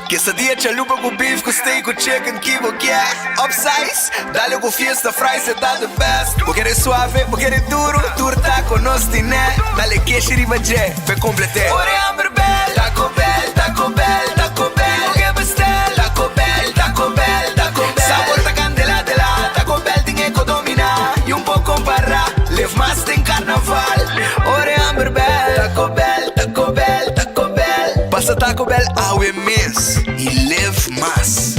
Quesadilla chalupa ku beef ku steak ku chicken ki bo kier Upsize, dale ku fiesta fries e ta the best Bo kere suave, bo kere duro, tur taco nos tine Dale keshi riba dje, p'e complete Ora e hamber bel, Taco Bell, Taco Bell, Taco Bell Bo ke bestel, Taco Bell, Taco Bell, Taco Bell Sabor ta candela de la, Taco Bell tin e ko domina Y un por compara, live mas den carnaval Ora e hamber bel, Taco Bell, Taco Bell, Taco Bell Pasa Taco Bell awe mes y live mas.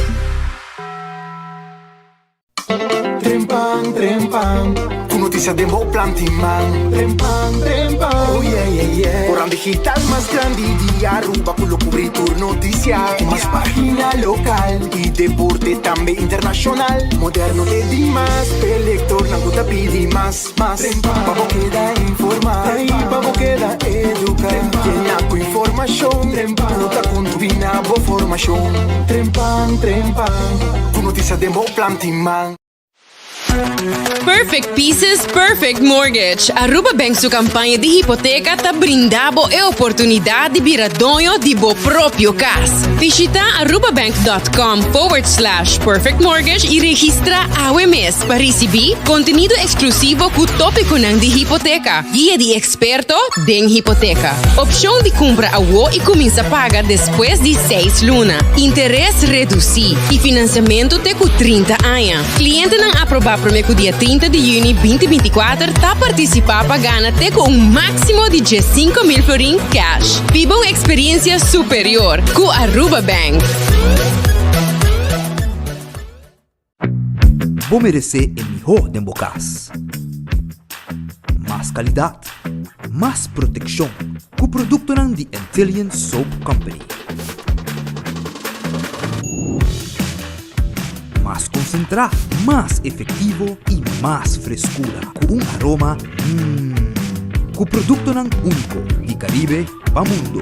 Trempan, trempan, ku notisia den bo planti man. Trempan, trempan, oh yeah, yeah, yeah. Koran digital mas grandi di Aruba ku lo kubri tur notisia. Ku mas pagina lokal i deporte tambe internashonal. Moderno te dimas, p'e lektornan ku ta pidi mas, mas. Pa bo keda informá i pa bo keda eduká. Yena ku informashon ku ta kontribuí na bo formashon. Trempan, trempan. Ku notisia den bo planti man. Perfect Pieces, Perfect Mortgage. Aruba Bank su campaña di hipoteca ta brinda bo e oportunidad di bira doño di bo propio cas. Bishita arubabank.com forward slash perfect mortgage y registra awe mes pa ricibi contenido exclusivo cu topiconan di hipoteca, guia di Experto den hipoteca. Opcion di cumpra awo y cuminsa paga despues di seis luna. Interes reduci y financiamento te cu 30 aña. Clientenan aproba prome cu dia 30 di juni 2024 ta participa pa gana te cu un maximo di 15,000 florin cash. Biba un experiencia superior cu Aruba Bank. Bo meresé e mihó den bo kas. Mas kalidat, mas protekshon ku produktonan di Antillian Soap Company. Mas konsentrá, mas efektivo i mas freskura ku un aroma mmm. Ku produktonan úniko di Karibe pa mundo.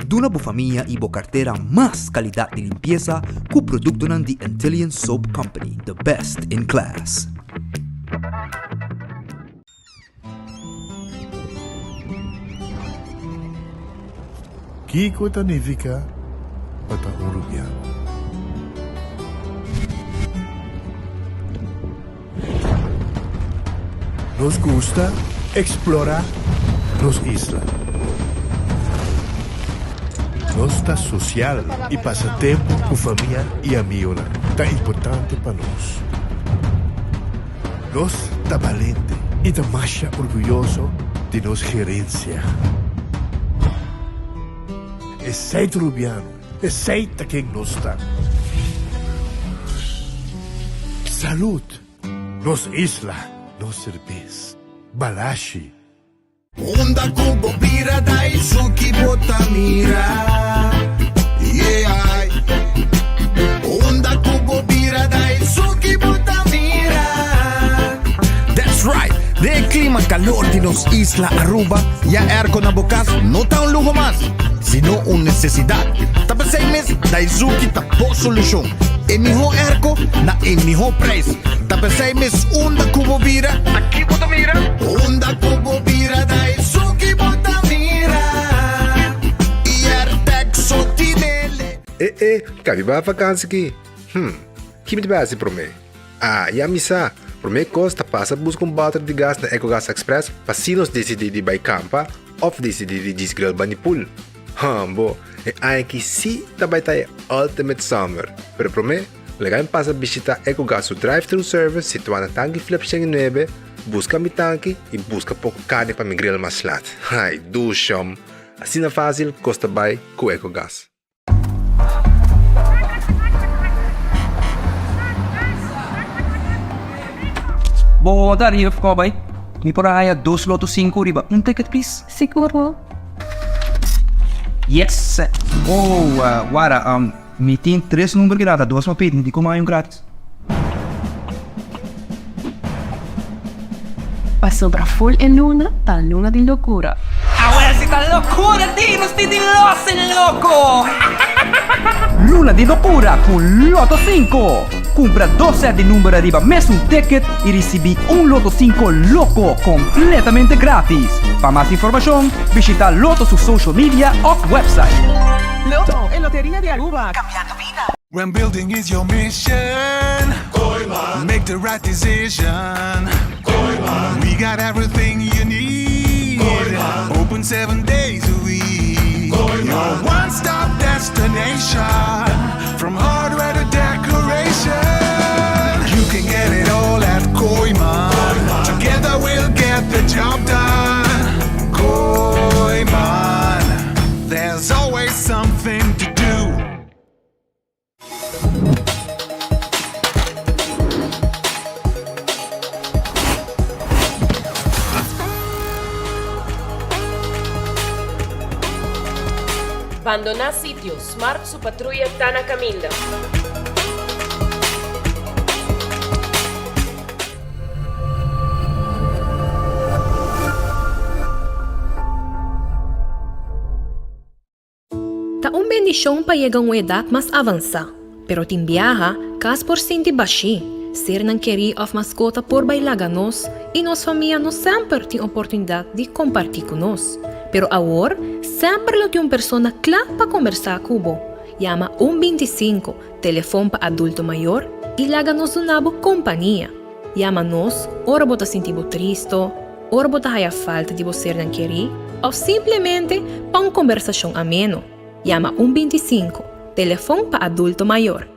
Duna bo famia y bo cartera mas calidad di limpieza cu productonan di Antillian Soap Company, the best in class. Kiko ta nifiká pa ta un rubiano? Nos gusta eksplorá nos isla. Nos ta sosial i pasa tempu ku famia i amionan ta importante pa nos. Nos ta balente i ta masha orguyoso di nos gerensia. Esei ta Rubiano. Esey ta ken nos ta. Salud! Nos isla, nos serbes. Balashi. Unda ku bo bira Daisuki bo ta mira Yeah Unda ku bo bira Daisuki bo ta mira That's right! Den e klima kalor di nos isla Aruba, ya airco na bo kas no ta un luho mas. sino un nesesidat. Ta p'esei mes Daizuki ta bo solushon. E mihó airco na e mihó preis. Ta p'esei mes unda ku bo bira, Aki bo ta mira. Unda ku bo bira Daizuki bo ta mira. I Airtec so tinele. E e, kabi bai vakansi ki? Hm, ki mi ta bai hasi promé? Ah, ya mi sa! Promé kos ta pasa buska un bòter di gas na Ecogas Express pa si nos disidí di bai kampa òf disidí di djis grill bani pool. Hambo, e aña aki sí ta bai ta e ultimate summer! Pero promé, laga mi pasa bishitá Ecogas su drive-thru service situá na Tanki Flip 109, buska mi tanki i buska poko karni pa mi grill mas lat. Ai, dushom! Asina fásil kos ta bai ku Ecogas. Bo ta riba of bai? Mi por a haya dos loto sinku riba un ticket please? Sigur no. Yes! Oh, wara, um, mi tin tres number ki data, dos pa pidi, mi di como hay un gratis. Pasobra full e luna ta luna di locura. Awel si ta locura di nos tin di los en loco! Luna di locura cu Lotto 5! Cumpra dos set di number ariba mesun ticket y ricibi un Lotto 5 loco completamente gratis! Pa mas informacion, bishita Lotto su social media of website. Lotto, e loteria di Aruba, cambiando bida. When building is your mission, Kooyman. Make the right decision. Kooyman. We got everything you need. Kooyman. Open 7 days a week. Kooyman. Your one-stop destination. From hardware to decoration. You can get it all at Kooyman. Kooyman. Together we'll get the job done. Kooyman. There's always something to do. Bandoná sitio, Smart su patruya ta na kaminda. Ta un bendishon pa yega un edat mas avansá, pero tin biaha, kas por sinti bashí, sernan kerí òf maskota por bai laga nos i nos famia no semper tin oportunidat di kompartí ku nos. Pero awor, semper lo tin un persona kla pa kombersá ku bo. Yama un 25, telefon pa adulto mayor, i laga nos duna bo kompania. Yama nos ora bo ta sinti bo tristo, ora bo ta haya falta di bo sernan kerí òf simplemente pa un kombersashon ameno. Yama un 25, telefon pa adulto mayor.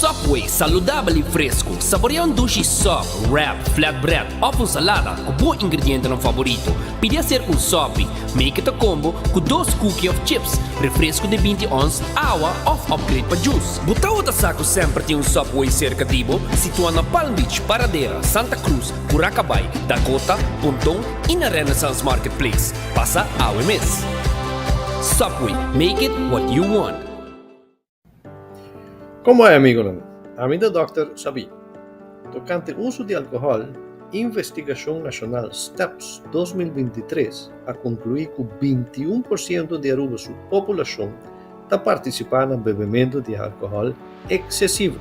Subway, saludabel i fresku. Saborea un dushi sub, wrap, flatbread òf un salada ku bo ingredientenan faborito. Pidi aser un sopi. Make it a combo ku dos cookie òf chips, refresku di 20 ons, awa òf upgrade pa juice. Bo tabata sa ku semper tin un Subway serka di bo? Situá na Palm Beach, Paradera, Santa Cruz, Curacabai, Dakota, Ponton i na Renaissance Marketplace. Pasa awe mes! Subway, make it what you want! Komo ai amigonan? Ami ta Dòkter Sabí. Tokante uso di alkohòl, investigashon nashonal Steps 2023 a konkluí ku 21 por siento di Aruba su populashon ta partisipá na bebementu di alkohòl eksesivo.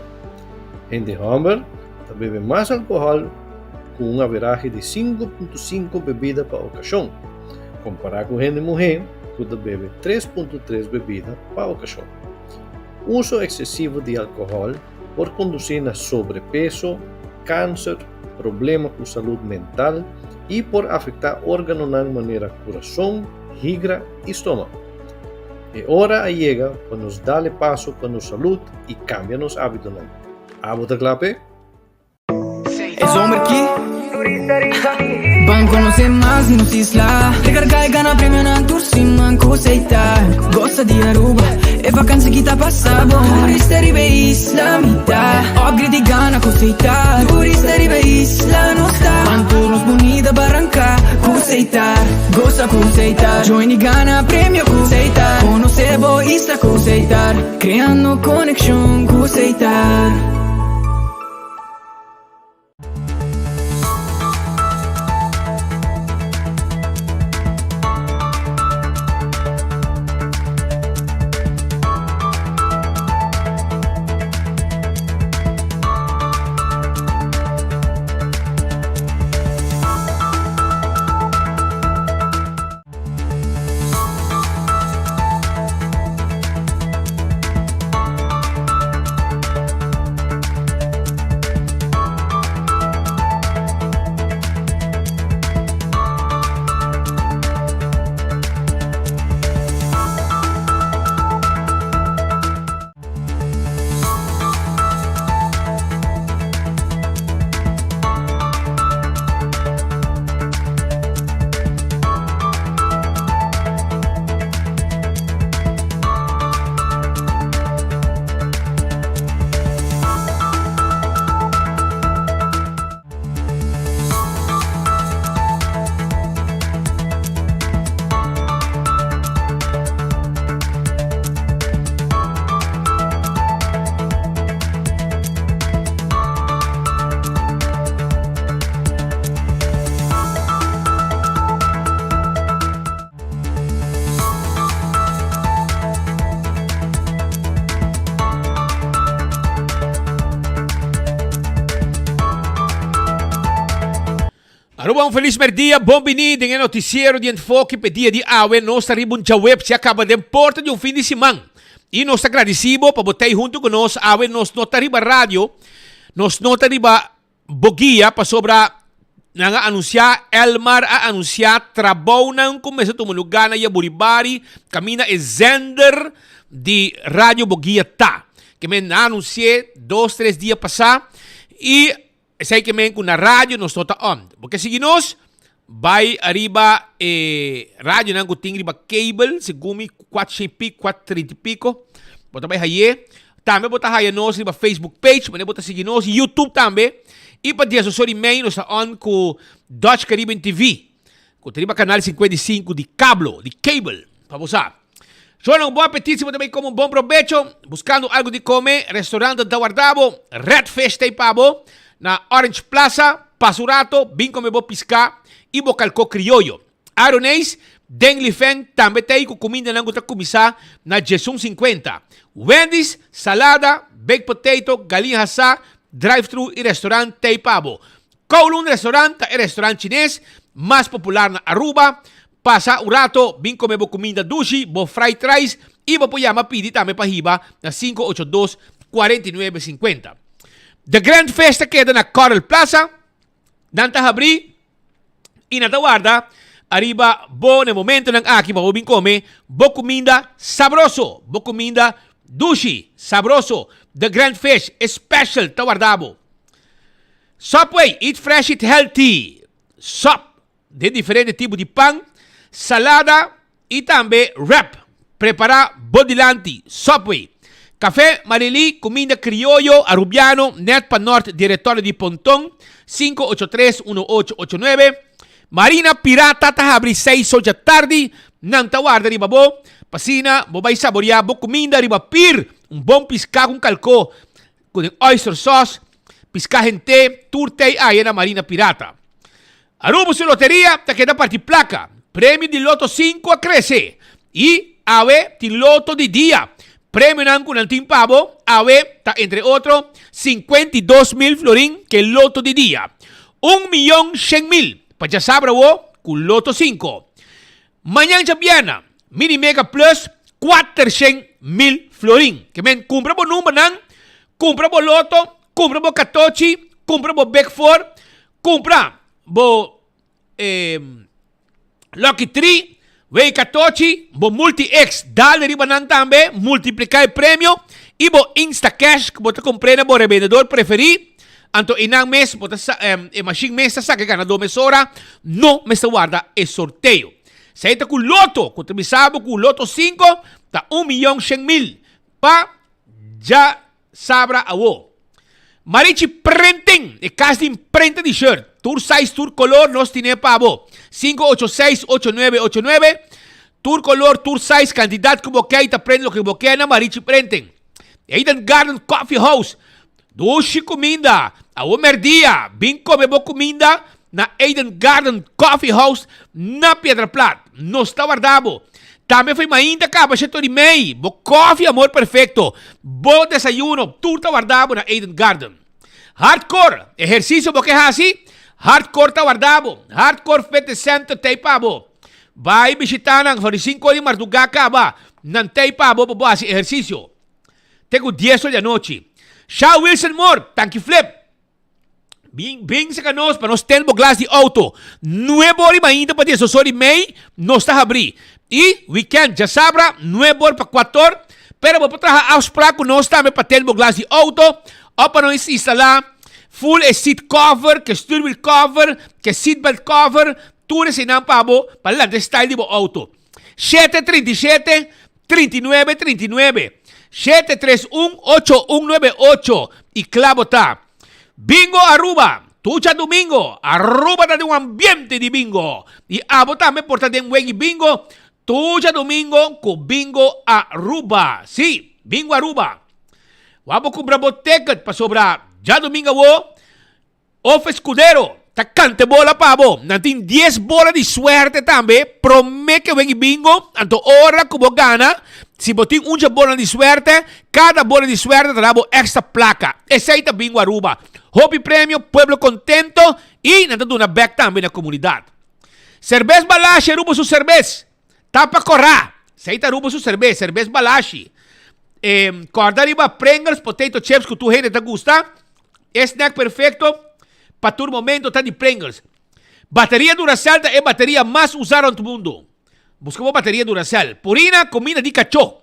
Hende hòmber ta bebe mas alkohòl ku un averahe di 5.5 bebida pa okashon, kompará ku hende muhé ku ta bebe 3.3 bebida pa okashon. Uso eksesivo di alkohòl por kondusí na sobrepeso, kanser, problema ku salud mental i por afektá órganonan manera kurason, higra i stoma. E ora a yega pa nos dal e paso pa nos salud y cambia nos habitonan. Abo ta cla p'e? E zomer ki Ban conoce mas di nos isla Recarga y gana premionan tur siman cu Seita Goza di Aruba, e vakantie ki ta pasa bon Turista riba e isla mi ta Upgrade y gana cu Seita Turista riba e isla nos ta Ban tur nos bunita baranca cu Seita Goza cu Setar, join y gana premio cu Setar. Conoce bo isla cu Setar, creando conexion cu Setar. Aruba un felis merdia, bon bini den e noticiero di Enfoke p'e dia di awe. Nos ta riba un djaweps ya caba den porta di un fin di siman. Y nos ta gradici bo pa bo t'ey hunto cu nos awe. Nos no ta riba radio, nos no ta riba bo guia pasobra nan a anuncia, Elmar a anuncia trabounan cu mester tuma lugar na Yaburibari caminda e zender di radio bo guia ta. Ke men nan a anunci'e dos tres dia pasa y Esei ke men ku na radio nos no ta on. Bo ke sigui nos? Bai ariba e radionan ku tin riba cable, segun mi kuatshen i piko, kuatrinta i piko. Bo ta bai haye. Tambe bo ta haya nos riba Facebook page, manera bo ta sigui nos, YouTube tambe. I pa diesdos ora i mei nos ta on ku Dutch Caribbean TV, ku ta riba kanal 55 di kablo, di cable, pa bo sa. Shona un bon apetit si bo ta bay come un bon probecho. Buscando algo di come, restaurant ta warda bo. Red Fish ta pa bo na Orange Plaza. Pasa un rato, bin come bo pisca y bo calco crioyo. Aroneis, den Lifen tambe ta ey cu cumindanan cu ta cuminsa na djesun cincuenta. Wendy's, salada, baked potato, galiña hasa, drive-thru y restaurant ta ey pa bo. Kowloon Restaurant ta e restaurant chines mas popular na Aruba. Pasa un rato, bin come bo cuminda dushi, bo fried rice y bo por yama pidi tambe pa hiba na 582 49 50. The Grand Fish ta keda na Coral Plaza. Nan ta habri y nan ta warda ariba bo na e momentonan aki pa bo bin come bo cuminda sabroso, bo cuminda dushi, sabroso. The Grand Fish, e special ta warda bo. Subway, eat fresh, eat healthy. Sub den diferente tipo di pan, salada y tambe wrap. Prepara bo dilanti. Subway. Café Marily, cuminda crioyo Arubiano, net pa nort di Retorio di Ponton, 583-1889. Marina Pirata ta habri seis ocha tardi, nan ta warda riba bo. P'asina bo bay saborea bo cuminda riba pir, un bon pisca cu un calco Cu den oyster sauce, pisca hente, tur tey aya na Marina Pirata. Aruba su loteria ta keda parti placa. Premio di Lotto 5 a crece y awe tin loto di dia. Premionan cu nan tin pa bo awe ta entre otro 52 mil florin ke loto di dia. Un miyon shen mil pa djasabra awo cu Lotto 5. Mañan djabièrna, Mini Mega Plus 400 mil florin. Ke men kumpra bo numbernan, kumpra bo loto, kumpra bo katochi, kumpra bo Big Four, kumpra bo eh, Lucky Three, wei katochi, bo Multi X, dal riba nan tambe, multipliká e premio, i bo Instacash ku bo ta kumpr'é na bo rebendedor preferí. Anto e nan mes, bo ta sa, e machine mes ta saka e ganadó mesora, no mester warda e sorteo. Esei ta ku loto, ku ta bisa bo ku loto 5 ta 1.100.000 pa djasabra awo. Marichi Printing, e kas di imprenta di shirt, tur size, tur kolor nos tine pa bo. 586 8989, tur kolor, tur size, kantidat ku bo ke i ta prende loke bo ke na Marichi Printing. Eden Garden Coffee House, Dushi kuminda! Awo merdia, bin kome bo kuminda na Eden Garden Coffee House na Piedra Plat. Nos ta warda bo. Tambe fo'i mainta kaba sheto di mei, bo koffie amor perfecto, bo desayuno, tur ta warda bo na Eden Garden. Hardcore, ehersisio bo ke hasi? Hardcore ta warda bo. Hardcore Fitness Center t'ei pa bo. Bai bishita nan for di sinku ora di mardugá kaba, nan t'ei pa bo pa bo hasi ehersisio. Te ku dies or di anochi. Sha Wilson Moore, Tanki Flip. Bin, bin saka nos pa nos ten bo glas di auto. Nuebe or i mainta pa diesdos or i mei nos ta habrí. I weekend djasabra nuebe or pa kuator. Pero bo por traha afsprak ku nos tambe pa ten bo glas di auto of pa nos instalá full e seat cover, ke stuurwiel cover, ke seatbelt cover, tur eseinan pa bo pa lanta e style di bo auto. 737 39 39 731 8198 y clabo ta. Bingo Aruba! Tur djadumingo, Aruba ta den un ambiente di bingo. Y abo tambe por ta den weg'i bingo tur djadumingo cu Bingo Aruba. Si, Bingo Aruba. Wak bo cumpra bo ticket pasobra djadumingo awo Of Escudero ta canta e bola pa bo. Nan tin dies bola di suerte tambe prome ke weg'i bingo. Anto ora ku bo gana, si bo tin un dje bola di suerte, kada bola di suerte ta da bo extra placa. Esei ta Bingo Aruba. Hopi premio, pueblo contento. I nan ta duna bek tambe na komunidat. Serbes Balashi Aruba su serbes ta pa kòrá. Esei ta Aruba su serbes, serbes Balashi. E kòrda riba Pringles potato chips ku tur hende ta gusta. E snack perfekto pa tur momento ta di Pringles. Bateria Duracell ta e bateria mas usá rònt mundu. Buska bo bateria Duracell. Purina, kuminda di kachó.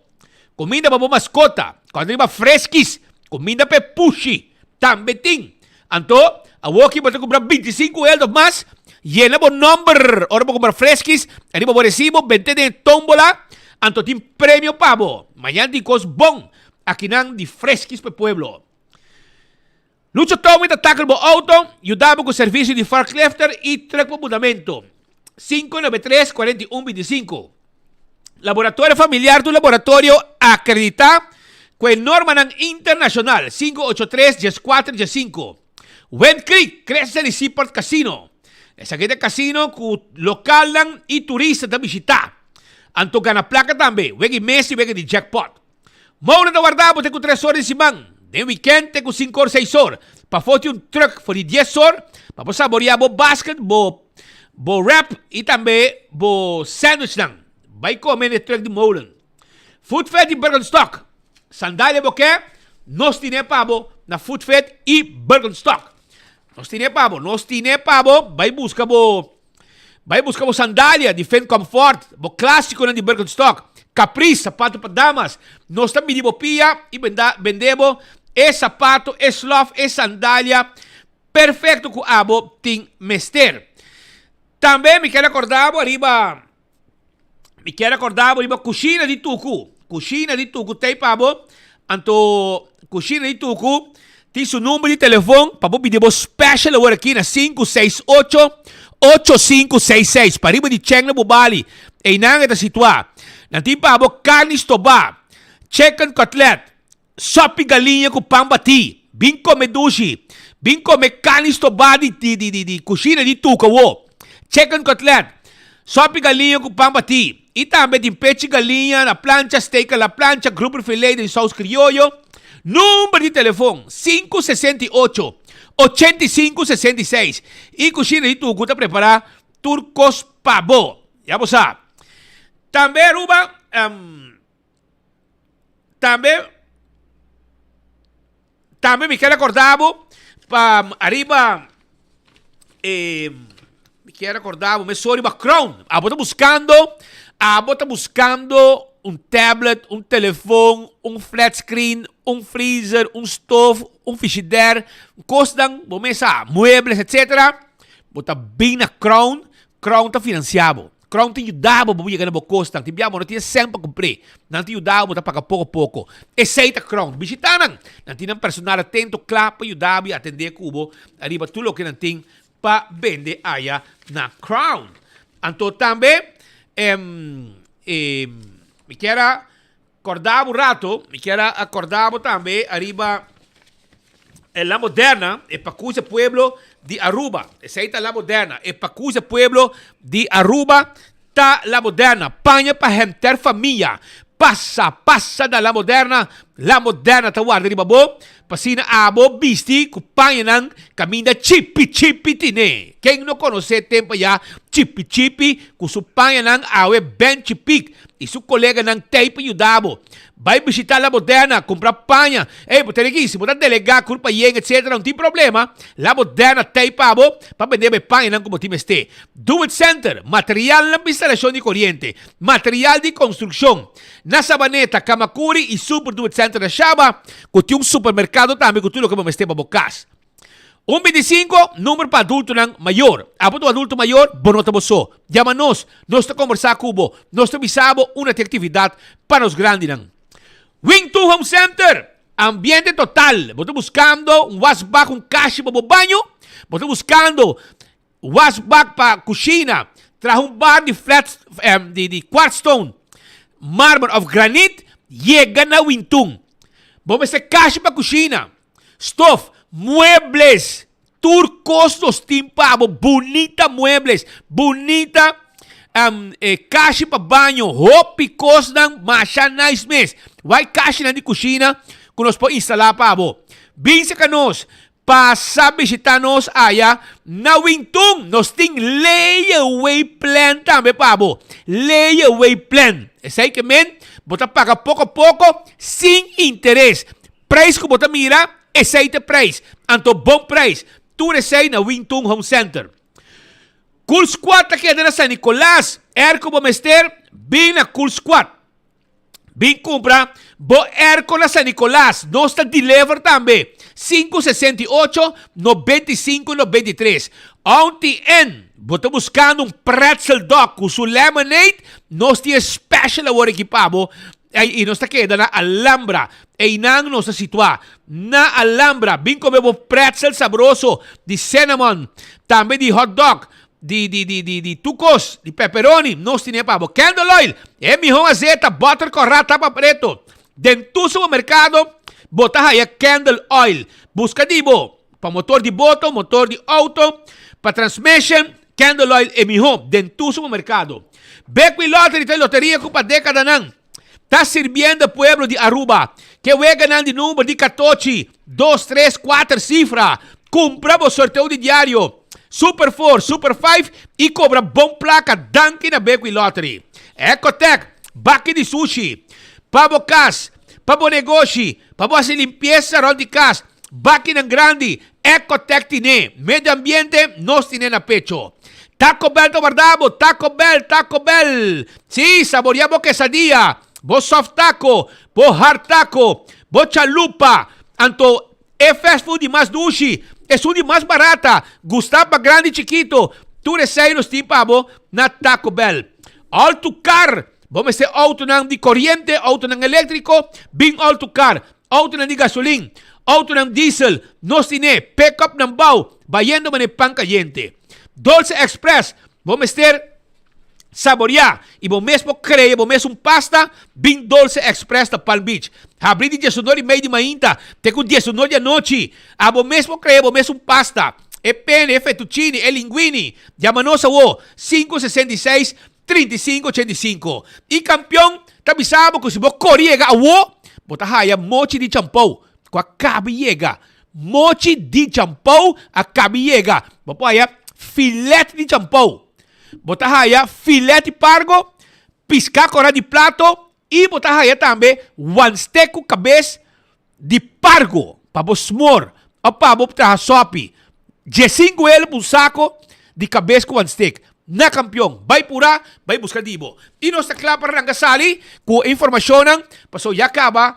Kuminda pa bo maskota. Kòrda riba Friskies, kuminda pa e pushi. Tambe tin. Anto, awoki bo ta kumpra 25 eldo of mas, yena bo nòmber ora bo kumpra Friskies, ariba bo resibo, bente den e tómbola, anto tin premio pa bo. Mañan tin kos bon akinan di Friskies pa e pueblo. Lucho Towing ta tackle bo auto, yuda bo cu servicio di forklifter y truck pa mudamento. 593 41 25. Laboratorio Familiar ta un laboratorio acredita cu e normanan internacional. 583 14 15. Wind Creek, Crece di Seaport Casino. Esaki ta casino cu localnan y turista ta bishita. Anto gana placa tambe, wega di mes y wega di jackpot. Molen ta warda bo te ku tres or di siman, den wikènt te ku sinku or seis or. Pafó tin un trùk for di dies or pa bo saboriá bo basket, bo bo wrap i tambe bo sandwichnan. Bai kome na e trùk di Molen. Food Fit di Birkenstock. Sandalia bo ke? Nos tine pa bo na Food Fit i Birkenstock. Nos tine pa bo, nos tine pa bo, bai buska bo. Bai buska bo sandalia di Finn Comfort, bo klásikonan di Birkenstock, Caprice, sapato pa damas. Nos ta midi bo pia i benda bende bo e sapato, e slof, e sandalia perfekto ku abo tin mester. Tambe mi kier akorda bo ariba Mi kier acorda bo riba cushina di Tucu. Cushina di Tucu t'ey pa bo. Anto cushina di Tucu tin su number di telefon pa bo pidi bo special awor aki na 568 8566 pariba di Cheng na Bubali. Eynan e ta situa. Nan tin pa bo carni stoba, chicken cutlet, Sopi galiña ku pan batí. Bin kome dushi. Bin kome karni stobá di di di di di kushina di Tuka wo. Chicken cutlet. Sopi galiña ku pan batí. I tambe tin pechi galiña na plancha, steak a la plancha, grouper filet den saus krioyo. Number di telefon, 568 85 66. I kushina di Tuku ta prepará tur kos pa bo. Ya bo sa. Tambe Aruba, Tambe, tambe mi kier acorda bo pa ariba eh, mi kier acorda bo mesora riba Crown. Abo ta buscando, abo ta buscando un tablet, un telefon, un flat screen, un freezer, un stoof, un frigidaire, cosnan bo mes sa, muebles, etcetera. Bo ta bin na Crown, Crown ta financia bo. Crown ta yuda bo pa bo yega na bo kosnan. Tin bia bo no tin e sèn pa kumpr'é. Nan ta yuda bo, bo ta paga poko poko. Esei ta Crown. Bishitá nan. Nan tin nan personal atento, kla pa yuda bo i atendé ku bo ariba tur loke nan tin pa bende aya na Crown. Anto tambe mi kier a kòrda bo un rato, mi kier a kòrda bo tambe ariba e La Moderna, e pakus e pueblo di Aruba. Esei ta La Moderna. E pakus e pueblo di Aruba ta La Moderna. Paña pa henter famia. Pasa, pasa na La Moderna. La Moderna ta warda riba bo. P'asina abo bisti ku pañanan kaminda chipi chipi tine. Ken no konosé tempu ayá chipi chipi ku su pañanan awe ben chipik i su koleganan t'ei pa yuda bo. Bai bishitá La Moderna, kumpra paña. Ey, bo tene ki, si bo ta delegá kurpa yen etcetera, no tin problema. La Moderna t'ei pa bo pa bende bo e pañanan ku bo tin mester. Do It Center, materialnan pa instalashon di koriente, material di konstrukshon. Na Sabaneta, Kamakuri i Super Do It Center na Shaba, ku tin un supermerkado tambe ku tur loke bo mester pa bo kas. Un 25, number pa adultonan mayor. Abo ta un adulto mayor? Bo no ta bo so. Yama nos. Nos ta kombersá ku bo. Nos ta bisa bo unda tin aktividat pa nos grandinan. Wing Tun Home Center, Ambiente total. Bo ta buskando un wasbak, un kashi pa bo baño? Bo ta buskando wasbak pa kushina? Traha un bar di flat, di di quartzstone, marmer òf granit? Yega na Wing Tun. Bo mester kashi pa kushina? Stof, muebles, tur kos nos tin pa bo, bunita muebles, bunita um, eh, kashi pa baño, hopi kosnan masha nice mes. Wai kashinan di kushina ku nos por instalá pa bo. Bin seka nos. Pasa bishita nos aya na Wintun. Nos tin layaway plan tambe pa bo. Layaway plan. Esei ke men bo ta paga poko poko sin interes. Prijs ku bo ta mira, esei ta e prijs. Anto bon prijs. Tur esei na Wintun Home Center. Cool Squad ta keda na San Nicolas. Airco bo mester? Bin na Cool Squad. Bin cumpra bo airco na San Nicolas. Nos ta deliver tambe. 568 95 93. Auntie N, bo ta buscando un pretzel dog cu su lemonade? Nos tin e special awor aki pa bo. Y nos ta keda na Alhambra. Eynan nos ta situa. Na Alhambra. Bin come bo pretzel sabroso di cinnamon. Tambe di hot dog. Di di di di di tur kos, di pepperoni, nos tine pa bo. Candle oil, e mihó azeta, butter kòrá, tapa preto. Den tur supermerkado bo ta haya candle oil. Buska di bo pa motor di boto, motor di outo, pa transmission, candle oil e mihó den tur supermerkado. Bekwin Lottery ta e loteria ku pa dekadanan ta sirbiendo pueblo di Aruba. Ke weganan di number di katochi, dos, tres, kuater sifra. Kumpra bo sorteo di diario Super Four, Super Five i kobra bon plaka danki na Bekwin Lottery. Ecotec, baki di sushi pa bo kas, pa bo negoshi, pa bo hasi limpiesa rònt di kas, bakinan grandi, Ecotec tine. Medio ambiente, nos tine na pecho. Taco Bell ta warda bo, Taco Bell, Taco Bell. Sí, saboria bo quesadilla, bo soft taco, bo hard taco, bo chalupa. Anto e fast food di mas dushi, esun di mas barata, gusta pa grandi i chikito. Tur esei nos tin pa bo na Taco Bell. All to Car, bo mester autonan di coriente, autonan electrico, bin All to Car. Autonan di gasolin, autonan diesel, nos tine pick-up nan bou, bayendo manera pan cayente. Dolce Express, bo mester saborea y bo mes por crea bo mes un pasta, bin Dolce Express na Palm Beach. Habri di diesunor y mei di mainta te cu diesunor di anochi. Abo mes por crea bo mes un pasta. E pene, e fettuccini, e linguini. Yama nos awo, 566 35 85. Y campeon ta bisa bo cu si bo core yega awo, bo ta haya mochi di champou cu a cabi yega. Mochi di champou a cabi yega. Bo por haya filet di champou. Bo ta haya filet di pargo, pisca cora di plato y bo ta haya tambe wanstek cu cabes di pargo pa bo smor of pa bo traha sopi. Diesinku el pa un sako di kabes ku wanstek. Na kampion, bai pura, bai buska di bo. I nos ta kla pa ranka sali ku e informashonnan, pasobra ya kaba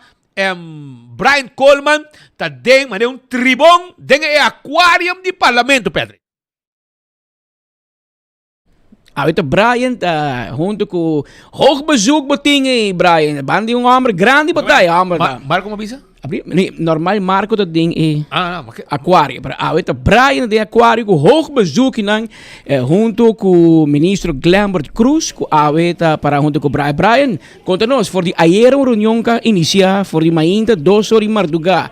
Brian Coleman ta den manera un tribon den e aquarium di Parlamento, Patrick. Ahorita Brian ta hunto cu hoog bezoek bo tin ey Brian. Ban di un homber grandi bo ta e homber ta. Marco mo bisa? Abri, nee, normal Marco ta den e Ah, ah, maar ke- aquario. Pero ahorita Brian den aquario cu hoog bezoek nan eh, hunto cu ministro Glenbert Cruz cu awe ta para hunto cu Brian. Brian, conta nos, for di ayer un reunion ka inicia for di mainta dos or di marduga.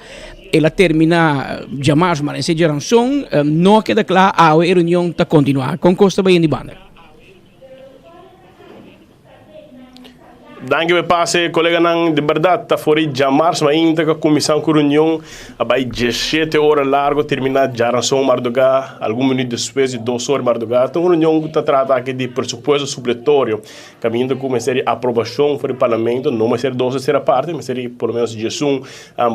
El a termina djamars maar esei djaranson no a keda kla awe e reunion ta kontinua. Kon kos ta bayen di banda? Danki pa e pase koleganan. Di bèrdat ta for di djamars mainta ku a kuminsá ku reunion a bai diesshete ora largu terminá djaranson mardugá algun minüt despues di dos ora di mardugá. Ta un reunion ku ta trata aki di presupuesto supletorio. Kaminda ku mester di aprobashon for di parlamento no mester dos tercera parte mester di por lo menos diesun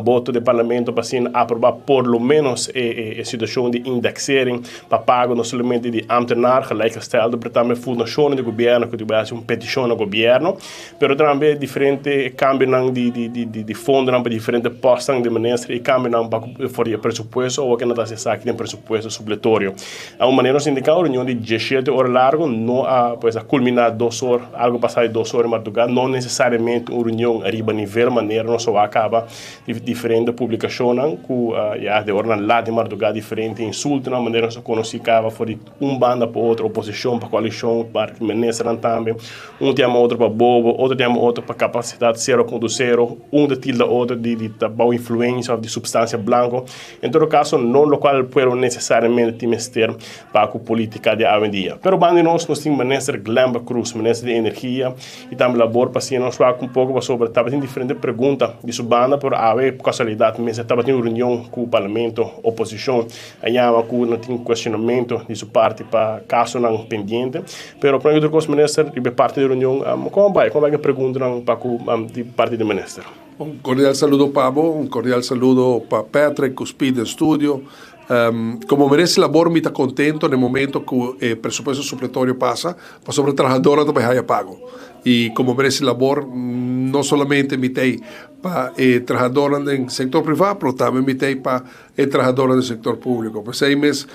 Voto di Parlamento pa asina aproba por lo menos e situacion di indexering pa pago no solamente di ambtenaar gelijkgestelde pero tambe fundacionnan di gobierno cu ta bay haci un peticion na gobierno pero tambe diferente cambionan di fondonan pa diferente postnan di minister y cambionan pa for di e presupuesto awor cu nan ta haci esaki den presupuesto supletorio. A un manera nos indica un reunion di diesshete ora largo no a pues a culmina dos or algo pasa di dos ora di marduga, no necesariamente un reunion riba nivel manera nos a wak caba di diferente publicacionnan cu ya de oranan lat di marduga diferente insultonan manera nos a conoci caba for di un banda pa otro oposicion pa coalicion parti ministernan tambe un ta yama otro pa bobo otro ta. yama otro pa kapasidat 0.0, un ta tilda otro di di ta bou influensia òf di supstansia blanko. En todo kaso no lokual pueblo nesesariamente tin mester pa ku politika di awendia. Pero banda di nos, nos tin Minister Glenbah Cruz, Minister di Energia i tambe Labor pa siña nos wak un poko pasobra tabatin diferente pregunta di su banda, pero awe kasualidat mester tabatin un reunion ku Parlamento, oposishon a yama ku no tin kuestionamentu di su parti pa kasonan pendiente. Pero prome ku tur kos Minister riba e parti di reunion, kon a bai? Kon a bai ku e preguntanan pa ku di parti di Minister? Un cordial saludo pa bo, un cordial saludo pa Patrick cu Speed den studio. Como merece labor mi ta contento na e momento cu e presupuesto supletorio pasa pasobra trahadornan ta bay haya pago. Y como merece labor no solamente mi ta ey pa e trahadornan den sector priva pero tambe mi ta ey pa e trahadornan den sector publico. P'esey mes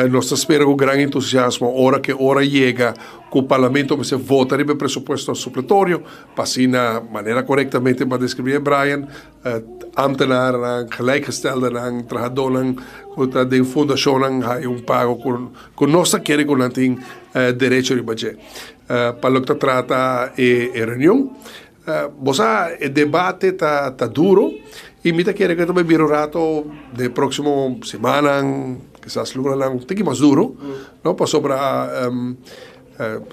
nos ta spera cu gran entusiasmo ora cu e ora yega cu Parlamento mester vota riba e presupuesto supletorio pa asina manera corectamente pa describi e Brian, Ambtenarennan, gelijkgesteldennan, trahadónan ku ta den fundashonnan haya un pago ku nos ta kere ku nan tin derecho riba dje. Pa loke ta trata e reunion, bo sa e debate ta duro i mi ta kere ku e ta bai bira un rato den e próksimo simannan, kisas lunanan, un tiki mas duro, no, pasobra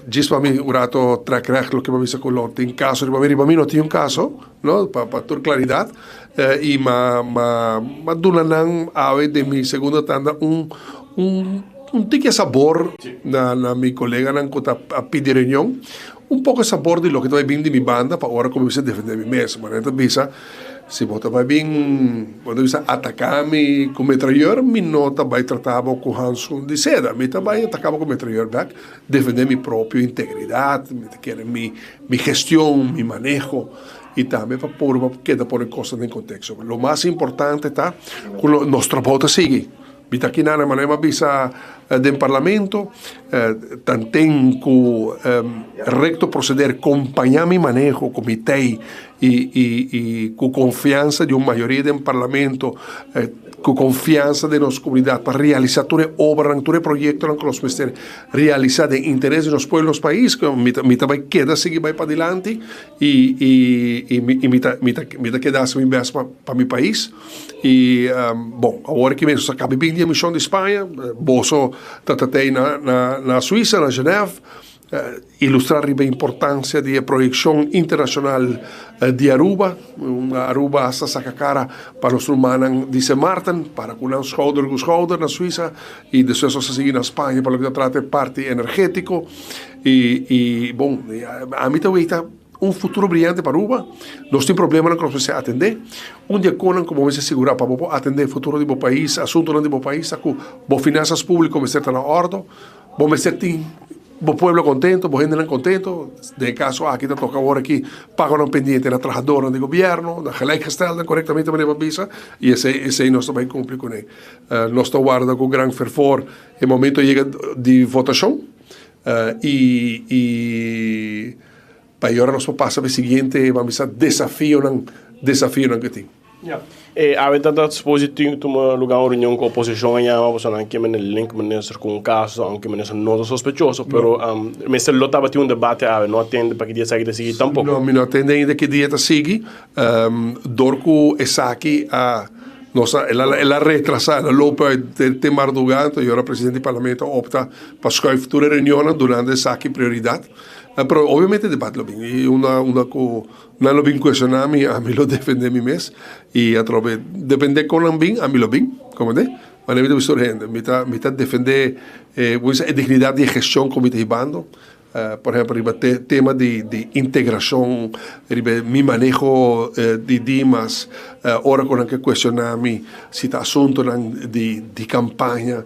Djis pa mi un rato trek recht loke mi a bisa ku lo tin kaso riba mi, riba mi no tin un kaso, no, pa pa tur klaridat, i ma ma ma duna nan awe den mi segundo tanda un un un tiki e sabor na na mi koleganan ku ta a pidi reunion, un poko e sabor di loke ta bai bin di mi banda pa ora ku mi bisa defende mi mes, manera ta bisa. Si bo ta bai bin, bo ta bisa ataká mi ku metrayeur, mi no ta bai trata bo ku hanskun di seda. Mi ta bai ataká bo ku metrayeur bèk, defendé mi propio integridat, mi ta kere mi mi gestion, mi maneho i tambe pa purba keda pone kosnan den konteksto. Lo mas importante ta ku nos trabou ta sigui. Mi ta kinan e manera mi a bisa den parlamento, tanten ku rekto proseder kompañá mi maneho ku mi tei i ku konfiansa di un mayoria den parlamento, ku konfiansa den nos komunidat pa realisá tur e obranan, tur e proyektonan ku nos mester realisá den interes di nos pueblo, nos pais, mi ta bai keda sigui bai padilanti i mi ta keda hasi mi bèst pa mi pais. I bon, awor ki mes nos a kabi bin di e mishon di Spaña, boso ta tatei na na Suisa, na Genève, ilustra riba e importansia di e proyekshon internashonal di Aruba. Aruba hasta saka kara pa nos rumannan di Sint Maarten, para ku nan schouder ku schouder na Suisa, i despues nos a sigui na Spaña pa loke ta trata e parti energetiko. I bon, ami ta weta. Un futuro briyante pa Aruba. Nos tin problemanan ku nos mester atendé. Un di e konan ku bo mester sigurá pa bo por atendé e futuro di bo pais, asuntunan di bo pais, ta ku bo finansas públiko mester ta na òrdu. Bo mester tin bo pueblo kontento, bo hendenan kontento. Den e kaso aki ta toka awor aki pagonan pendiente na trahadornan di gobièrnu, na gelijkgestelden, korektamente manera bo a bisa, i esei esei nos ta bai kumpli kuné. Nos ta warda ku gran fervor e momento yega di votashon i i. Pa e ora nos por pasa pa e siguiente, ban bisa, desafionan, desafionan ku tin. Ya. E awe ta ta suppose tin tuma lugar un reunion ku oposishon a yama pasobra nan ke mende link minister ku un kaso aunke minister no ta sospechoso pero mester lo tabatin un debate awe no a tende pa ki dia esaki ta sigui tampoko. No, mi no a tende ainda ki dia ta sigui dor ku esaki a nos a el a el a retrasa el a loop uit te marduga anto e ora presidente di parlamento a opta pa schuif tur e reunionnan dunando esaki prioridat. Pero obviamente debate lo bin y unda unda cu nan lo bin cuestiona mi, ami lo defende mi mes y atrobe depende con nan bin, ami lo bin, comprende? Manera mi ta bisa tur hende, mi ta mi ta defende e como bisa e dignidad di e gestion cu mi ta hibando, por ehempel riba te tema di di integracion, riba mi maneho di Dimas, ora cu nan ke cuestiona mi si ta asuntonan di di campaña.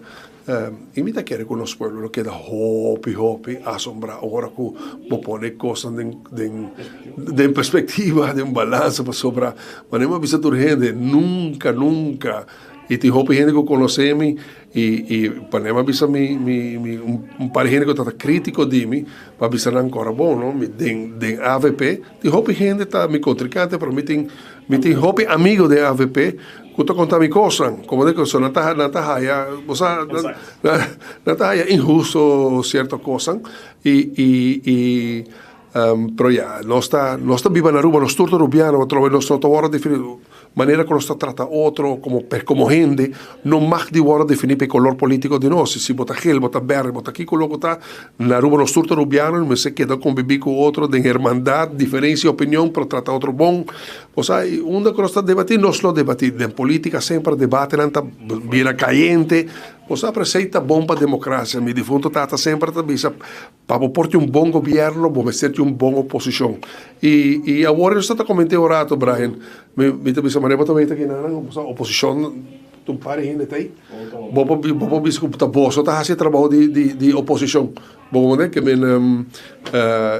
I mi ta kere ku nos pueblo lo keda hopi hopi asombrá ora ku bo pone kosnan den den den perspektiva, den balansa, pasobra manera mi a bisa tur hende, nunka nunka, i tin hopi hende ku konosé mi i i manera mi a bisa mi mi mi un par di hende ku tabata kritiko di mi, mi a bisa nan kòrda bon no, mi den den avp tin hopi hende ta mi kontrinkante pero mi tin mi tin hopi amigo den avp Ku ta konta mi kosnan, komo de ku nan ta nan ta haya, bo sa, nan ta haya inhusto sierto kosnan i i i Pero ya, nos ta nos ta biba na Aruba, nos tur ta Rubiano, atrobe nos no ta wòrdu defini manera ku nos ta trata otro komo komo hende no mag di wòrdu defini pa e kolor polítiko di nos. Si bo ta gel, bo ta bèrdè, bo ta kiko lo ku ta, na Aruba nos tur ta Rubiano i mester keda konbibí ku otro den hermandat, diferensia di opinion pero trata otro bon. Bo sa, i unda ku nos ta debatí, nos lo debatí. Den polítika semper debatenan ta bira kayente. Bo sa, pero esei ta bon pa demokrasia. Mi difunto tata semper ta bisa, Pa bo por tin un bon gobierno, bo mester tin un bon oposicion. Y y awor nos ta ta comente un rato, Brian, mi mi ta bisa manera bo ta weta kinan, bo sa oposicion ta un par di hende ta ey. Bo por bo por bisa cu ta boso ta haci e trabao di di di oposicion. Bo comprende? Ke men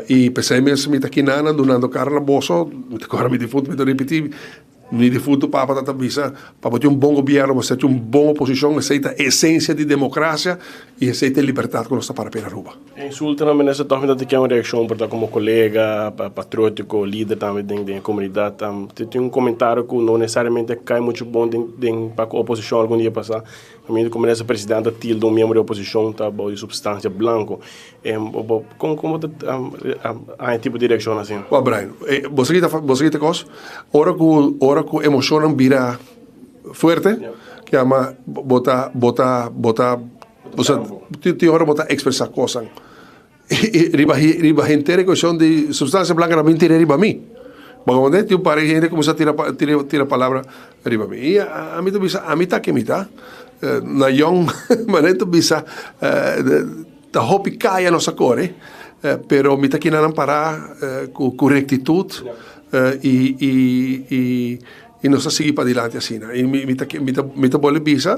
y p'esey mes mi ta kinan dunando cara na boso, mi ta cora mi difunto, mi ta ripiti, Mi difunto papa ta ta bisa, pa bo tin un bon gobierno mester tin un bon oposicion, esey ta esencia di democracia y esey ta e libertad cu nos ta para p'e na Aruba. E insultonan minister toch mi ta tin un reaccion por ta como colega, patriotico, lider tambe den den e comunidad. Tin un comentario cu no necesariamente a cay mucho bon den den pa cu oposicion algun dia pasa. Caminda cu minister presidente a tilda un miembro di oposicion ta bao di substancia blanco. Kon kon bo ta haña tipo di reakshon asina? Wak Brian, bo sa kita bo sa kita kos? Ora ku ora ku emoshonnan bira fuerte, kiama bo ta bo ta bo ta bo sa tin ora bo ta ekspresá kosnan. Riba riba henter e kueshon di supstansia blanka nan bin tira riba mi. Bo komprende? Tin un par di hende kuminsá tira tira tira palabra riba mi. I ami ta bisa ami ta ke mi ta. Na yòn manera ta bisa Ta hopi kaya nos a kore, pero mi ta kina nan pará ku ku rektitut i i i i nos ta sigui padilanti asina. I mi mi ta mi ta mi ta bolbe bisa,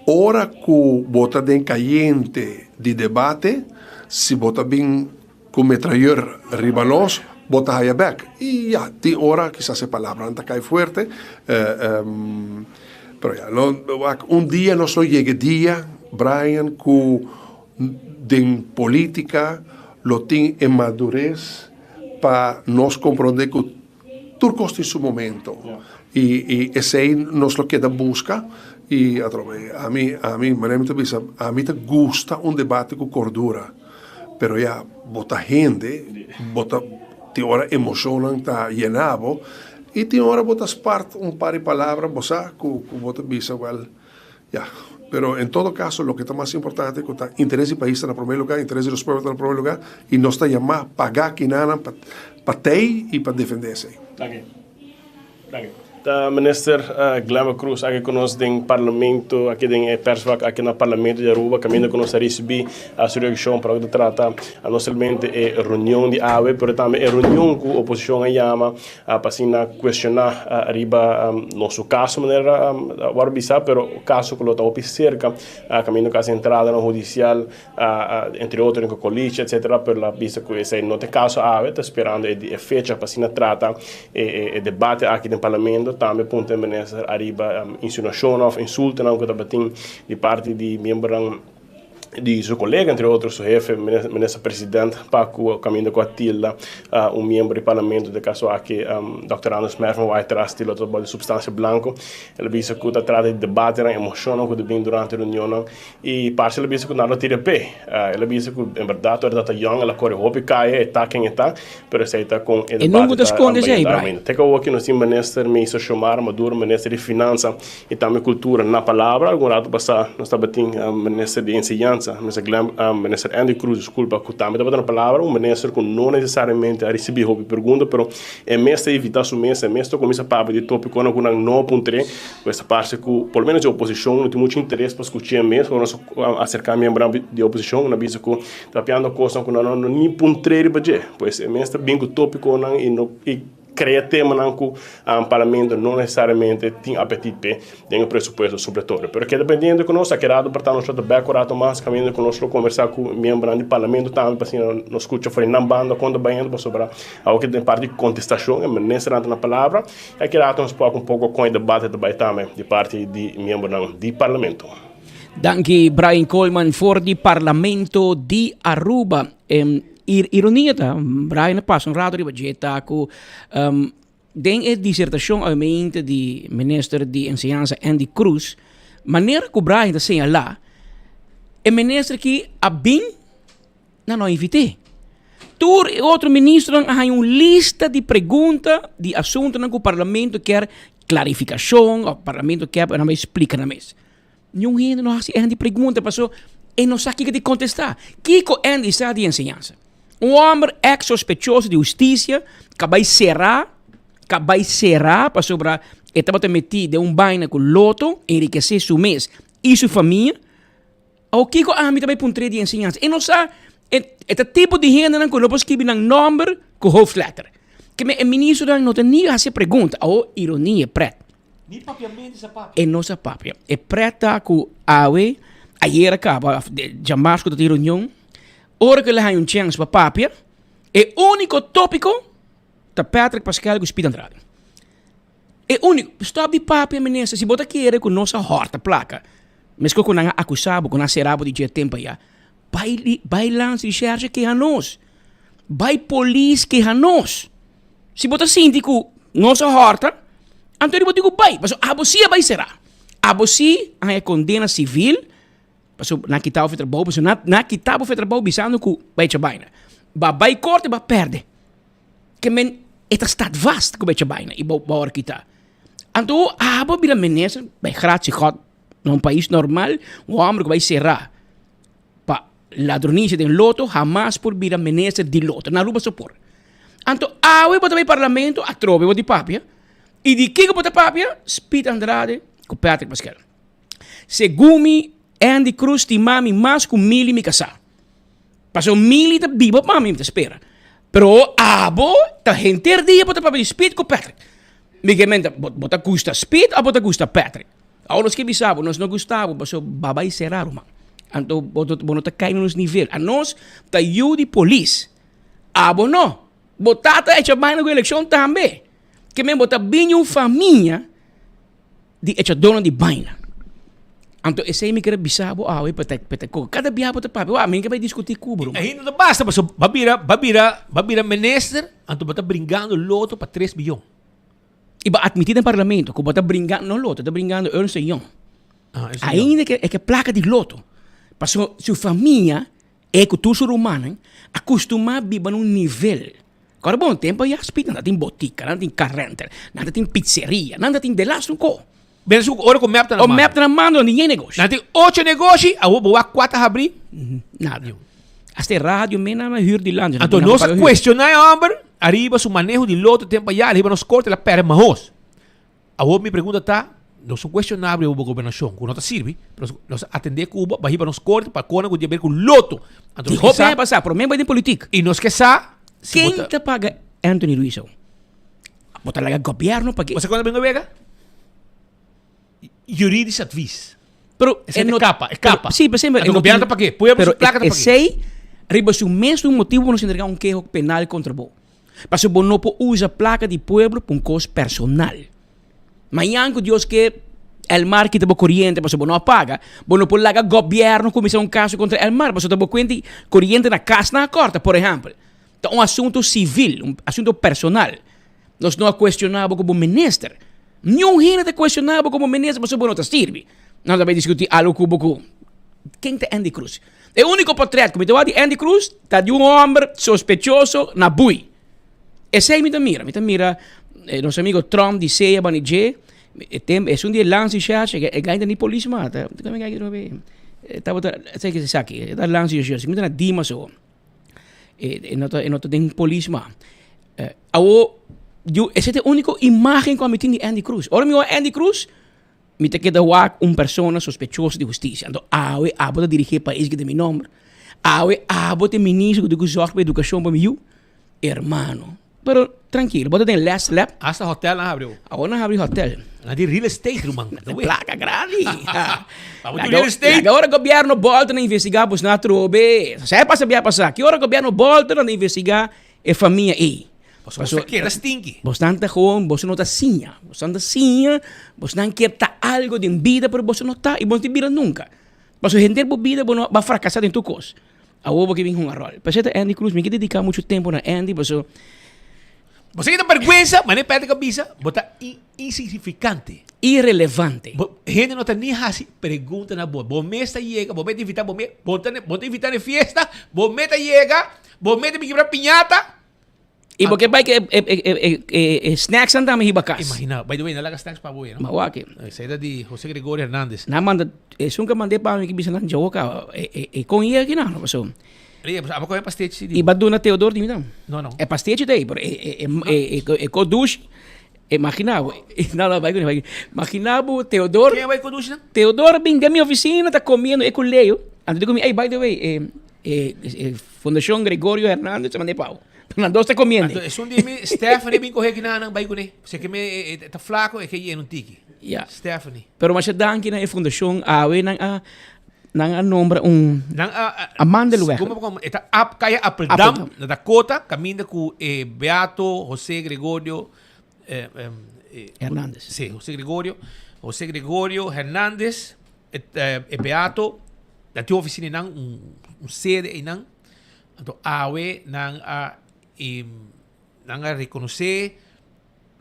ora ku bo ta den kayente di debate, si bo ta bin ku metrayeur riba nos, bo ta haya bèk. I ya, tin ora kisas e palabranan ta kai fuerte, pero ya, no, wak, un dia nos lo yega e dia, Brian, ku den politika lo tin e madures pa nos komprondé ku tur kos tin su momento. I, i esei nos lo keda buska. I atrobe, ami, ami, manera mi ta bisa, ami ta gusta un debate ku kordura. Pero ya, bo ta hende, bo ta tin ora emoshonnan ta yena bo i tin ora bo ta spart un par di palabra, bo sa ku ku bo ta bisa wèl, ya. Pero en todo kaso loke ta mas importante ku ta interes di pais ta na promé lugá, interes di nos pueblo ta na promé lugá i nos ta yamá pagá kinanan pa pa tei i pa defendé esei. Danki. Danki. Ta Minister Glenbert Croes aki cu nos den Parlamento, aki den e persvak aki na Parlamento di Aruba, caminda cu nos a ricibi su reaccion pa loke ta trata no solamente e reunion di awe, pero tambe e reunion cu oposicion a yama pa asina cuestiona riba no su caso manera a worde bisa, pero caso cu lo ta hopi cerca caminda cu a haci entradanan hudicial. Entre otro den cocoliche etcetera pero la bisa cu esey no ta e caso awe ta sperando e fecha pa asina trata e debate aki den parlamento tambe punta e minister ariba insinuacionnan of insultonan cu tabatin di parti di miembronan di su colega entre otro su hefe minister president pa cu caminda cu a tilda un miembro di parlamento den caso aki Dòkter Anders Mervin White tras di lo ta substancia blanco el a bisa cu ta trata di debatenan emocionnan cu ta bin durante reunionnan. I parce el a bisa ku nan lo tira p'e. El a bisa ku en bèrdat ora e ta yòn el a kore hopi kaya, e ta ken e ta, pero esei ta kon e E nunca debate ta ta sconde esei, ambientá Brian. ainda. Te ku awoki nos tin Minister Meester Xiomara Maduro, Minister di Finansa i tambe Kultura na palabra. Algun ratu pasá nos tabatin Minister di Enseñansa, Minister Glenn, Minister Endy Croes, diskulpa, ku tambe tabata na palabra, un minister ku no nesesariamente a risibí hopi pregunta, pero e mes ta evitá su mes, e mes ta kuminsá papia di tópikonan ku nan no a puntr'é. Pues ta parse ku por lo menos e oposishon no tin muchu interes pa skuch'é mes. Ora nos a aserká miembronan di oposishon, nan a bisa ku ta papiando kosnan ku nan no ni puntr'é riba dje. Pues e mes ta bin ku tópikonan i no i krea temanan ku parlamento no nesesariamente tin apetit p'e den e presupuesto supletorio. Pero keda pendiente ku nos, a kerado por ta nos lo ta bèk un rato mas kaminda ku nos lo kombersá ku miembronan di parlamento tambe pa asina nos skucha for di nan banda kon ta bayendo pasobra awor ke den parti di kontestashon e ministernan ta na palabra. E keda nos por un poko kon e debate ta bai tambe di parti di miembronan di Parlamento. Danki Brian Koolman for di Parlamento di Aruba. Ironia ta, Brian a pasa un rato riba dje ta ku den e disertashon obviamente di Minister di Enseñansa Endy Croes, manera ku Brian ta señala, e minister aki a bin. Nan no invit'é. Tur e otro ministronan a haña un lista di pregunta di asuntonan ku parlamento kier klarifikashon òf parlamento kier pa nan bai splika nan mes. Niun hende no hasi Andy pregunta paso e no sa kiko di kontestá. Kiko Andy sa di enseñansa? Un hòmber èks sospechoso di hustisia ka bai será, ka bai será pasobra e tabata metí den un baina ku loto, enrikesé su mes i su famia. Awor kiko ami ta bai puntr'é di enseñansa? E no sa, e e ta tipo di hendenan ku no por skibi nan nòmber ku hoofdletter. Ke men e ministronan no ta ni hasi e pregunta. Awor ironia prèt. Ni papiamento sa papia. E no sa papia. E prèt ta ku awe, ayera kaba, òf djamars ku ta tin reunion, ora ku el a haña un chèns pa papia, e úniko tópiko ta Patrick Pascal ku Speed Andrade. E úniko. Stòp di papia minister, si bo ta kere ku nos a hòrta plaka, meskos ku nan a akusá bo, ku nan a sera bo di dje tempu ayá, bai bai landsrecherche keha nos. Bai polis keha nos. Si bo ta sinti ku nos a hòrta, anto riba tin ku bai, pasobra abo sí a bai será. Abo sí a haña kondena sivil, pasobra nan a kita bo for trabou, pasobra nan a kita bo for trabou bisando ku bo a echa baina. Bo a bai korte, bo a pèrdè. Ke men e ta staat vast ku bo echa baina i bo bo a wòrdu kitá. Anto abo a bira minister, bai gratie God, na un pais normal, un hòmber ku bai será pa ladronisia den loto hamas por bira minister di loto. Na Aruba so por. Anto awe bo ta bai parlamento atrobe bo di papia i di kiko bo ta papia? Speed Andrade ku Patrick Paskel. Segun mi Andy Cruz stima mi mas ku Milly mi kasá. Pasobra Milly ta biba pa mi, mi ta spera. Pero abo ta henter dia bo ta papia di Speed ku Patrick. Mi ke menta bo ta gusta Speed of bo ta gusta Patrick? Awor nos ke bisa bo, nos no gusta bo pasobra bo a bai sera ruman. Anto bo no ta kai na nos nivel. Anos ta yu di polis. Abo no. Bo tata a echa baina ku elekshon tambe. Ke men bo ta bini un famia di echadornan di baina. Anto esei mi kere bisa bo awe pa ta pa ta ku kada bia bo ta papia wak mi ke bai diskuti ku bo ruman. Ainda no basta pasobra bo a bira bo a bira bo a bira minister anto bo ta bringando loto pa tres biyon. I bo a atmití den parlamento ku bo ta bringando no loto ta bringando Ernst en Young. Ainda ke e ke plaka di loto pasobra su famia E ku tur su rumannan a kustumá biba na un nivel. Kòrda bon, tempu a yaspit nan ta tin botika, nan ta tin karrenter, nan ta tin pitseria, nan ta tin delas un ko. Bira su ora ku mep ta na mando. O mep ta na mando nan tin yen negoshi. Nan tin ocho negoshi, awor bo wak kua ta habrí? Nada. Asta e radio mes nan a hür di lanchi. Anto nos a kuestioná e hòmber ariba su maneho di loto tempu ayá, riba nos korte el a pèrdè mahos. Awor mi pregunta ta, nos no cuestiona riba bo gobernacion, cu no ta sirbi, pero nos a atende cu bo, bahi pa nos corte pa cona cu di haber cu loto. Anto nos ke sa. Hopi pasa, prome bai den politic. Y nos ke sa si bo ta. Ken ta paga Anthony Ruiz awor? Bo ta laga gobierno pag'e? Bo sa cuando a bingo wega? Juridisch advies. Pero e no capa, e capa. Si, pero semper. Anto gobierno ta pag'e, pueblo su placa ta pag'e. Esey riba su mes un motibo pa nos entrega un keho penal contra bo. Pasobra bo no por usa plaka di pueblo pa un kos personal. Mañan ku Dios ke Elmar kita bo koriente pasobra bo no a paga, bo no por laga gobièrnu kuminsá un kaso kontra Elmar pasobra ta bo kuenta di koriente na kas nan a kòrta, por ehèmpel. Ta un asuntu sivil, un asuntu personal. Nos no a kuestioná bo komo minister. Niun hende ta kuestioná bo komo minister pasobra bo no ta sirbi. Nan ta bai diskutí algu ku bo ku ken ta Andy Cruz? E úniko portret ku mi ta wak di Andy Cruz ta di un hòmber sospechoso na bui. Esei mi ta mira. Mi ta mira nos amigo Trump di sea bani dje. E tempu esun di e Lansi Shasha e gai ta ni polis mas. Ta tabata esaki e ta Lansi Shasha. Mi ta na Dimas awor. E no ta e no ta den polis mas. Awor esei ta e úniko imágen ku ami tin di Andy Cruz. Ora mi wak Andy Cruz. Mi ta keda wak un persona sospechoso di hustisia. Anto awe abo ta dirigí e pais ki ta mi nomber. Awe abo ta e ministro ku tin ku zòrg pa edukashon pa mi yu. Hermano. Pero trankilo, bo ta den les lep. Hasta hotel nan habri awo. Awo nan habri hotel. Nan tin real estate ruman. Plaka grandi. Abo tin real estate. Laga ora gobierno bolta nan investigá bos nan atrobe. Sa e pasa bia pasa. Ki ora gobierno bolta nan ta investigá e famia ei. Pasobra bo ta keda stinky. Bosnan ta gewoon, boso no ta siña. Bosnan ta siña, bosnan kier ta algo den bida, pero boso no ta y bo no tin bira nunca. Pasobra henter bo bida bo no bo a fracasa den tur cos. Awor bo ke bin hunga rol. P'esei ta Andy Cruz, mi ke dedica mucho tempo na Andy pasobra. Bo sa ki ta bergwensa, manera Patrick a bisa, bo ta insignificante. Irelevante. Bo, hende no ta ni hasi pregunta na bo. Bo mes ta yega, bo mes ta invita bo mes, bo ta, bo ta invita na e fiesta, bo mes ta yega, bo mes ta bin kibra piñata. I bo ke bai ke e, e, e, e, e, e snacks nan tambe hiba kas. Imagina, by the way, nan laga snacks pa bo, no? Ma wak. Esei ta di José Gregorio Hernandez. Nan manda, esun ke mand'é pa mi ke bisa nan djawo ka, e, e, e kon yega ki nan, paso. Ria, pues abo come pastechi di. I ba duna Theodor di mi dan. No, no. E pastechi ta ei, pero e e e e e ko dushi. Imagina bo, no, no, bai ku bai. Imagina bo Theodor. Ken bai ko dushi nan? Theodor bin den mi oficina ta comiendo e ku Leo. Anto di ku mi, ey, by the way, e e e Fundacion Gregorio Hernandez ta manda e pao. Nan dos ta comiendo. Anto esun di mi, Stephanie bin kohe kina nan bai kuné. Se ke me e ta flaco e ke yena un tiki. Ya. Stephanie. Pero masha danki na e fundacion awe nan a Nan a nombra un Nan a, a Amandelweg. Como como e ta ap kaya Appeldam na Dakota kaminda ku e Beato Jose Gregorio eh, eh, Hernandez. Sí, Jose Gregorio, Jose Gregorio Hernandez e, e Beato nan tin oficina einan un, un sede einan. Anto awe nan a e, nan a reconoce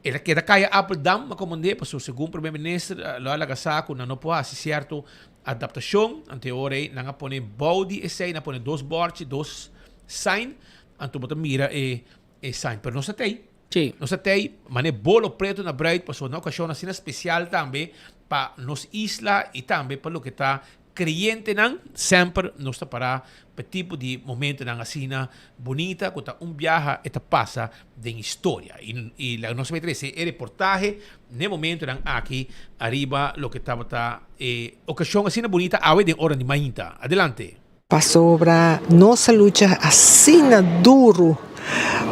El a keda kaya Appeldam, a komand'é, pasobra segun Prome Minister lo a laga sa ku nan no por hasi sierto adaptashon. Anto e ora ei nan a pone bou di esei, nan a pone dos bòrchi, dos sign, anto bo ta mira e e sign. Pero nos a tei. Sí. Nos a tei manera bolo pretu na bruid, pasobra na okashon asina spesial tambe pa nos isla i tambe pa loke ta Creyentenan, semper nos ta pará pa e tipo di momentonan asina bunita cu ta un biaha e ta pasa den historia. Y, y laga nos a bay trece e reportahe n'e momentonan aki ariba loke tabata e ocasion asina bunita awe den ora di mainta. Adelante. Pasobra nos a lucha asina duru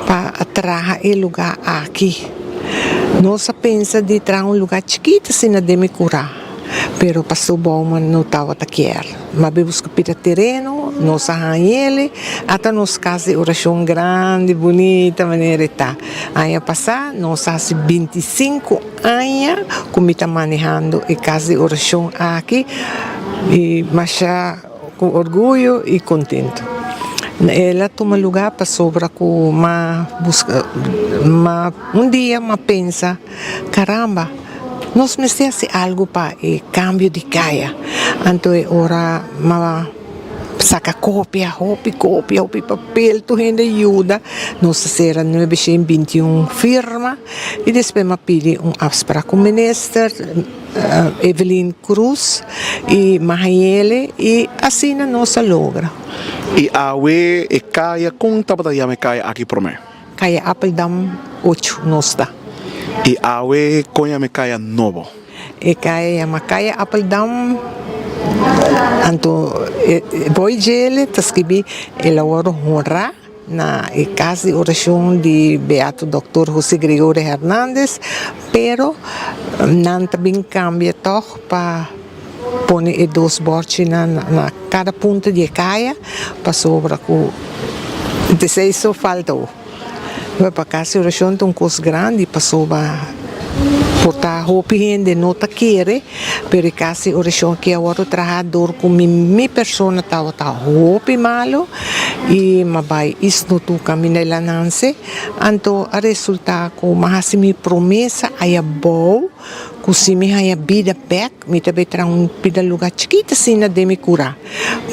pa traha e lugá aki. Nos a pensa di traha un lugá chikito asina den mi kurá, pero Pastor Bouwman no tabata kier. Ma be buska pida tereno, nos a haña el'e, ata nos kas di orashon grandi, bunita manera e ta. Aña pasá nos a hasi bintisinku aña ku mi ta manehando e kas di orashon aki i masha. Ku orguyo i kontentu. El a tuma lugá pasobra ku m'a buska, m'a un dia m'a pensa, Karamba, nos mester hasi algu pa e kambio di kaya. Anto e ora m'a saka kopia, hopi kopia, hopi papel, tur hende yuda. Nos a sera nuebe shen bintiun firma i despues m'a pidi un afsprak ku minister. Evelyn Cruz y Mahayele y asina nos a logra. Y awe e caya con tabata yama e caya aki prome? Caya Appeldam ocho nos ta. Y awe con yama e caya nobo? E caya yama caya Appeldam anto boy djele ta scribi el a worde honra. Na e kas di orashon di Beato Dòktor José Gregorio Hernandez, pero nan ta bin kambia tòg pa pone e dos bòrchinan na kada punta di e kaya pasobra ku esei so falta awo. Pa kas di orashon ta un kos grandi pasobra por ta hopi hende no ta kere. Pero e kas di orashon aki a wòrdu traha dor ku mi mi persona tabata hopi malu i m'a bai isnotu kaminda el a nanse. Anto a resultá ku m'a hasi mi promesa aya bou ku si mi haña bida bèk mi ta bai traha un pida lugá chikit asina den mi kurá.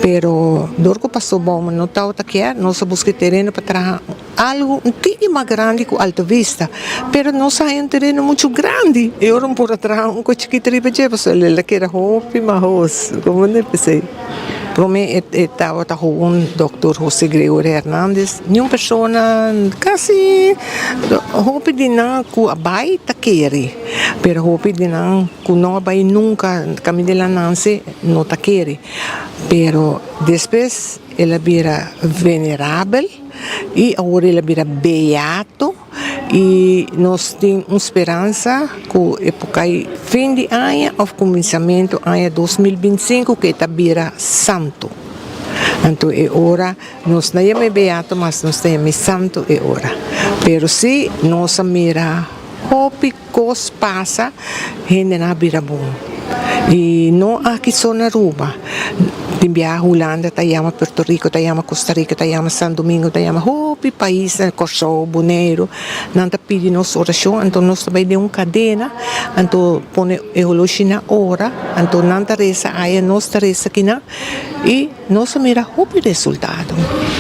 Pero dor ku pastor Bouman no tabata kier nos a buska e tereno pa traha. Algu un tiki mas grandi ku Alto Vista, pero nos haña un tereno muchu grandi i ora un por a traha un kos chikito riba dje pasobra el a keda hopi mahos, komo no p'esei. Prome e tabata houn Dòktor José Gregorio Hernandez, niun persona kasi hopi di nan ku a bai ta kere, pero hopi di nan ku no a bai nunka kaminda el a nanse no ta kere, pero despues el a bira venerabel. I awor el a bira beato i nos tin un speransa ku e por kai fin di aña òf kuminsamentu aña 2025 ku e ta bira santu. Anto e ora nos no yam'é beato mas nos ta yam'é santu e ora. Pero si nos a mira hopi kos pasa hendenan a bira bon. I no aki so na Aruba. Tin biaha Hulanda ta yama, Puerto Rico ta yama, Costa Rica ta yama, San Domingo ta yama, hopi paisnan, Kòrsou, Boneiru, nan ta pidi nos orashon, anto nos ta bai den un kadena, anto pone e holoshi na ora, anto nan ta resa aya, nos ta resa kinan, i nos a mira hopi resultado.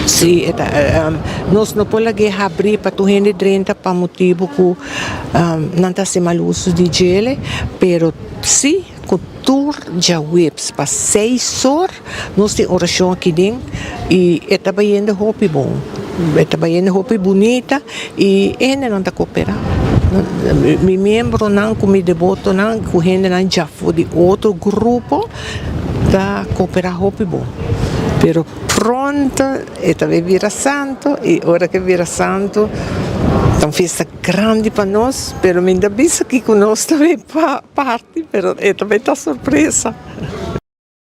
Sí, e ta, nos no por lag'é habrí pa tur hende drenta pa motibu ku nan ta hasi mal uso di djele, pero sí ku tur djaweps pa seis or nos tin orashon aki den i e ta bayendo hopi bon, e ta bayendo hopi bunita i e hendenan ta koperá. Mi miembronan ku mi debotonan ku hendenan djafó di otro grupo ta koperá hopi bon. Pero pronto e ta bay bira santo i ora ku e bira santo ta un fiesta grandi pa nos, pero mi ta bisa kiko nos ta bay parti pero e ta bay ta sorpresa.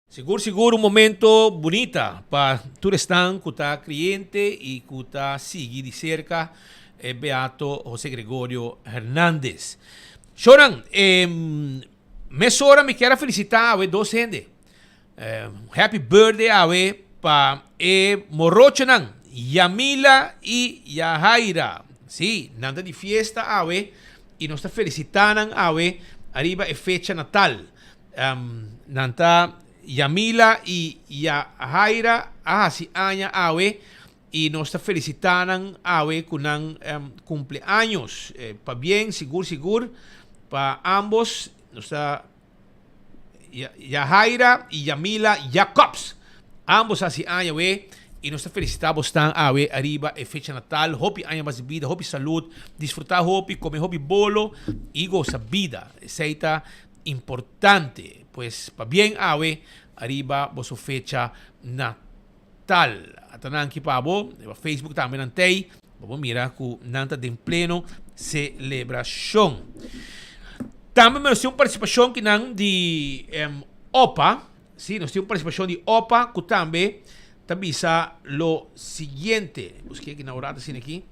Sigur sigur un momento bunita pa tur esnan ku ta kreyente i ku ta sigui di serka e Beato Jose Gregorio Hernandez. Shownan, e mesora mi kier a felisita awe dos hende. Happy birthday awe pa e morochonan Yamila i Yahaira. Sí, nan ta di fiesta awe i nos ta felisita nan awe ariba e fecha natal. Nan ta Yamila i Yahaira a hasi aña awe i nos ta felisita nan awe ku nan kumpleaños. Pabien sigur sigur pa ambos. Nos ta Yahaira i Yamila Jacobs. Ambos hasi aña awe i nos ta felisita bosnan awe ariba e fecha natal. Hopi aña mas di bida, hopi salud, disfruta hopi, come hopi bolo i gosa bida. Esei ta importante. Pues pabien awe ariba boso fecha natal. Ata nan aki pa bo, riba Facebook tambe nan t'ei. Bo por mira ku nan ta den pleno selebrashon. Tambe nos tin un partisipashon ki nan di opa. Si, nos tin un partisipashon di opa ku tambe ta bisa lo siguiente. Busk'é aki na ora ta asina aki.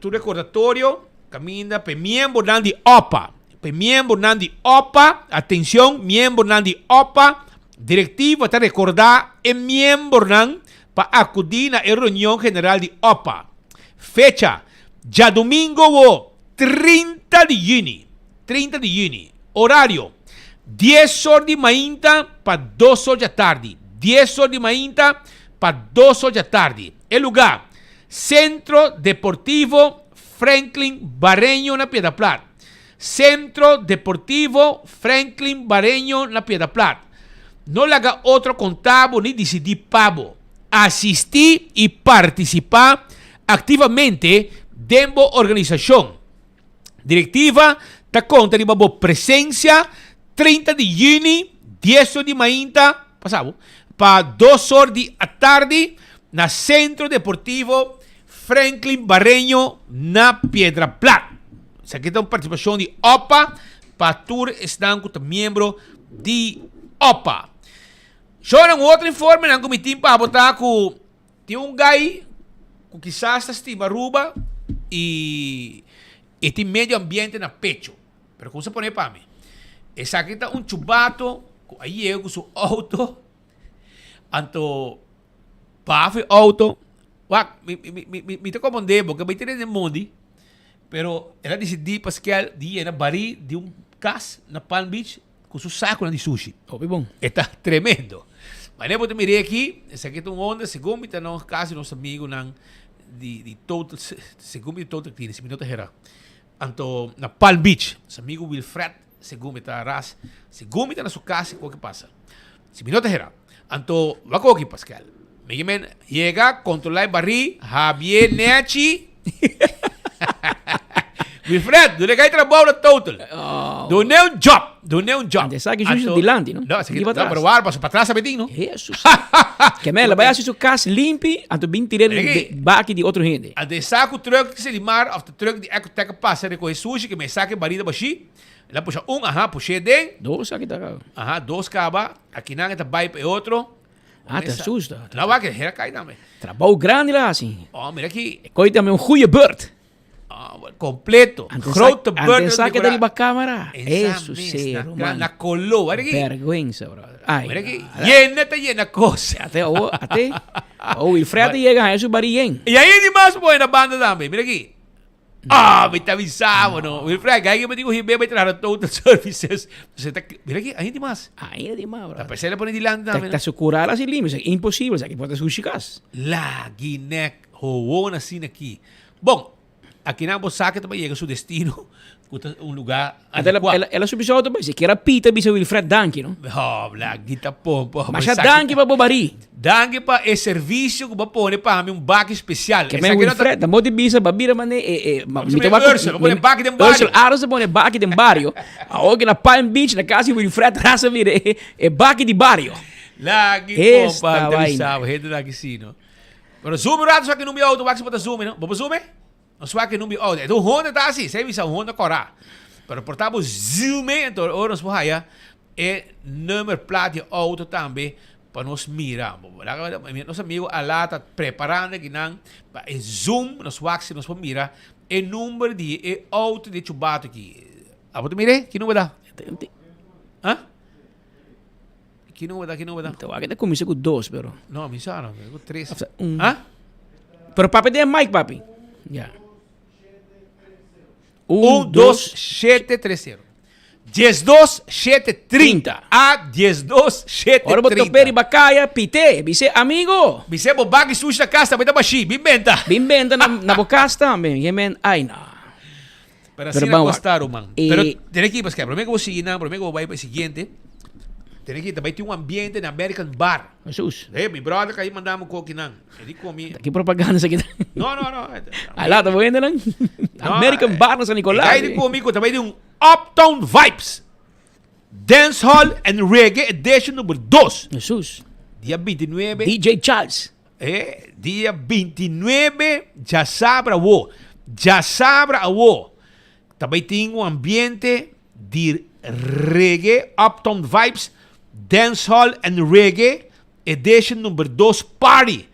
Tur rekordatorio kaminda pa e miembronan di opa. Pa e miembronan di opa, atenshon, miembronan di opa, direktiva ta rekordá e miembronan pa akudí na e reunion general di opa. Fecha, djadumingo wo 30 di yüni, 30 di yüni. Orario, dies or di mainta pa dos or djatardi, dies or di mainta pa dos or djatardi. E lugá, Centro Deportivo Franklin Bareño na Piedra Plat. Centro Deportivo Franklin Bareño na Piedra Plat. No laga otro konta bo ni disidí pa bo. Asistí i partisipá aktivamente den bo organisashon. Direktiva ta konta riba bo presensia 30 di yüni, dies or di mainta, pasa bo, pa dos or di atardi na Centro Deportivo Franklin Bareño na Piedra Plat. Esaki ta un partisipashon di opa pa tur esnan ku ta miembro di opa. Shownan un otro informenan ku mi tin pa bo ta ku tin un guy ku kisas ta stima Aruba i e tin medio ambiente na pecho. Pero kon sa pone pa mi? Esaki ta un chubato ku a yega ku su auto anto Paf e auto. Wak, mi, mi, mi, mi, mi ta comprende bo, que bai tene den mondi, pero el a decidí pa skel di yena barí di un cas na Palm Beach cu su saconan di sushi. Hopi bon. E ta tremendo. Manera bo ta mir'é aki, esaki ta un onda, segun mi ta na un cas di nos amigunan di, di Total, segun mi di Total Cleaning, si mi no ta hera. Anto na Palm Beach, nos amigo Wilfred, segun mi ta ras, segun mi ta na su cas, e koe ke pasa. Si mi no ta hera. Anto, wak oki, Pascal. Mi ke men yega, kontrolá e barí, habié nechi. Wilfred, dune kai trabou na Total. Dune un job, dune un job. Ante esaki shushi dilanti, no? No, esaki Di pa no, tras. pero war, paso pa tras sabe tin, no? Jesus. Ke men, la bai hasi su kas limpi, anto bin tir'é Mira den baki di otro hende. Ante sa ku truck di Selimar of truck di Ecotec a pasa rekohe sushi, ke men sa ke barí ta bashí. El a pusha un, aha, push'é den. Dos aki ta kaba. Aha, dos kaba. Akinan e ta bai pa e otro. Ah, ta asusta. No, wak, hera kai tambe. Trabou grandi la hasi. Oh, mira aki. E koi tambe un goeie beurt. Ah, wat. Completo. Grote burger. Antes sa keda riba camera. Eso sí, ruman. Na color. Mira aquí. Vergüenza, brother. Ay. Mira aquí. Yena ta yena cos. Ate, oh, ate. Oh, Wilfred llega a su barien. Y ahí ni más pone na banda tambe. Mira aquí. Ah, mi ta bisa bo no. Wilfred, gai que me digo hibé bai traha Total Services. Entonces, ta, mira aquí, ahí ni más. Ahí ni más, brother. Ta pensé le pone dilante tambe. Ta su curar así limpio, imposible, o sea, que puede sushi cas. La guinek, gewoon así aquí. Bon, Akinan bo sa ke ta bai yega su destino, ku ta un lugá adekuá. El a subi su auto bai sikiera pita bisa Wilfred danki no. Ho, lagi ta pompa. Masha danki pa bo barí. Danki pa e servisio ku bo a pone pa mi un baki spesial. Ke men Wilfred, nan bo di bisa ba bira mane e e mi ta wak Ursel, bo pone baki den bario. Ursel Arends a pone baki den bario. Awor ki na Palm Beach na kas di Wilfred ras a bira e baki di bario. Lagi pompa, mi ta bisa bo, hende ta aki si no. Pero zoom un rato swak e number auto wak si bo ta zoom no. Bo por zoom e? No swak e number auto. E un Honda ta asi, sei bisa un Honda kora. Pero por ta bo zoom e enton ora nos por haya e number plaat di auto tambe pa nos mira. Nos amigo Ala ta preparando akinan pa e zoom nos wak si nos por mira e number di e auto di e chubato aki. Abo ta mira e? Ki number ta? Ha? Ki number ta? Ki number ta? Ta wak ta kuminsá ku dos pero. No, mi sa no, ku tres. Of un. Ha? Pero papi den mic papi. Ya. Un, dos, shete, tres, sero. 12 7 30 A 12 7 Ora bo 30. tope riba kaya, pite, bise amigo. Bise bo baki sushi na kas tambe ta bashí, bin benta. Bin benta na, na bo kas tambe. Je men, ai no. Pero Pero asina ban wak. kosta ruman. E- Pero tene ki paske, prome ku bo sigui nan, prome ku bo bai pa e siguiente, tene ki ta bai tin un ambiente na American Bar. Jesus. Eh, mi brother ka manda mi koki nan. E di komi. Ki propaganda esaki ta? No, no, no. A later bo hende nan. No, American Bar na San Nicolas. E kai di komi ku ta bai di un Uptown Vibes. Dance Hall and Reggae Edition number 2. Jesus. Dia 29. DJ Charles. E dia 29 djasabra awo, djasabra awo, ta bai tin un ambiente di reggae, Uptown Vibes, Dancehall and Reggae Edition number dos Party.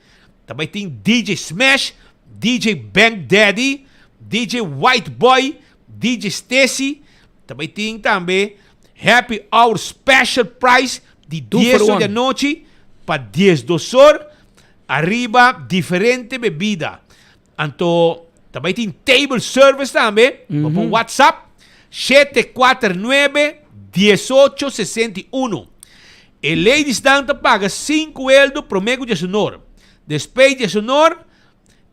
Ta bai tin DJ Smash, DJ Bank Daddy, DJ White Boy, DJ Stacy. Ta bai tin tambe Happy Hour Special Price di Two dies for or di one. anochi pa 12 or ariba diferente bebida. Anto ta bai tin table service tambe. Bo por WhatsApp 749 1861. E ladiesnan ta paga 5 eldo prome ku diesunor. Despues diesunor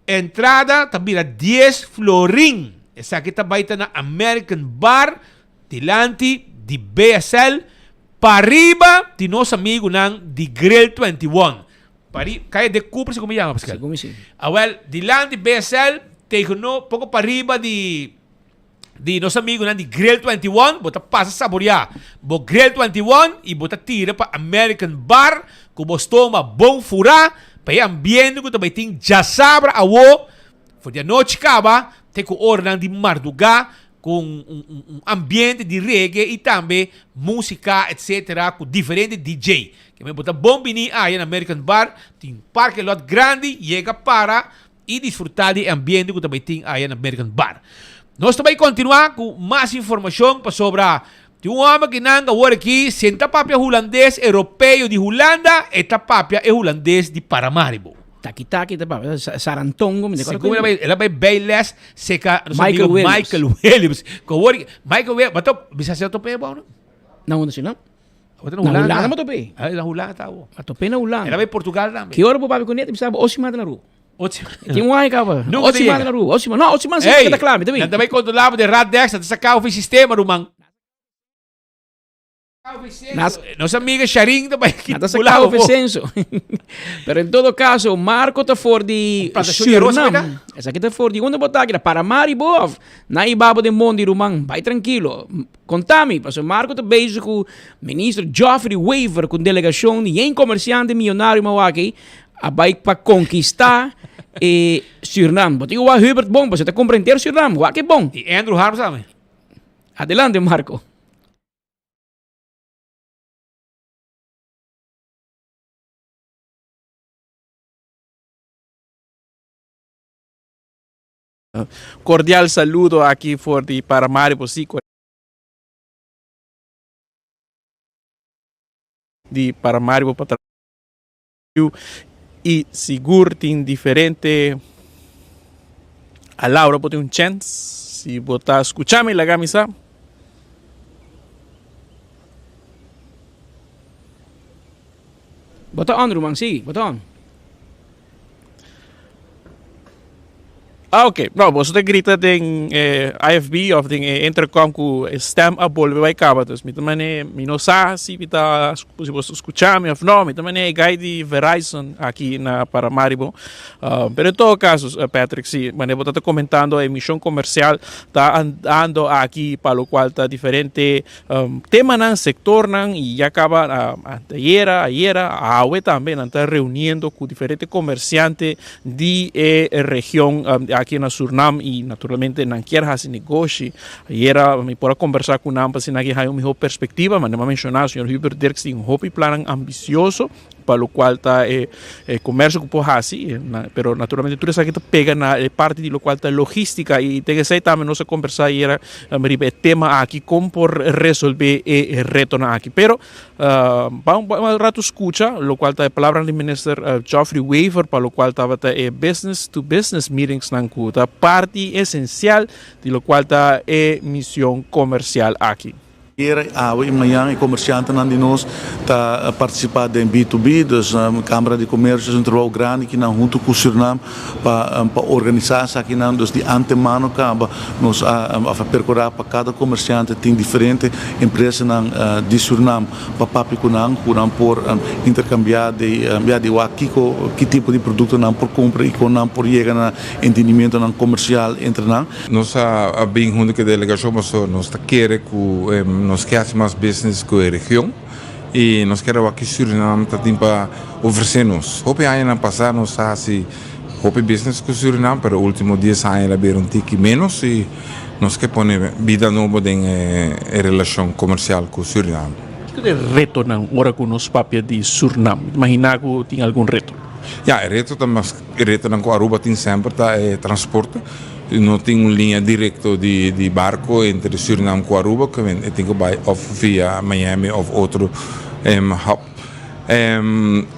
Entrada ta bira dies florin. Esaki ta bai ta na American Bar dilanti di BSL pariba di nos amigunan di Grill 21. Pari, Calle de Cooper si como yama Pascal? Si como si. Awel, dilanti BSL tegen no poco pariba di di nos amigunan di Grill 21, bo ta pasa saboreá bo Grill 21 i bo ta tira pa American Bar ku bo stoma bon furá pa e ambiente ku ta bai tin djasabra awo for di anochi kaba te ku oranan di mardugá ku un un ambiente di reggae i tambe músika etcetera ku diferente DJ. Ke men bo ta bon bini aya na American Bar tin parking lot grandi yega para i disfrutá di e ambiente ku ta bai tin aya na American Bar. Nos ta bai kontinuá ku mas informashon pasobra tin un hòmber ki nan awor aki sin ta papia hulandes europeo di Hulanda, e ta papia e hulandes di Paramaribo. Taki taki ta papia sarantongo mi ta kòrda. Segun el a bai bijles seka nos Michael amigo Williams. Michael Williams. Ku awor Michael Williams, bo ta bisa si a top'é bo no? Na unda si no? Na Hulanda. Na Hulanda top'é. Ah, na Hulanda ta awo. A top'é na Hulanda. El a bai Portugal tambe. Ki ora bo papia kuné ta bisa bo osi mata na rua. Ocho. Tin un aña caba. Nunca Ocho te manan llega. na rua. Ocho No, ocho manan Ey, siempre ta klaar, mi ta bin. nan ta bay controla bo de Radex, nan ta saca of e sistema, ruman. Nas- Nos amiga Sharin ta bay Nan ta pula saca bo. of e censo. Pero en todo caso, Marco ta for di Plantacion di arroz, Surinam. verdad? Esaki ta for di unda bo ta aki? Na Paramaribo of na Ibabo den Mondi, ruman. Bay tranquilo. Conta mi, pasobra Marco ta bezig cu Minister Geoffrey Wever cu un delegacion di yen comerciante millonario mawaki A bai pa konkistá e Sürnam. Bo tin ku wak Hubert bon, pasobra e ta kumpra henter Sürnam. Wak e bon. I Andrew Harms tambe. Adelante, Marco. Cordial saludo aki for di Paramaribo si di Paramaribo pa y sigur tin diferente a Laura bo tin un chens si bo ta scucha mi laga mi sa. Bo ta on ruman si bo ta on. Ah, ok. No, boso ta grita den eh, IFB of den eh, intercom ku e stem a bolbe bai kaba. Dus mi ta mane, mi no sa si mi ta, si boso skucha mi of no. Mi ta mane e guy di Verizon aki na Paramaribo. Uh, pero en todo caso, eh, Patrick, si, mane bo ta comentando e misión comercial ta andando aki pa lo cual ta diferente Temanan, sectornan y ya caba anteayera, ayera, awe tambe nan ta reuniendo cu diferente comerciante di e region aki na Surnam y naturalmente nan kier haci negoshi. Ayera mi por a conversa cu nan pa asina ki haya un miho perspectiva, manera mi a menciona señor Hubert Dirks tin hopi plannan ambicioso. pa locual ta e comercio cu por haci, pero naturalmente tur esaki ta pega na e parti di locual ta logistica y ten esey tambe nos a conversa ayera riba e tema aki con por resolve e retonan aki. Pero ban un rato scucha locual ta e palabranan di Minister Geoffrey Wever pa locual tabata e business to business meetingsnan cu ta parti esencial di locual ta e mision comercial aki. Ayera, awe y mañan e comerciantenan di nos ta participa den B to B, dus Camara di Comercio haci un trabao grandi kinan hunto cu Surinam pa pa organisa esakinan, dus di antemano caba nos a of a percura pa cada comerciante tin diferente empresanan di Surinam pa papia cu nan, cu nan por intercambia di ya di wak kico ki tipo di producto nan por cumpra y con nan por yega na entendimientonan comercial entre nan. Nos a bin hunto ku e delegashon pasobra nos ta kere ku nos ke hasi mas business ku e region i nos kere wak ki Surinam ta tin pa ofresé nos. Hopi añanan pasá nos a hasi hopi business ku Surinam pero ultimo dies aña el a bira un tiki ménos i nos ke pone bida nobo den e relashon komersial ku Surinam. Kiko ta e retonan ora ku nos papia di Surinam? Mi ta imaginá ku tin algun reto. Ya, e reto ta mas. E retonan ku Aruba tin semper ta e transporte. No tin un liña direkto di barko entre Surinam ku Aruba, ku e tin ku bai òf via Miami òf otro hub.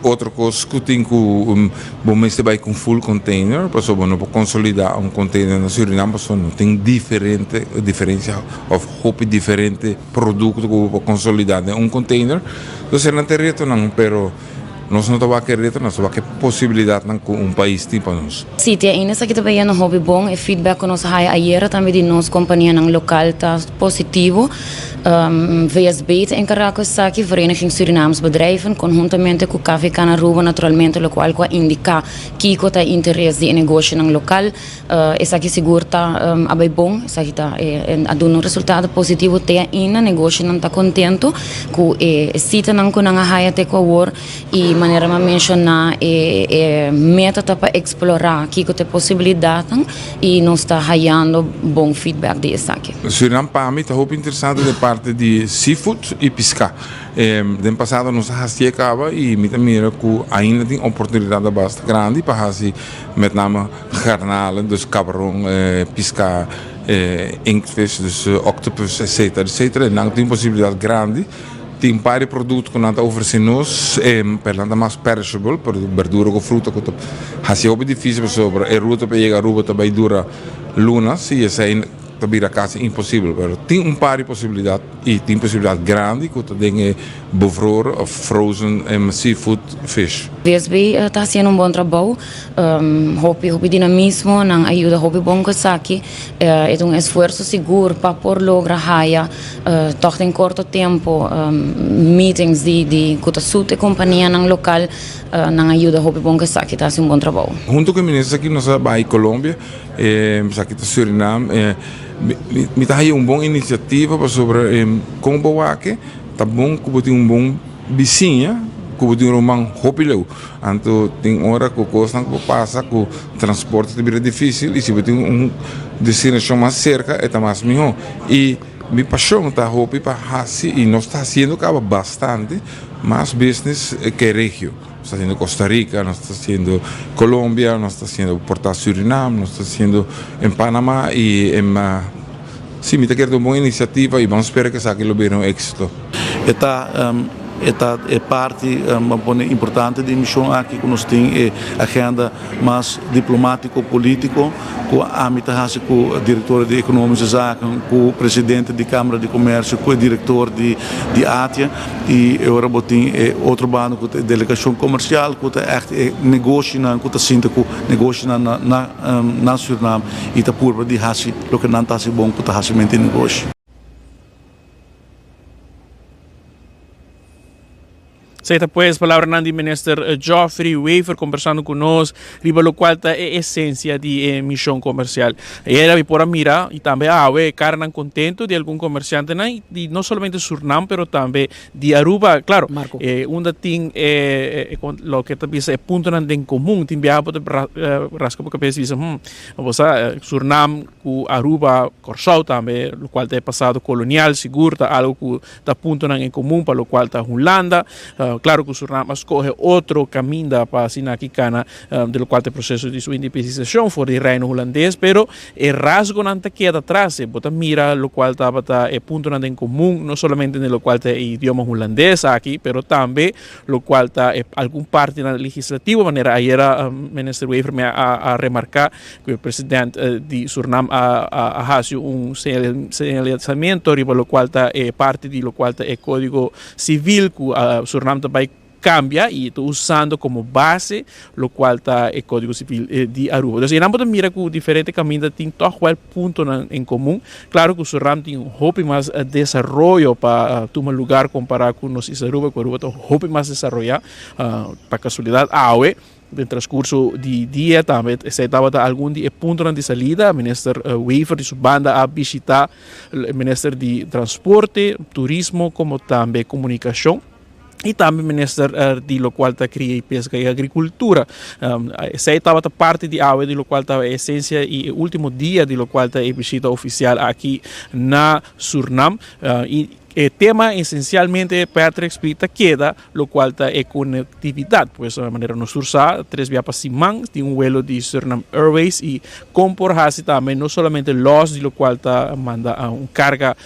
Otro kos ku tin ku bo mester bai ku un full container pasobra bo no por konsolidá un container na Surinam pasobra no tin diferente diferensia òf hopi diferente produkto ku bo por konsolidá den un container. Entonces nan ta e retonan pero. Nos no ta wak e reto, nos ta wak e posibilidatnan ku un pais tin pa nos. Sí, te ainda esaki ta bayendo hopi bon. E feedback ku nos a haya ayera tambe di nos kompanianan lokal ta positivo. VSB ta enkargá ku esaki, Vereniging Surinaams Bedrijven, konhuntamente ku KVK Aruba naturalmente, lokual ku a indiká kiko ta e interes di e negoshonan lokal. Esaki sigur ta a bai bon, esaki ta a duna un resultado positivo te ainda, negoshonan ta contento cu e citanan cu nan a haya te cu awor y manera mi a menciona e e meta ta pa explora kico ta e posibilidadnan y nos ta hayando bon feedback di esaki. Surinam pa mi ta hopi interesante den parti di seafood y pisca. Den pasado nos a haci'e caba y mi ta mira cu ainda tin oportunidad basta grandi pa haci met name Garnalen, dus kabaron, piska, inktvis, dus octopus, etcetera, etcetera. Nan tin posibilidat grandi. Tin un par di produkto ku nan ta ofresé nos, pero nan ta mas perishable, pero berdura ku fruta ku ta hasi hopi difisil pasobra e ruta pa yega Aruba ta bai dura lunas i esei ta bira kasi imposibel. Pero tin un par di posibilidat i tin posibilidat grandi ku ta den e bevroren of frozen seafood fish. VSB ta hasiendo un bon trabou. Hopi hopi dinamismo, nan a yuda hopi bon ku esaki. E ta un esfuerso sigur pa por logra haya tòg den korto tempu meetings di di ku ta sut e kompanianan lokal. Nan a yuda hopi bon ku esaki, ta hasi un bon trabou. Hunto ku e minister aki nos a bai Colombia, esaki ta Surinam. Mi ta haya un bon inisiativa pasobra kon bo wak ta bon ku bo tin un bon bisiña ku bo tin un ruman hopi leu. Anto tin ora ku kosnan ku por pasa ku transporte ta bira difisil i si bo tin un destinashon mas serka e ta mas mihó. I mi pashon ta hopi pa hasi i nos ta hasiendo kaba bastante mas business ke regio. Nos ta haciendo Costa Rica, nos ta haciendo Colombia, nos ta haciendo por ta Surinam, nos ta haciendo en Panama y en si mi ta kere ta un bon iniciativa y ban spera cu esaki lo bira un exito. E ta e ta e parti ban pone importante di e mision aki cu nos tin e agenda mas diplomatico politico cu ami ta haci cu director di Economische Zaken, cu presidente di Camara di Comercio, cu e director di di ATIA y e ora bo tin e otro banda cu ta e delegacion comercial cu ta echt e negoshinan cu ta sinta cu negoshinan na na na Surinam y ta purba di haci loke nan ta haci bon cu ta hacimento di negoshi. Esei ta pues palabranan di Minister Geoffrey Wever kombersando ku nos riba lokual ta e esensia di e mishon komersial. Ayera mi por a mira i tambe awe e karanan kontentu di algun komersiantenan i di no solamente Surnam pero tambe di Aruba. Klaro, e unda tin e loke ta bisa e puntonan den komun tin biaha bo ta raska bo kabes i bisa hmm bo sa Surnam ku Aruba, Kòrsou tambe lokual ta e pasado kolonial sigur ta algu ku Ta puntonan en komun pa lokual ta Hulanda. Klaro ku Surinam a skohe otro kaminda pa asina aki kana di lokual ta e proseso di su independisashon for di Reino Hulandes, pero e rasgonan ta keda atras. Bo ta mira lokual tabata e puntonan den komun, no solamente den lokual ta e idioma hulandes aki, pero tambe lokual ta e algun partinan legislativo, manera ayera Minister Wever mi a remarká. Ku e president di Surnam a a hasi un señalisamiento riba lokual ta e parti di lokual ta e kódigo sivil ku Surnam ta bai kambia i ta usando komo base lokual ta e kódigo sivil di Aruba. Entonces einan bo ta mira ku diferente kaminda tin tòg wèl puntonan en komun. Klaro ku Surnam tin hopi mas desaroyo pa tuma lugar kompará ku nos isla Aruba, ku Aruba ta hopi mas desaroyá. Pa kasualidat awe. Den transcurso di dia tambe esei tabata algun di e puntonan di salida. Minister Wever di su banda a bishita minister di Transporte, Turismo como tambe Comunicacion y tambe minister di locual ta Cria y Pesca y Agricultura. Esei tabata parti di awe di locual ta e esencia y e ultimo dia di locual ta e bishita oficial aki na Surnam. E tema esencialmente Patrick Speed ta keda locual ta e conectividad. Pues manera nos tur sa, tres bia pa siman tin un vuelo di Suriname Airways y con por haci tambe no solamente los di locual ta manda un carga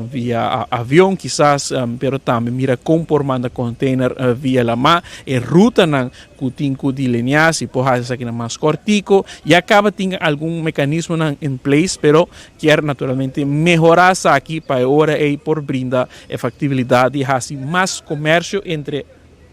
via avion kisas, pero tambe mira con por manda container via lama. E rutanan cu tin cu dilinea si por haci esakinan mas cortico. Ya caba tin algun mecanismonan in place, pero Kier naturalmente mehorá esaki pa e ora ei por brinda e factibilidad di haci mas comercio entre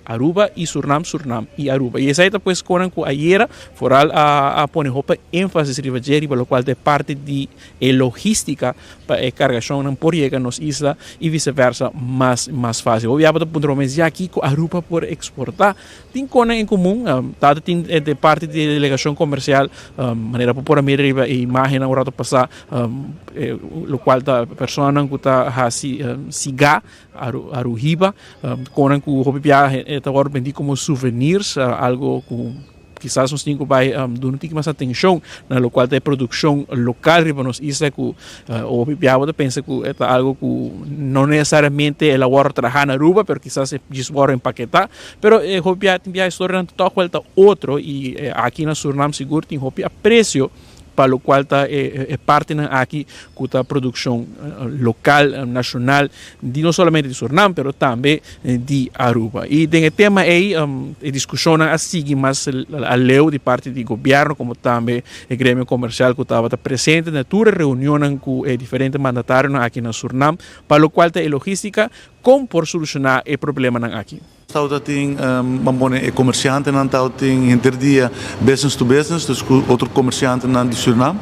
Aruba y Surnam, Surnam y Aruba. Y esai ta pues conan cu ayera vooral a a pone hopi enfasis riba dje, riba locual ta e parti di e logistica pa e cargacionnan por yega nos isla y viceversa mas mas facil. Hopi ya bo ta puntra bo mes, ya kico Aruba por exporta? Tin konan en komun, ta tin de parti di e delegashon komersial, manera bo por a mira riba e imágennan un rato pasá, lokual ta personanan ku ta hasi sigá, aruhiba, konan ku hopi biaha ta wòrdu bendí komo souvenirs, algo ku kisas nos tin ku bai duna un tiki mas atenshon na lokual ta e produkshon lokal riba nos isla ku hopi biaha bo ta pensa ku e ta algo ku no nesesariamente el a wòrdu traha na Aruba, pero kisas e djis wòrdu empaketá. Pero e hopi bia tin bia historianan ta tòg wèl ta otro i aki na Surinam sigur tin hopi apresio pa lokual ta e partinan aki ku ta produkshon lokal, nashonal di no solamente di Surinam pero tambe di Aruba. I den e tema ei e diskushonnan a sigui mas aleu di parti di gobièrnu komo tambe e gremio komersial ku tabata presente na tur e reunionnan ku e diferente mandatarionan aki na Surinam pa lokual ta e logistika Kon por solushoná e problemanan aki? Tawata tin, ban pone e komersiantenan tabatin henter dia business to business, dus ku otro komersiantenan di Surinam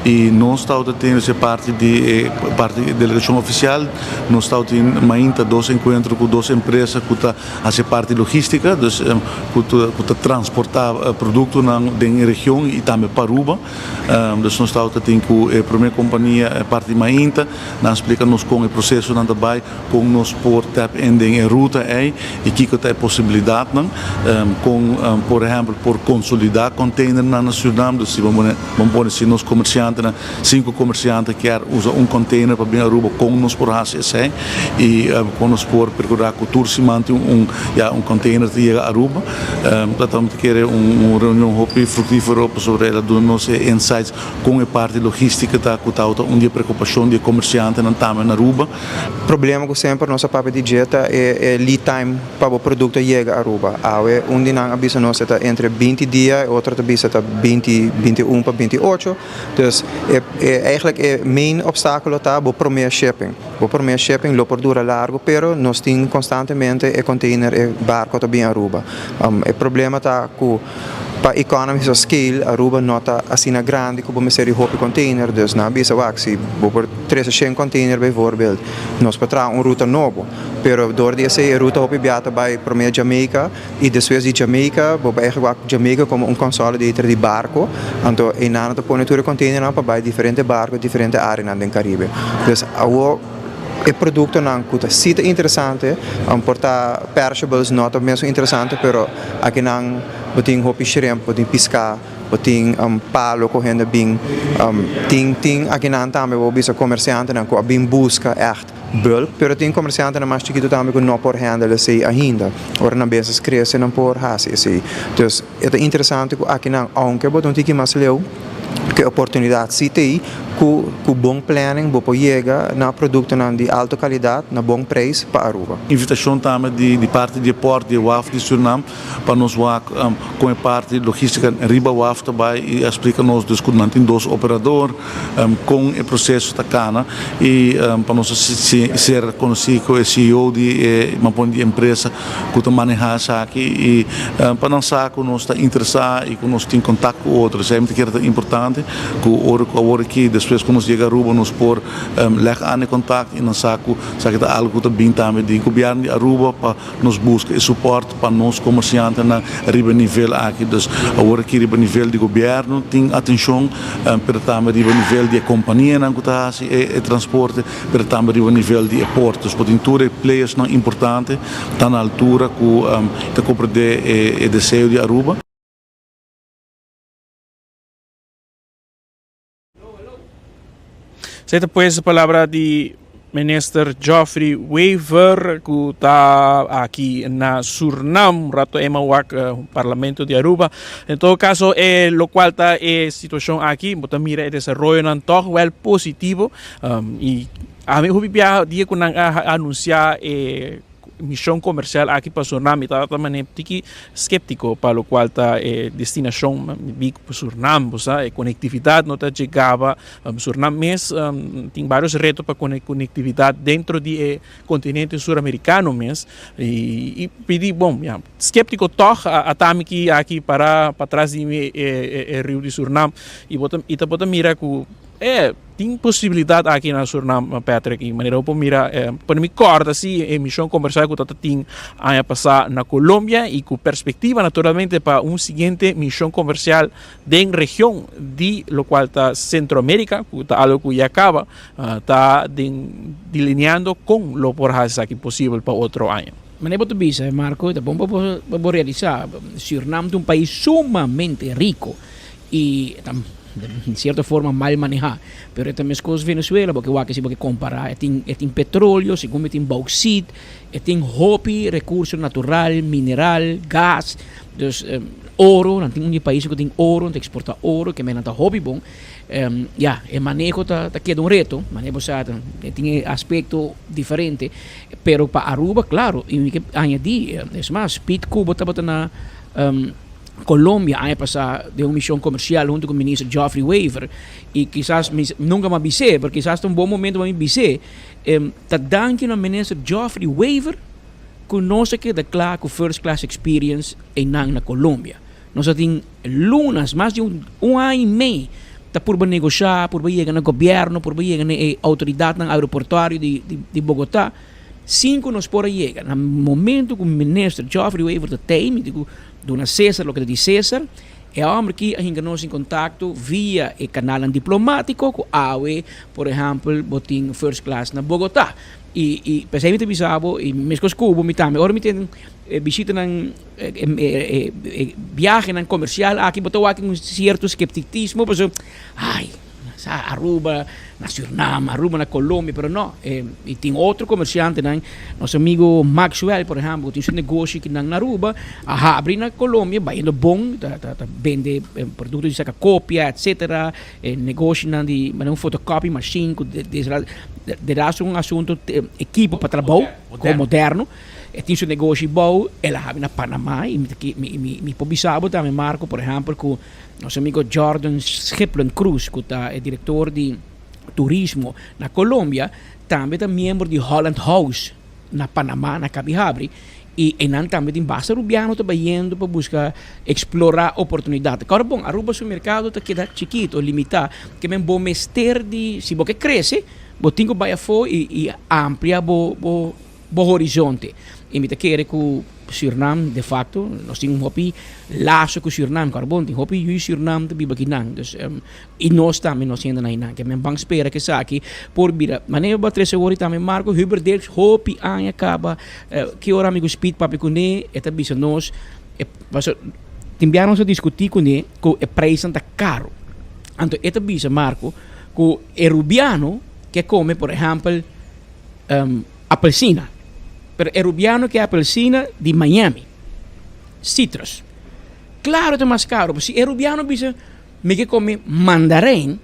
i nos tawata tin dus e parti di e parti di delegashon ofisial, nos tabatin mainta dos enkuentro ku dos empresa ku ta hasi parti logistika, dus ku ta ku ta transportá produktonan den e region i tambe pa Aruba. Dus nos tawata tin ku e promé kompania e parti mainta. Nan splika nos kon e prosesonan ta bai, kon nos por. por tap in den e ruta ei i kiko ta e posibilidatnan kon por ehèmpel por konsolidá konteinernan na Sürnam. Dus si bo pone si nos komersiantenan sinku komersiante kier usa un konteiner pa bin Aruba kon nos por hasi esei i kon nos por perkurá ku tur siman tin un ya un konteiner ta yega Aruba. Ta ta kere un reunion hopi fruktífero pasobra el a duna nos e insights Kon e parti logística ta ku tawata un di e preokupashon di e komersiantenan tambe na Aruba? Problema ku semper nos a papia di dje ta e lead time pa bo produkto yega Aruba. Awe un di nan a bisa nos e ta entre 20 dia, e otro ta bisa ta 20, 21 pa 28. Dus e eigenlijk e main obstaculo ta bo prome shipping. Bo prome shipping lo por dura largo pero nos tin constantemente e container, e barco ta bin Aruba. E problema ta ku. Pa economies of scale Aruba no ta asina grandi cu bo mester di hopi container, dus nan a bisa wak si bo por trece shen container bijvoorbeeld nos por traha un ruta nobo, pero door di esey e ruta hopi bia ta bay prome Jamaica y despues di Jamaica bo bay wak Jamaica como un consolidator di barco, anto eynan nan ta pone tur e containernan pa bay diferente barco diferente areanan den Caribe. Dus awo. E productonan cu ta si ta interesante, por ta perishables no ta mesun interesante, pero akinan bo tin hopi shrimp, bo tin pisca, bo tin palo cu hende bin, tin tin akinan tambe bo bisa comerciantenan cu a bin busca echt bulk, pero tin comerciantenan mas chikito tambe cu no por handle esey ainda, ora nan business crece nan por haci esey. Dus e ta interesante cu akinan aunke bo ta un tiki mas leu, Ku e oportunidat si t'ei ku ku bon planning bo por yega na produktonan di alto kalidat na bon preis pa Aruba. Invitashon tambe di di parti di e port di e waf di Surinam pa nos wak kon e parti logistica riba waf ta bai i a splika nos dus ku nan tin dos operador kon e proseso ta kana i pa nos a ser konosí ku e ceo di e mapon di e empresa ku ta manehá esaki i pa nan sa ku nos ta interesá i ku nos tin kontak ku otro. Esei mi ta kere ta importante ku ora ku awor aki despues ku nos yega Aruba nos por lèg aan e kontak i nan sa ku esaki ta algu ku ta bin tambe di gobièrnu di Aruba pa nos buska e supòrt pa nos komersiantenan riba e nivel aki. Dus awor aki riba nivel di gobièrnu tin atenshon pero tambe riba nivel di e kompanianan ku ta hasi e transporte. pero tambe riba nivel di e port. Dus bo tin tur e playersnan importante ta na altura ku ta komprende e deseo di Aruba. Esei ta pues palabra di Minister Geoffrey Wever ku ta aki na Surnam rato e mawak Parlamento di Aruba. En todo caso e locual ta e situacion aki bo ta mira e desaroyonan toch wel positivo. Y ami hopi biaha dia cu nan a anuncia e mision comercial aki pa Surnam mi tabata mane tiki skeptico pa locual ta e destinacion mi bi cu Surnam bo sa e conectividad no ta llegaba Surnam mes tin varios reto pa conectividad dentro di e continente suramericano mes y pidi bon ya skeptico toch ata mi ki aki para patras di mi e riu di Surnam y bo ta y ta bo ta mira cu E tin posibilidat aki na Surnam, Patrick, i manera bo por mira, pone mi kòrda si e mishon komersial ku ta tin aña pasá na Colombia i ku perspektiva naturalmente pa un siguiente mishon komersial den region di lokual ta Sentroamerika, ku ta algu ku ya kaba ta den delineando kon lo por hasi esaki posibel pa otro aña. Manera bo ta bisa, Marco, ta bon pa bo realisá, Surnam ta un pais sumamente riko. Y ta en cierto forma mal maneha. Pero e ta mescos Venezuela, bo ke wak si bo ke compara, e tin e tin petroleo, segun mi tin bauxit, e tin hopi recurso natural, mineral, gas, dus oro, nan tin un di e paisnan cu tin oro, nan ta exporta oro, ke men nan ta hopi bon. Ya, e maneho ta ta keda un reto, manera bo sa e tin e aspecto diferente, pero pa Aruba claro, y mi ke añadi, es mas, Piet Kubo tabata na. Colombia aña pasá den un mision comercial hunto cu minister Geoffrey Wever y kisas mi nunca mi a bis'é pero kisas ta un bon momento pa mi bis'é ta danki na minister Geoffrey Wever cu nos a keda cla cu first class experience eynan na Colombia. Nos a tin lunas, mas di un aña y mei ta purba negosha, purba yega na gobierno, purba yega na e autoridadnan aeroportuario di Bogota. Sin cu nos por a yega na momento cu minister Geoffrey Wever ta tey, mi di cu duna Cesar loke ta di Cesar. E hòmber aki a hinka nos in kontakto via e kanalnan diplomátiko ku awe, por ehèmpel, bo tin first class na Bogotá. I i p'esei mi ta bisa bo, i meskos ku bo mi tambe, ora mi tin e bishitanan, e e biahenan komersial aki, bo ta wak un sierto skeptitismo pasobra, ai, sa Aruba na Surinam, Aruba na Colombia, pero no, y tin otro comerciantenan, nos amigo Maxwell por ehempel, cu tin su negoshi kinan na Aruba, a habri na Colombia, bayendo bon, ta ta ta bende producto di saca copia etcetera, e negoshinan di manera un photocopy machine cu deras un asunto ekipo pa trabou, moderno, e tin su negoshi bou, el a habri na Panama y mi mi por bisa bo tambe Marco por ehempel cu. Nos amigo Jordan Schiplen Cruz, cu ta e director di turismo na Colombia, tambe ta miembro di Holland House na Panama, na Cabihabri, y eynan tambe tin basta Rubiano ta bayendo pa busca explora oportunidad. Claro bon, Aruba su mercado ta keda chikito, limita, ke men bo mester di, si bo ke crece, bo tin cu bay afo y amplia bo bo horizonte. Y mi ta kere cu Surinam de facto nos tin un hopi laso cu Surinam, claro bon tin hopi yu Surinam ta biba akinan, dus y nos tambe nos hende na einan, ke men ban spera ke esaki por bira. Manera bo a trece awor y tambe Marco Hubert Dirks hopi aña caba ki ora mi cu Speed papia cune e ta bisa nos e paso tin bia nos a discuti cune cu e prijsnan ta caro, anto e ta bisa Marco cu e Rubiano ke come por ehempel Apelsina. Pero e rubiano ke apelsina di Miami. Citrus. Claro ta mas caro. Si e rubiano bisa mi ke come mandarin,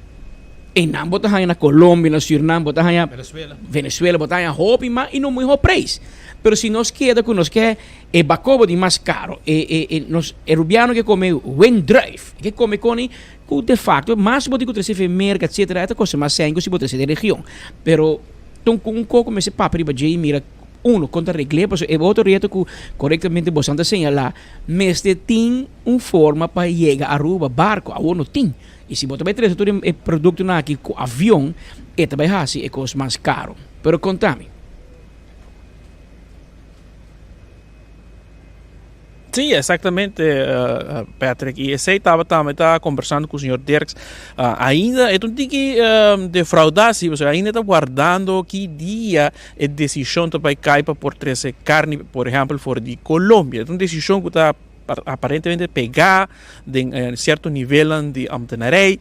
einan bo ta haña na Colombia, na Surinam, bo ta haña Venezuela. Venezuela, bo ta haña hopi mas y no miho prijs. Pero si nos keda cu nos ke e bacobo di mas caro, e e e nos e rubiano ke come windruif, ke come coni cu de facto mas bo tin cu trece fe Merca etcetera, e ta cosa mas sèn cu si bo trece den region. Pero Ton ku un koko mester papia riba dje i mira uno kon ta regl'é pasobra e otro reto ku korektamente bosan ta señalá mester tin un forma pa yega Aruba barko awor no tin i si bo ta bai trese tur e produktonan aki ku avion e ta bai hasi e kos mas karo pero konta mi. Sí, exactamente, Patrick. Y esey tabata tambe ta conversando cu señor Dirks. Ainda e ta un tiki defraudá, sí, pasobra ainda ta wardando ki dia e decision ta bay cay pa por trece carni, por ehempel, for di Colombia. E ta un decision cu ta aparentemente pegá den cierto nivelnan di ambtenarij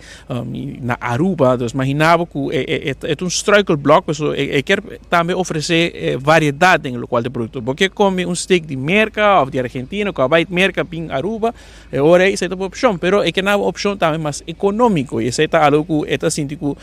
na Aruba. Dus imagina bo cu e ta un struikelblok, pasobra e kier tambe ofrece variedad den locual di producto. Bo kier come un steak di Merca of di Argentina cu a bay Merca bin Aruba, e ora ey esey ta bo opcion. Pero e kier na bo opcion tambe mas economico y esey ta algo cu e ta sinti cu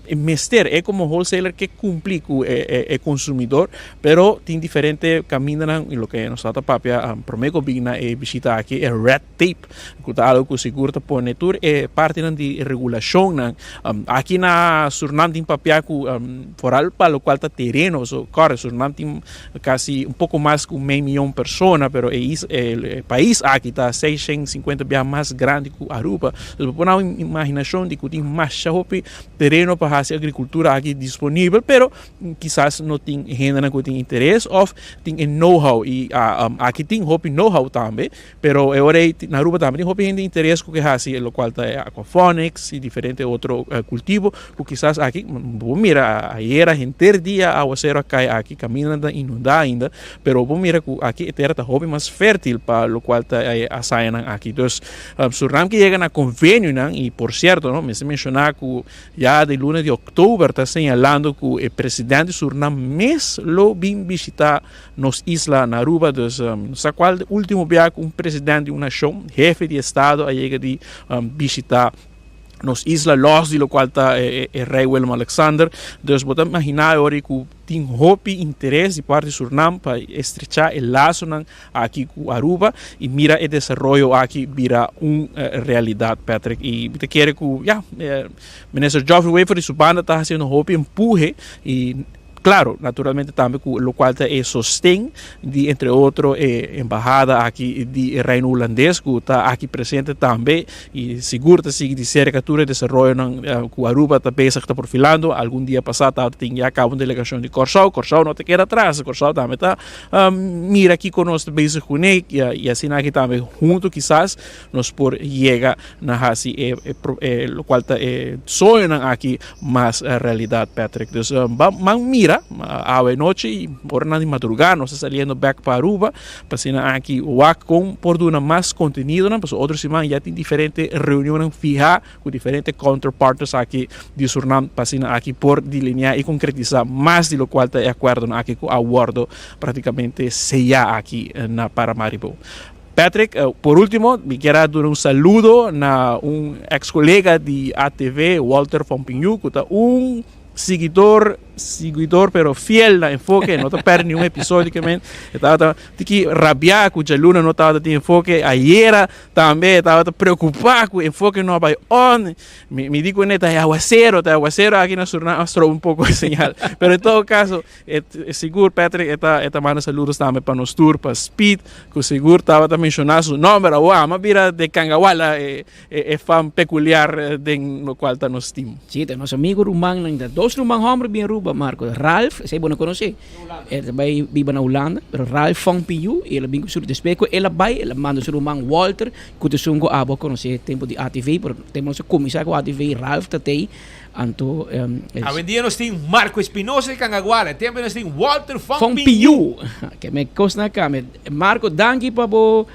e mester, e como wholesaler ke cumpli cu e consumidor. Pero tin diferente camindanan y loke nos ta papia prome cu bin na e bishita aki e red tape cu ta algo cu sigur ta pone tur e partinan di regulacionnan. Aki na Surinam tin papia cu foral pa locual ta tereno so core Surinam tin casi un poco mas cu mei miyon persona pero e e pais aki ta 650 biaha mas grandi cu Aruba. Bo por na un imaginacion di cu tin masha hopi tereno pa haci agricultura aki disponibel pero Kisas no tin hendenan ku tin interes òf tin e know-how i aki tin hopi know-how tambe, pero e ora ei na Aruba tambe tin hopi hende interes ku ke hasi e lokual ta e aquaponics i diferente otro kultivo ku kisas aki bo mira ayera henter dia awasero a kai aki kamindanan ta inundá ainda pero bo mira ku aki e tera ta hopi mas fértil pa lokual ta e asayanan aki. Dus Surinam ke yega na konvenionan i por sierto no mester menshoná ku Ya den luna di oktober ta señalando cu e presidente di Surinam mes lo bin bishita nos isla na Aruba. Dus no sa cual ultimo bia cu un presidente di un nacion, hefe di estado a yega di bishita nos isla, los di locual ta e rey Willem Alexander. Dus bo ta imagina e ora cu tin hopi interes di parti di Surinam pa estrecha e lasonan aki ku Aruba y mira e desaroyo aki bira un realidad Patrick y mi ta kere ku ya Minister Geoffrey Wever di su banda ta haciendo hopi empuhe y. Claro, naturalmente tambe cu locual ta e sosten di entre otro e embahada aki di e Reino Hulandes cu ta aki presente tambe y sigur ta sigui di cerca tur e desaroyonan cu Aruba ta bezig ta profilando. Algun dia pasa tabata tin ya caba un delegacion di Corsou. Corsou no ta keda atras, Corsou tambe ta mira kico nos ta bezig cune y asina aki tambe hunto kisas nos por yega na hasi e e locual ta e soñonan aki mas realidad Patrick. Dus ban mira awe nochi y oranan di madruga nos ta saliendo bek pa Aruba pa asina aki wak con por duna mas contenidonan pasobra otro siman ya tin diferente reunionnan fiha cu diferente counterpartners aki di Surnam pa asina aki por delinea y concretisa mas di locual ta e acuerdonan aki cu a wordo practicamente seya aki na Paramaribo. Patrick, por ultimo mi kier a duna un saludo na un ex colega di ATV, Walter von Pinyu, cu ta un siguidor, siguidor pero fiel na Enfoke, no ta perde ni un episodio ke men. E tabata tiki rabia cu djaluna no tabata tin Enfoke, ayera tambe e tabata preocupa cu Enfoke no a bay on. Mi, mi di cu ne ta e aguacero, ta e aguacero aki na Surinam a stroba un poco e señal. Pero en todo caso, E sigur Patrick e ta e ta manda saludos tambe pa nos tur pa Speed ku sigur tabata menshoná su nòmber awor ama bira de Kangawala e e fam pekuliar den lokual ta nos team. Sí, ta nos amigo rumannan ta dos ruman hòmber bin Aruba Marco Ralph esei bo no konosé e ta bai biba na Hulanda pero Ralph Fong Piyu i el a bin ku su despues ku el a bai el a manda su ruman Walter ku ta esun ku abo a konosé tempu di ATV pero tempu nos a kuminsá ku ATV Ralph ta tei Anto es. Awendia nos tin Marco Espinosa di Cangaguala, e tempo nos tin Walter Fong Fong Piyu. Piyu. Ke me kosnan a kambia. Marco, danki pa bo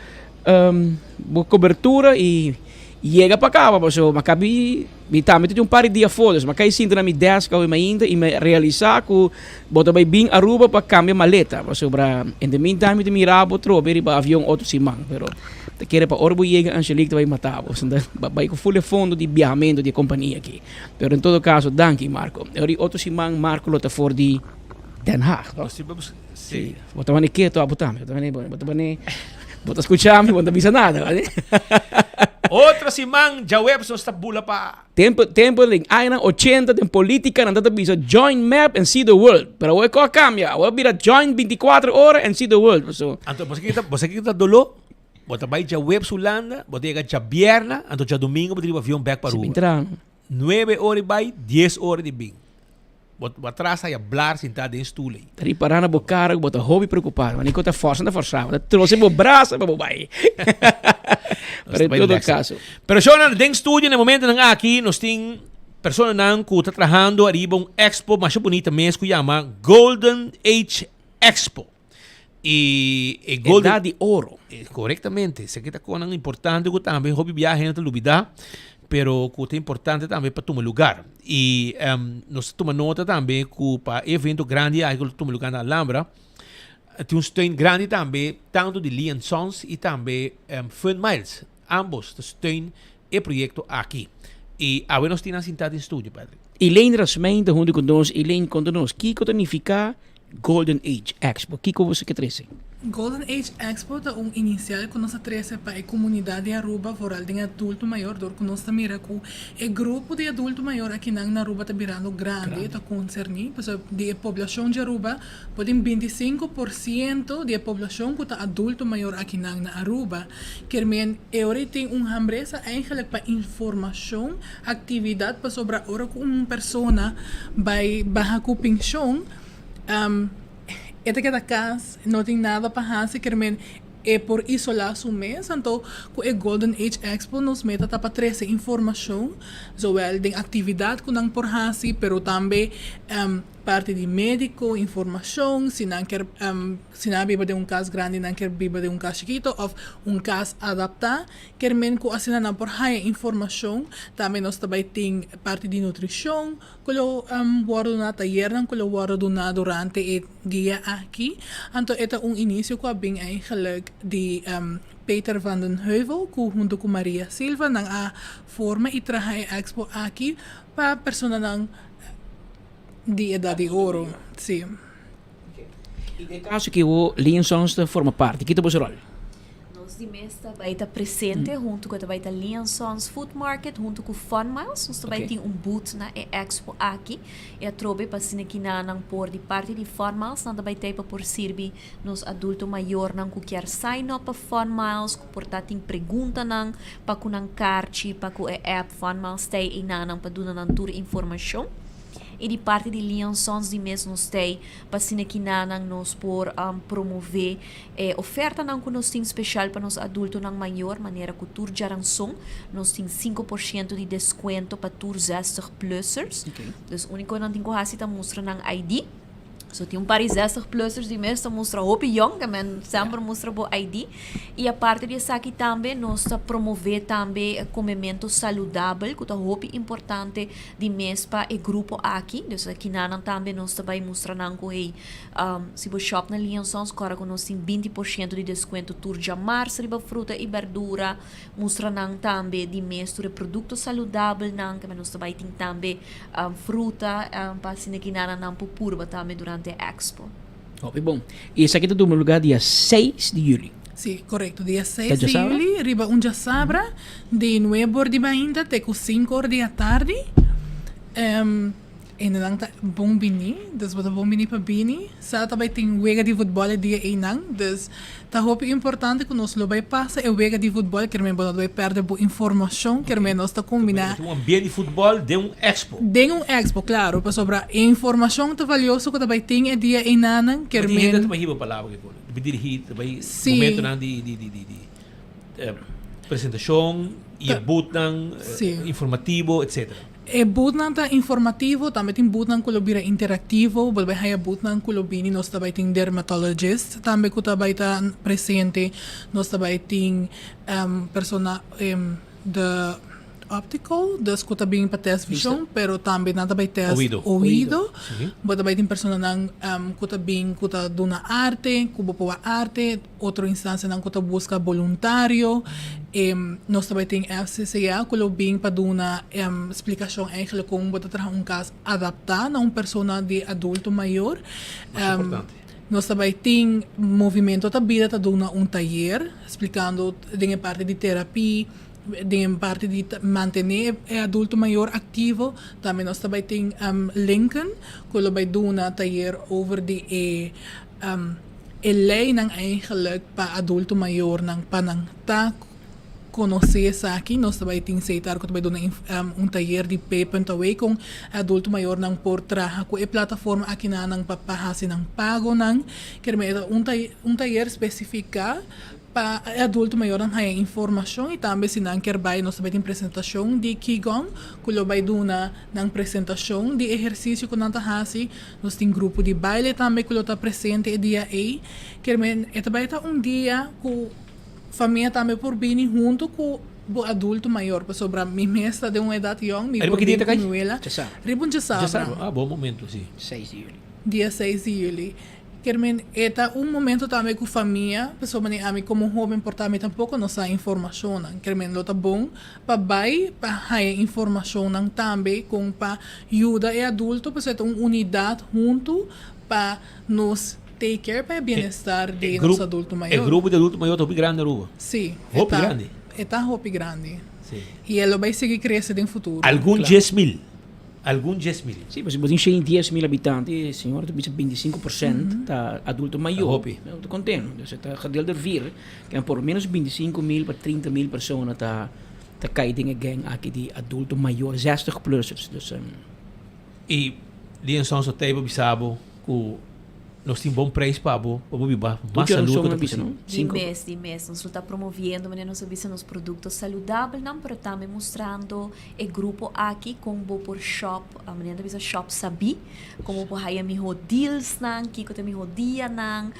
bo kobertura i yega pa kaba paso mi a kabi mi tambe tin un par di dia afó dus mi a kai sinta na mi desk awe mainta i mi a realisa ku bo ta bai bin Aruba pa kambia maleta pasobra in the meantime mi ta mira bo trobe riba avion otro siman pero Ta kere pa ora bo yega Angelique ta bai mata bo. Ta bai ku ful e fondo di biahamentu di e kompania aki. Pero en todo kaso danki Marco. E ora di otro siman Marco lo ta for di Den Haag toch? Si. Bo ta wani keto abo tambe. Bo ta wani bo ta wani bo ta skucha mi bo no ta bisa nada. Otro siman djaweps nos ta bula pa. Tempo tempo den añanan ochenta den politica nan ta bisa join map and see the world pero awor e ko a cambia awor a bira join binticuatro ora and see the world paso. Anto bo sa kiko ta bo sa kiko ta doló? Bo ta bai djaweps Hulanda, bo ta yega djabierna, anto djadomingo bo ta riba avion bek pa Aruba. Nuebe ora di bai, dies ora di bin. Bo bo atras haya blar sintá den stoel ei. Ta ripará na bo kara ku bo ta hopi preokupá. Wanneer ku ta fòrsa, ta fòrsá. Bo ta trose bo brasa pa bo bai. Pero en todo kaso. Pero shownan, den studio na e momentonan aki nos tin personanan ku ta trahando ariba un expo masha bunita mes ku yama Golden Age Expo. Y e golden... Edad di oro. Eh, correctamente. Esaki ta konan importante ku tambe hopi biaha hende ta lubida, pero ku ta importante tambe pa tuma lugar. Y um, nos ta tuma nota tambe ku pa e evento grandi aki ku lo tuma lugar na Alhambra, tin un steun grandi tambe tanto di Lee and Sons y tambe um, Fun Miles. Ambos ta steun e proyecto aki. Y awe nos tin nan sinta den studio, Patrick. Elaine Rasmijn ta hunto ku nos. Elaine, konta nos, kiko ta nifiká Golden Age Expo, kiko boso ke trese? Golden Age Expo ta un inisial ku nos a trese pa e komunidat di Aruba, vooral den adulto mayor, dor ku nos ta mira ku e grupo di adulto mayor akinan na Aruba ta birando grandi, ta konserní, pasobra di e poblashon di Aruba por tin 25% di e poblashon ku ta adulto mayor akinan na Aruba. Kier men e ora ei tin un hambresa eigenlijk pa informashon, aktividat, pasobra ora ku un persona bai baha ku penshon, E ta keda kas, no tin nada pa hasi, kier men e por isolá su mes. Anto ku e Golden Age Expo nos meta ta pa trese informashon, zowel den aktividat ku nan por hasi, pero tambe parti di médiko, informashon, si nan kier si nan a biba den un kas grandi nan kier biba den un kas chikito òf un kas adaptá. Kier men ku asina nan por haña informashon. Tambe nos ta bai tin parti di nutrishon. Ku lo wòrdu duna tayernan ku lo wòrdu duna durante e dia aki. Anto e ta un inisio ku a bin eigenlijk di Peter van den Heuvel ku hunto ku Maria Silva nan a forma i traha e expo aki pa personanan di edat di oro. Si. I den kaso ki bo Linsons ta forma parti, ki ta boso ròl? Nos di mes ta bai ta presente hunto cu ta bai ta Lian Sons Food Market hunto cu Fun Miles. Nos ta bai tin un booth na e expo aki. E atrobe pa asina kinanan por di parti di Fun Miles nan ta bai tei pa por sirbi nos adulto mayornan cu kier sign up pa Fun Miles, cu por ta tin preguntanan pa cu nan karchi, pa cu e app Fun Miles tei einanan pa duna nan tur informacion. I di parti di Lian Sons di mes nos tei pa asina kinanan nos por promove E ofertanan ku nos tin speshal pa nos adultonan mayor, manera ku tur djaranson nos tin 5% di deskuento pa tur zestig plussers. Dus úniko nan tin ku hasi ta mustra nan ID. So tin un par di zestig plussers di mes ta mustra hopi yong, ke men semper mustra bo ID. I aparte di esaki tambe nos ta promové tambe komemento saludabel ku ta hopi importante di mes pa e grupo aki. Dus akinanan tambe nos ta bai mustra nan ku hey, Si bo shop na Liansons kòrda ku nos tin 20% di deskuento tur djamars riba fruta i bèrdura. Mustra nan tambe di mes tur e produkto saludabelnan ke nos ta bai tin tambe fruta pa asina kina nan por purba tambe durante e expo. Hopi bon. I esaki ta tuma lugá dia seis di yüli. Sí, korekto. Dia seis di yüli riba un djasabra di nuebe or di mainta te ku sinku or di atardi. Hendenan ta bon bini, dus bo ta bon bini pa bini. Sa ta bai tin wega di futbòl e dia einan, dus ta hopi importante ku nos lo bai pasa e wega di futbòl, kermen bo no ta bai pèrdè bo informashon, kermen nos ta kombiná. Un ambiente di futbòl den un expo. Den un expo, klaro, pasobra e informashon ta valioso ku ta bai tin e dia einanan, kermen. Tin hende ta bai hiba palabra ku ta bai dirigí, ta bai momentonan di presentashon i e boothnan informativo, etcetera. E boothnan ta informativo, tambe tin boothnan ku lo bira interactivo, bo ta bai haya boothnan ku lo bini, nos ta bai tin dermatologist tambe ku ta bai ta presente, nos ta bai tin persona de optical, dus ku ta bin pa test vision, pero tambe nan ta bai test oido, bo ta bai tin personanan ku ta bin ku ta duna arte, ku bo por wak arte. Otro instancianan cu ta busca boluntario. Nos ta bay tin FCCA cu lo bin pa duna splicacion eigenlijk con bo ta traha un cas adapta na un persona di adulto mayor. Masha importante. Nos ta bay tin Movimento ta Bida ta duna un tayer splicando den e parti di terapia, den e parti di mantene e adulto mayor activo. Tambe nos ta bay tin Lincoln cu lo bay duna tayer over di e E leinan eigenlijk pa adulto mayornan pa nan ta conoce esaki. Nos ta bay tin Setar cu ta bay duna un tayer di pay.away con adulto mayornan por traha cu e plataforma aki na nan pa pa haci nan pagonan. Kier meen e ta un tayer specifica pa e adulto mayornan haya informacion y tambe si nan kier bay nos ta bay tin presentacion di Qigong cu lo bay duna nan presentacion di ehercicio cu nan ta haci. Nos tin grupo di baile tambe cu lo ta presente e dia ey. Kier men e ta bay ta un dia cu famia tambe por bini hunto cu bo adulto mayor pasobra mi mes ta den un edad yong mi Riba por ki dia bin ta cu cay? mi wela. Riba un djasabra. Djasabra, ah bon momento si. Seis di juli. Dia seis di juli. Kier men e ta un momento tambe cu famia pasobra ni ami como hoben por ta mi tampoco no sa informacionnan. Kier men lo ta bon pa bai pa haña informashonnan tambe kon pa yuda e adulto pasobra e ta un unidat huntu pa nos take care pa e bienestar di nos adulto mayor. E grupo di adulto mayor ta hopi grandi Aruba. Si, Hopi grandi. E ta hopi grandi. I e lo bai sigui krese den futuro. Algun 10,000. Algun 10,000. Si, pasobra bo tin 110,000 habitante, e señor ta bisa 25% ta adulto mayor. Ta hopi. Ta contento. Dus e ta gedeeld door vier, ken por lo menos 25,000 pa 30,000 persona ta ta cay den e gang aki di adulto mayor, 60 plussers. Dus. Y di enson so tey bo bisa bo cu Nos tin bon prijs pa bo, pa bo biba mas salud ku ta posibel. Di mes, di mes. Nos lo ta promoviendo manera nos a bisa nos producto saludabelnan, pero tambe mustrando e grupo aki con bo por shop, manera ta bisa shop sabí, con bo por haya miho dealsnan, kico ta e miho dianan.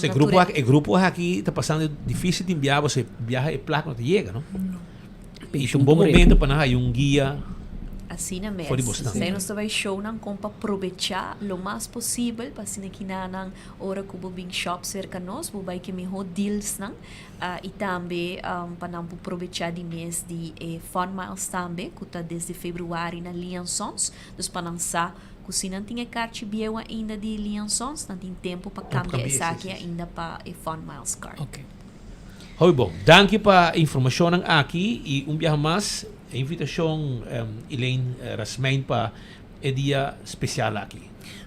E grupo aki, e grupo aki ta pasando dificil tin biaha, pasobra e biaha e placa no ta yega, no? I ta un bon momento pa nan haya un guia. Asina mes. For di bosnan. Esei nos ta bai shownan kon pa probechá lo mas posibel pa asina kinanan ora ku bo bin shop serka nos bo bai ke mihó dealsnan i tambe pa nan por probechá di mes di e Fun Miles tambe ku ta desde februari na Liansons. Dus pa nan sa ku si nan tin e karchi bieu ainda di Liansons nan tin tempu pa kambia esaki ainda pa e Fun Miles card. Hopi bon. Danki pa e informashonnan aki i un biaha mas e invitashon Elaine Rasmijn pa e dia spesial aki.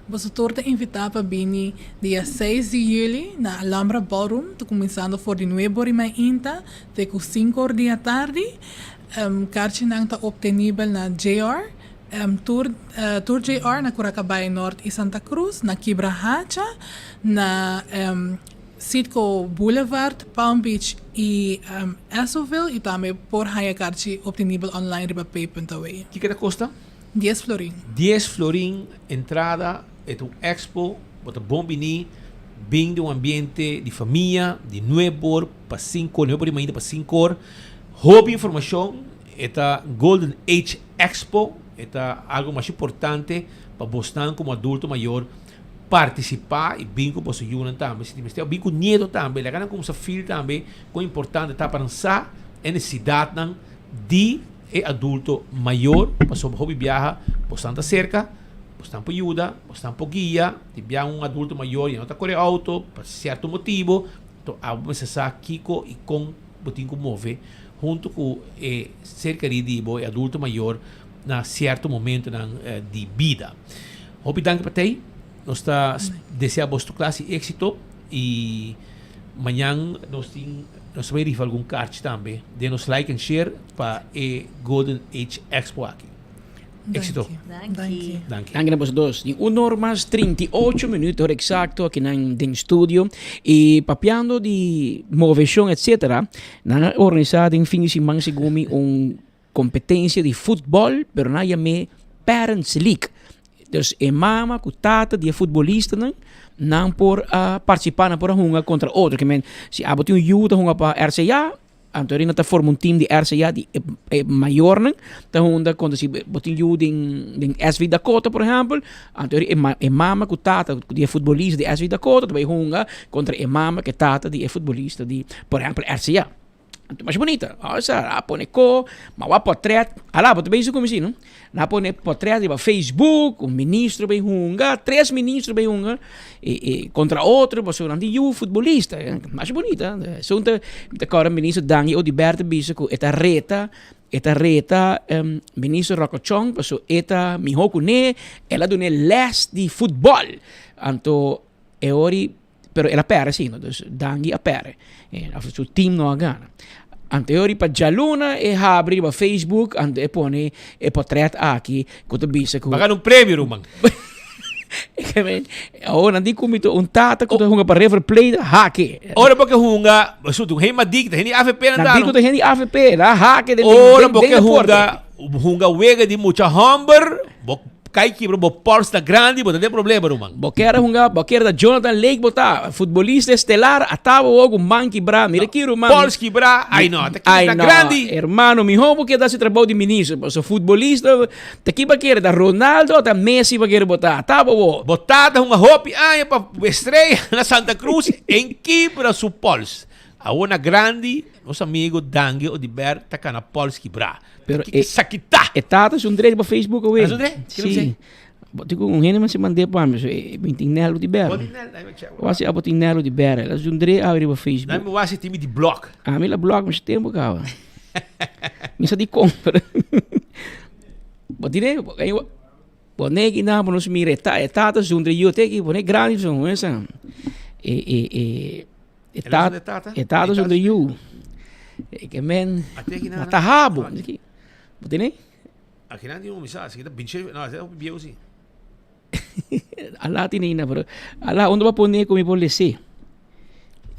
Boso tur ta invitá pa bini dia seis di juli na Alhambra Ballroom, ta kuminsando for di nuebe or i mainta te ku sinku or di atardi. Karchinan ta optenibel na JR, tur tur JR na Curacabay Nort i Santa Cruz, na Kibrahacha, na Citgo Boulevard, Palm Beach i Essoville i tambe por haña karchi optenibel online riba pay.awe. Kiko ta kosta? Dies florin. Dies florin entrada, e ta un expo, bo ta bon bini, bin den un ambiente di famia, di nuebe or pa sinku or, nuebe or di mainta pa sinku or. Hopi informacion, e ta Golden Age Expo, e ta algo masha importante pa bosnan como adulto mayor participa y bin cu boso yunan tambe, si tin mester, of bin cu nieto tambe, laga nan cuminsa feel tambe con importante ta pa nan sa e necesidadnan di e adulto mayor, pasobra hopi biaha bosnan ta cerca, bosnan por yuda, bosnan por guia, di biaha un adulto mayor ya no ta core auto pa cierto motibo, enton abo mester sa kico y con bo tin cu move hunto cu e ser keri di bo, e adulto mayor, na cierto momentonan di bida. Hopi danki pa tei, nos ta desea bos tur clase di exito y mañan nos tin nos ta bay rifa algun kaartje tambe den nos like and share pa e Golden Age Expo aki. Exito. Danki. Danki. Danki na boso dos. Tin un or mas 38 minuut hora exacto akinan den studio y papiando di movecion etcetera nan a organisa den fin di siman segun mi un Competencia di futbol, pero nan a yam'é Parents League. Dus e mama cu tata di e futbolistanan, nan por a participa, nan por a hunga contra otro. Ke men, si abo tin un yu ta hunga pa RCA, anto nan ta forma un team di RCA di e e mayornan ta hunga contra si bo tin yu den den SV Dakota por ehempel, anto e e mama cu tata di e futbolista di SV Dakota ta bay hunga contra e mama cu e tata di e futbolista di por ehempel RCA. Anto masha bunita. Asa a pone ko, ma wak potret. Ala, bo ta bezig ku mi si, no? Na pone potret riba Facebook, un ministro bay hunga, tres ministro bay hunga, e, e kontra otro, pasobra nan tin yu futbolista. Masha bunita. Esun ta, mi ta kòrda ministro Dangui Oduber ta bisa ku e ta reta, e ta reta ministro Rocco Chong pasobra e ta mihó kuné, el a dun'é lès di futbòl. Anto e ora Pero el a perde si, no? Dus Dangui a perde. Eh, of su team no a gana. Anto e ori pa djaluna e habri riba Facebook, anto e pone e portret aki ku ta bisa ku. Ba gana un premio, ruman. Awor nan di ku mi ta un tata ku ta hunga pa River Plate, hake. Ora bo ke hunga, su un hende madik, ta hende AVP nan Nan ta di ku no. ta hende AVP, nan hake den Ora den bo den ke deporte. hunga, hunga wega di mucha homber, bo Kai kibra bo pols ta grandi bo ta den problema ruman. Bo kier a hunga bo kier ta Jonathan Lake bo ta futbolista estelar a taba bo ku man kibrá mira ki ruman. Pols kibrá ai no ta Ai ta no grandi. hermano mihó bo kier ta hasi trabou di minister pasobra futbolista ta ki bo kier ta Ronaldo o ta Messi bo kier bo ta taba bo. Bo tata hunga hopi aña pa Estrella na Santa Cruz en kibra su pols. Awor na grandi nos amigo Dangui Odiber ta kana pols kibrá. Pero Kiko esaki ta? E tata es un dre riba Facebook awe. Es un dre? Kiko Sí. Bo tin un hende man se mandé pa mi, so e mi tin Nelo di Berre. Bo tin Nelo, dai check. Wasi abo tin Nelo di Berre. Es un dre awe riba Facebook. Dai mi wasi tin mi di blog. A mi la blog mi tempo kaba. Mi sa di compra. Bo tin e, bo negi na bo nos mira e ta, e tata es un dre yo te ki bo ne grandi so, esa. E e e E tata, e tata es un yu. E ke men, mata habo. Bo tene? Aki nan tin un misa, así ta binche, no, así ta bieu si. Ala tine ina, pero ala unda ba pone ku mi por lese.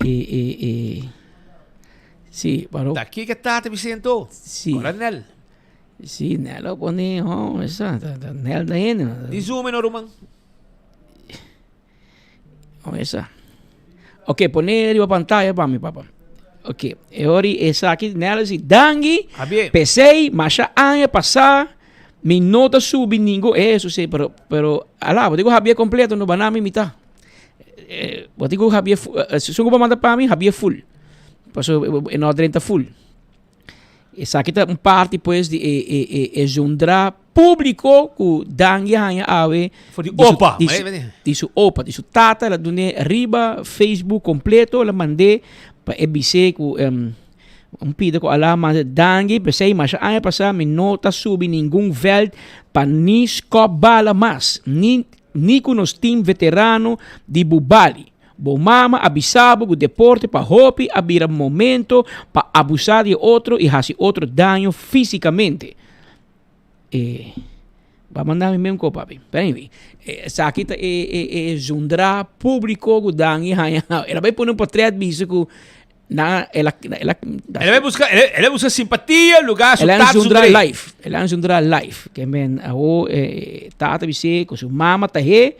E e e Si, pero Ta ki ke tata Vicento? Si. Ora Nel. Si, Nel lo pone, oh, esa, Nel ta hende. Di zoom no ruman. Oh, esa. Ok, pone riba pantalla pa mi, papa. Ok, e ori esaki Nel si dangi. Pesei, masha aña pasá, mi no ta subi ningun, eso sí, pero, pero, ala, bo digo Javier completo, no banami mitad. Eh, bo digo Javier, eh, sungo pa manda pa mi, Javier full. Paso, e no drenta full. Esaki ta un parti pues di e e e e zundra público ku Dangui a haña awe For di opa, di su, di su opa, di su tata, el a dun'é riba Facebook completo, el a mand'é. Pa e bis'é ku un pida ku Alá manda dangi, p'esei masha aña pasá mi no ta subi ningun vèlt pa ni skòp bala mas, ni ni ku nos tim veterano di Bubali. Bo mama a bisa bo ku deporte pa hopi a bira momento pa abusá di e otro i hasi otro daño físikamente. E ba manda mi men ko papi. Pero anyway, esaki ta e e e zundra públiko ku Dangui haña. El a bai pone un portret bisa ku na el a el a El a bai buska el a buska simpatia lugar su El a tata zundra zundr'é. live. El a zundra live. Ke men awo e tata bis'é ku su mama ta he.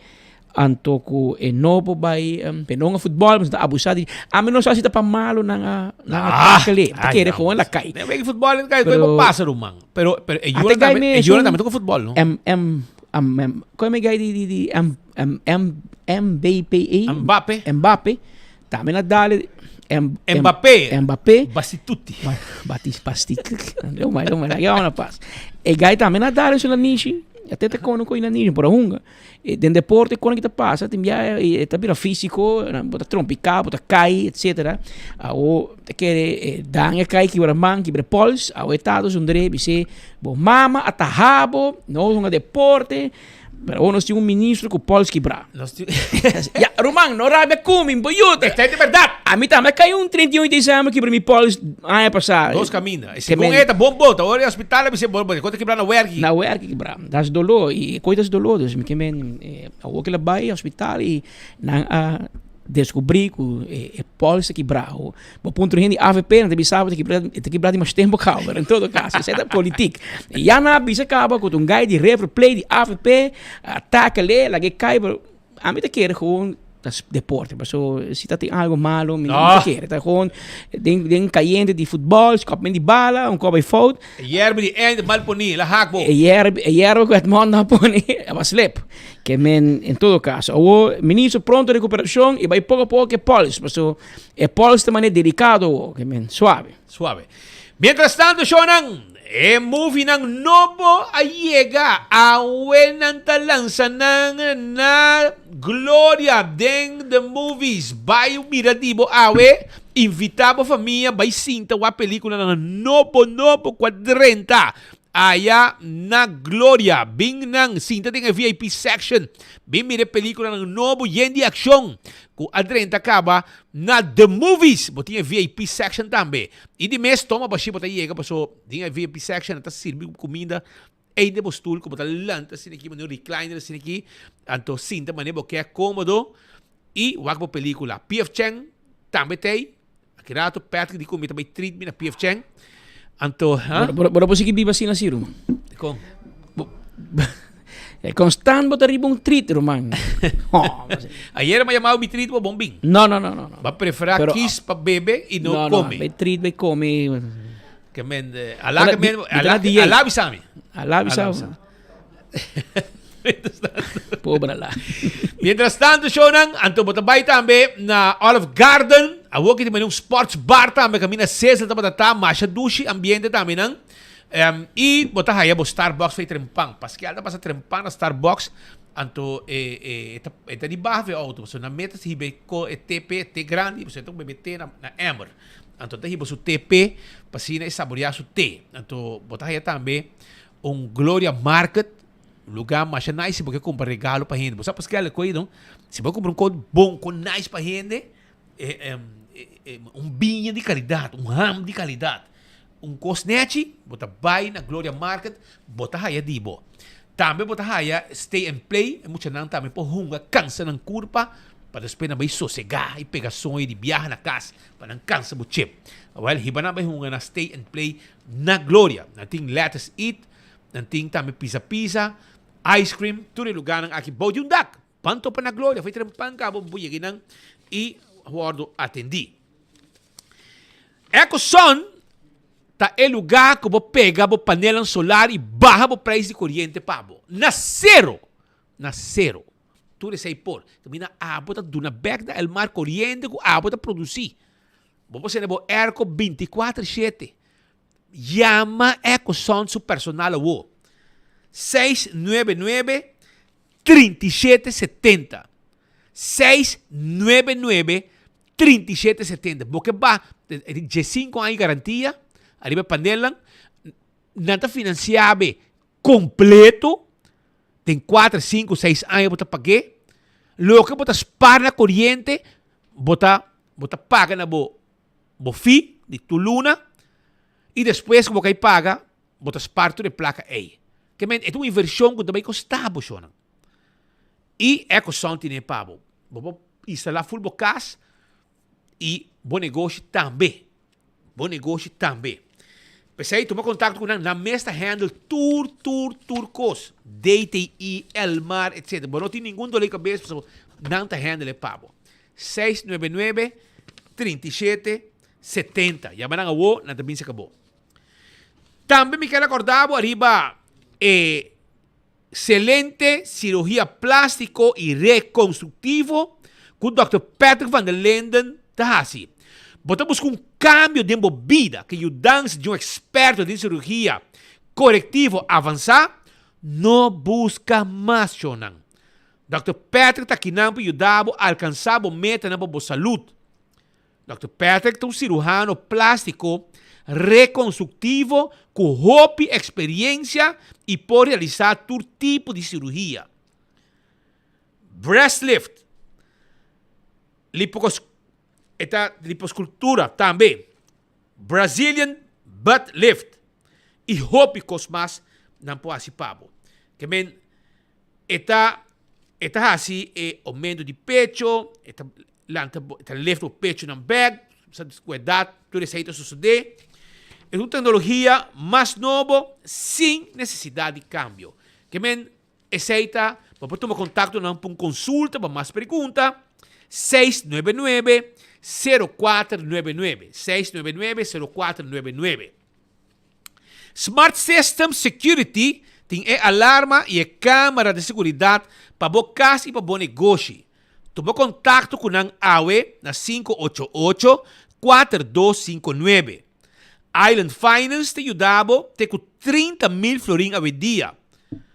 Anto ku e no por bai pe no hunga futbòl pasobra ta abusá di ami no sa si ta pa malu nan a nan a tackle ta kere gewoon la kai. Den wega futbòl e kai por pasa ruman pero pero e yunan tambe e yunan tambe ta ku futbòl no. M M M kon e gai di di di M M M MBPE Mbappe Mbappe tambe na dale M Mbappé Mbappé Basituti Batis Basti lo mai lo mai laga e pas e gai tambe na dale su nanishi a tete kono ku e nanishi por a hunga. Den deporte kon ki ta pasa tin bia e ta bira físiko, bo ta trompiká, bo ta kai etcetera. Awo ta kere dan e kai kibra man, kibra pols, awo e tata zundr'é bis'é bo mama a taha bo, no hunga deporte, pero awo nos tin un ministro ku pols kibrá. Ya, ruman, no rabia ku mi, bo yuda. Esta e di bèrdat. Ami tambe a kai un 31 di desèmber kibra mi pols aña pasá. Dos kaminda. E segun e ta bon bota, ora e hospital a bis'é bo bo ta kibra na wèrki. Na wèrki kibra. Das doló y koe das doló dus mi ke men awor ke el a bai hospital y nan a descubrí ku e pols ta kibrá bo puntra hende di avp nan ta bisa bo ta kibrá e ta kibrá di mas tempo kaba pero en todo caso esei ta politik y ya nan a bisa kaba ku ta un guy di River Plate di avp a tackle lag'e kai pero Ami ta kere gewoon ta deporte, paso si ta tin algo malo mi no ta kere. Ta gewoon den den cayente di futbol, skop men di bala, un kop e fout. E yerba di einde mal poni, la hak bo. E yerba, e yerba ku Edmond a poni, a was slip. Ke men, en todo caso, awo ministro pronto recuperacion i bai poko poko ke pols, paso e pols ta manera delicado awo, ke men, suave. Suave. Mientras tanto, shownan, e movienan nobo a yega. Awe nan ta lansa nan na Gloria den The Movies. Bai mira di bo awe. Invita bo famia bai sinta wak peliculanan nobo nobo cu a drenta aya na Gloria. Bin nan sinta den e VIP section. Bin mira e peliculanan nobo yen di accion cu a drenta caba Na The Movies bo tin e VIP section tambe. I di mes toma bashi bo ta yega paso den e VIP section nan ta sirbi kuminda ei den bo stoel ku bo ta lanta asina aki manera un recliner asina aki anto sinta manera bo ke komodo i wak bo pelikula. PF Chang tambe ta ei. Aki rato Patrick di ku mi ta bai treat mi na PF Chang. Anto ha? Bo bo por sigui biba asina si ruman. Dikon? E constant bo ta riba un treat, ruman. Oh, Ayer mi a yamao mi treat bo bon bin. No, no, no, no. Ba prefera Pero, kies pa bebe y no, no, no, come. Bay treat, bay come. Que men, eh, ala que men, ala, ala bisami. Ala bisami. Pobre ala. Mientras tanto, shownan, anto bo ta bay tambe na Olive Garden. Awo ki tin un sports bar tambe, camina Cecil tabata ta, masha dushi ambiente tambe nan. Em, y bo ta haya bo Starbucks fei trempan. Pascal ta pasa trempan na Starbucks, anto e, e, e ta, e ta di baha fe auto. So na meta si hibe ko e té p'e, té grandi, pasobra e ta bebe té na, na emmer. Anto ta hiba su té p'e, pa asina e saborea su té. Anto bo ta haya tambe un Gloria Market, lugar masha nice si bo ke kumpra regalo pa hende. Bo sa Pascal e koe no, si bo kumpra un kos bon, kos nice pa hende, e, em, e, e, un biña di calidad, un ham di calidad. Un kos nechi, bo ta bai na Gloria Market, bo ta haya di bo. Tambe bo ta haya Stay and Play, e muchanan tambe por hunga kansa nan kurpa pa despues nan bai sosegá i pega soño di biaha na kas pa nan kansa bo chip. Awel, hiba nan bai hunga na Stay and Play na Gloria. Nan tin Let Us Eat, nan tin tambe Pizza Pizza, Ice Cream, tur e lugánan aki bou di un dak. Ban topa na Gloria, fai tren pan kaba bo yega einan i wòrdu atendí. Ecosun ta e lugá ku bo pega bo panelnan solar i baha bo preis di koriente pa bo. Na sero! Na sero. Tur esei por. Kaminda abo ta duna bèk na Elmar koriente ku abo ta produsí. Bo por sende bo airco bintikuater shete. Yama Ecosun su personal awor. 699 37 70. 699. 37 70. Bo ke ba, e tin diesinco aña di garantia ariba e panelnan. Nan ta financia be completo. Den cuater, cinco, seis aña bo ta pag'é. Loke bo ta spar na coriente, bo ta bo ta paga na bo bo fee di tur luna. Y despues cu bo kai paga, bo ta spar tur e placa ey. Ke men, e ta un inversion cu ta bay costa bo shownan. Y Ecosound tine pa bo. Bo por instala full bo cas y bo negoshi tambe. Bo negoshi tambe. P'esey tuma contacto cu nan. Nan mes ta handle tur, tur, tur cos. DTI, Elmar, etc. Bo no tin ningun dolor di cabes pasobra nan ta handle e pa bo. 699 37 70. Yama nan awo, nan ta bin saca bo. Tambe mi kier acorda bo ariba e Excelente cirugia plastico y reconstructivo cu Dòkter Patrick van der Linden ta haci. Bo ta busca un cambio den bo bida cu yudansa di un experto den cirugia corectivo avansa? No busca mas, shownan. Dòkter Patrick ta akinan pa yuda bo alcansa bo metanan pa bo salud. Dòkter Patrick ta un siruhano plástiko rekonstruktivo ku hopi eksperiencia i por realisá tur tipo di siruhia. Breast lift, lipocos, e ta liposcultura tambe, Brazilian butt lift i hopi kos mas nan por hasi pa bo. Ke men e ta e ta hasi e oumento di pecho, e ta Lanta bo, ta lift bo pechonan bek, sa ku edat tur esei ta sosodé. E un teknologia mas nobo sin nesesidat di kambio. Ke men esei ta, bo por tuma kontakto nan pa un konsulta pa mas pregunta, 699 0499, 699 0499. Smart System Security tin e alarma i e kamera di seguridat pa bo kas i pa bo negoshi. Tuma kontakto ku nan awe na 588 4259. Island Finance ta yuda bo te ku 30 mil florin awendia.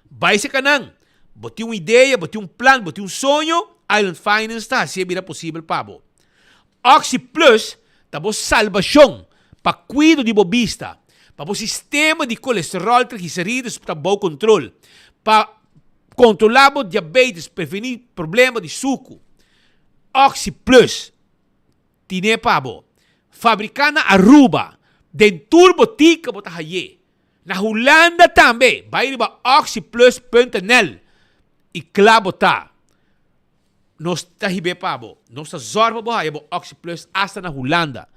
Bai serka nan! Bo tin un idea, bo tin un plan, bo tin un soño? Island Finance ta hasié bira posibel pa bo. Oxi Plus ta bo salbashon pa kuido di bo bista, pa bo sistema di kolesteròl, trigliserides ta bou kontrol, pa kontrolá bo diabetes, prevení problema di suku. Oxi Plus tine pa bo. Fabriká na Aruba, den tur botika bo ta hay'é. Na Hulanda tambe, bai riba oxiplus punt nl i kla bo ta. Nos ta hib'é pa bo. Nos ta zòrg pa bo haya bo Oxi Plus asta na Hulanda.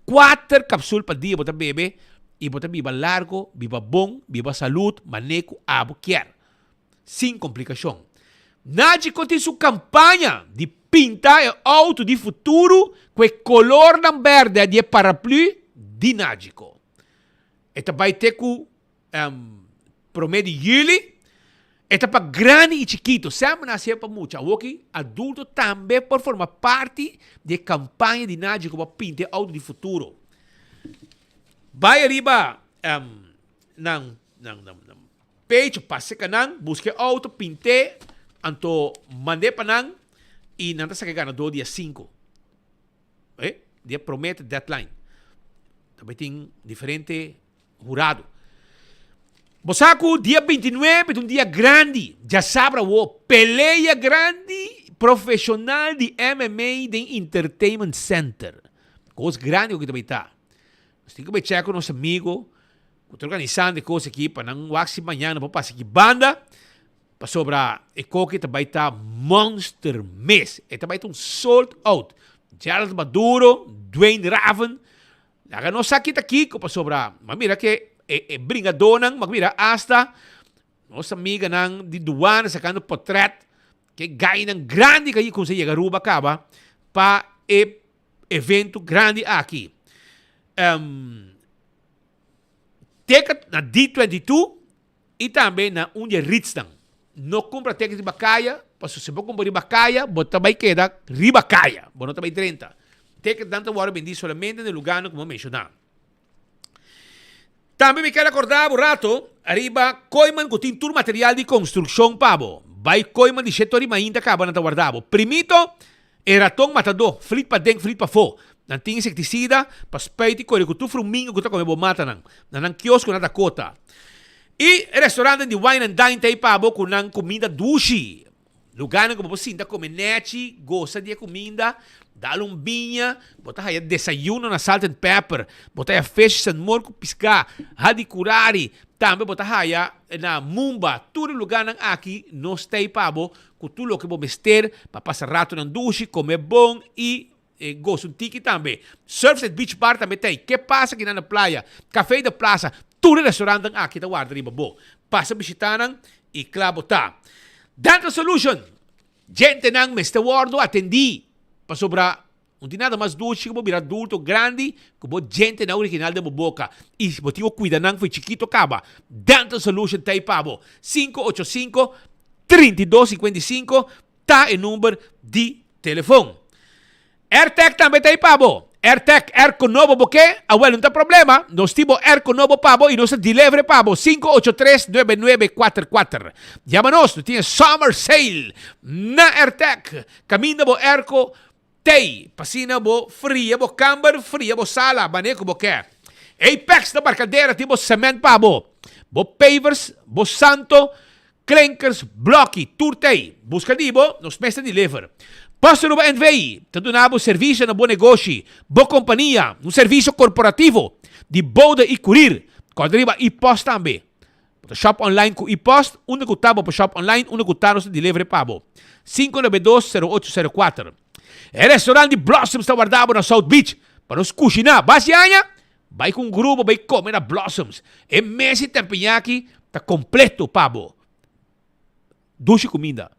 Kuater kapsul pa dia bo ta bebe i bo ta biba largo, biba bon, biba salud mané ku abo kier. Sin komplikashon. Nagico tin su kampaña di pinta e outo di futuro ku e kolornan bèrdè di e paraplü di Nagico. E ta bai te ku Prome di juli, e ta pa grandi i chikito, semper nan hasié pa mucha. Awoki adulto tambe por forma parti di e kampaña di Naji ku pa pinta e outo di futuro. Bai ariba nan nan nan page, pasa ka nan, buska e outo, pint'é, anto mand'é pa nan i nan ta saka e ganadó dia sinku. E dia prome ta deadline. Ta bai tin diferente hurado. Bo sa ku dia 29 ta un dia grandi, djasabra awo, pelea grandi profesional di MMA den Entertainment Center. Kos grandi ku ta bai ta. Nos tin ku bai check ku nos amigo ku ta organisando e kos aki pa nan wak si mañana por pasa aki banda. Pasobra e koki ta bai ta monster mes. E ta bai ta un sold out. Gerald Maduro, Dwayne Raven, laga nos sa kita kiko pasobra m'a mira ke e e bringadónan, m'a mira asta nos amiganan di duana sakando potret ke gainan grandi ku a kuminsá yega Aruba kaba pa e evento grandi aki. Ticket na D22 I tambe na un di e ritsnan. No kumpra ticket riba kaya, pasobra si bo kumpra riba kaya, bo ta bai keda riba kaya, bo no ta bai drenta. Ticketnan ta wòrdu bendí solamente na e lugánan ku bo menshoná. Tambe mi ker akordá bo rato riba Kooiman ku tin tur material di konstrukshon pa bo. Bai Kooiman di shete ora di mainta kaba nan ta warda bo. Primito. E raton matadó, flit paden, flit pafó. Nan tin insektisida pa spuit i kore ku tur fruminga ku ta kome bo matanan na nan kiosko na Dakota. I e restaurantnan di wine and dine ta ei pa bo ku nan kuminda dushi. Lugánan ku bo por sinta kome nèchi, gosa di e kuminda, dal un biña, bo ta haya desayuno na Salt and Pepper, bo ta haya fish and more ku piská, Hadicurari, tambe bo ta haya na Mumba. Tur e lugánan aki nos ta ei pa bo Ku tur loke bo mester pa pasa ratonan dushi, kome bon i gosa un tiki tambe. Surfside Beach Bar tambe ta ei. Ke pasa kinan na playa? Café de Plaza, tur e restaurantnan aki ta warda riba bo. Pasa bishita nan i kla bo ta. Dental Solution, Djentenan mester wòrdu atendí pasobra No tin nada mas dushi ku bo bira adulto grandi ku bo djentenan original den bo boka i bo tin ku kuida nan for chikito kaba. Dental Solution ta ei pa bo. 585 32 55 ta e number di telefon. Airtec tambe ta ei pa bo. Airtec, airco nobo bo ke? Awel no ta problema, nos tin bo airco nobo pa bo i nos ta deliver pa bo. 583 9944. Yama nos, nos tin e summer sale na Airtec. Kaminda bo airco Tei, p'asina bo fria bo kamber, fria bo sala, manera ku bo ke. Apex na Barcadera tin bo sement pa bo, bo pavers, bo santo, klinkers, bloki, tur tei. Buska di bo, nos mes ta deliver. Post Aruba NV ta duna bo servisio na bo negoshi, bo kompania, un servisio korporativo di bode i kurir. Kòrda riba e-post tambe. Bo ta shop online ku e-post, unda ku ta bo por shop online, unda ku ta nos ta deliver pa bo. 592 0804. E restaurant di Blossoms ta warda bo na South Beach pa nos kushiná. Bas di aña? Bai ku un grupo bai kome na Blossoms. E mes di tempiñaki ta kompleto pa bo. Dushi kuminda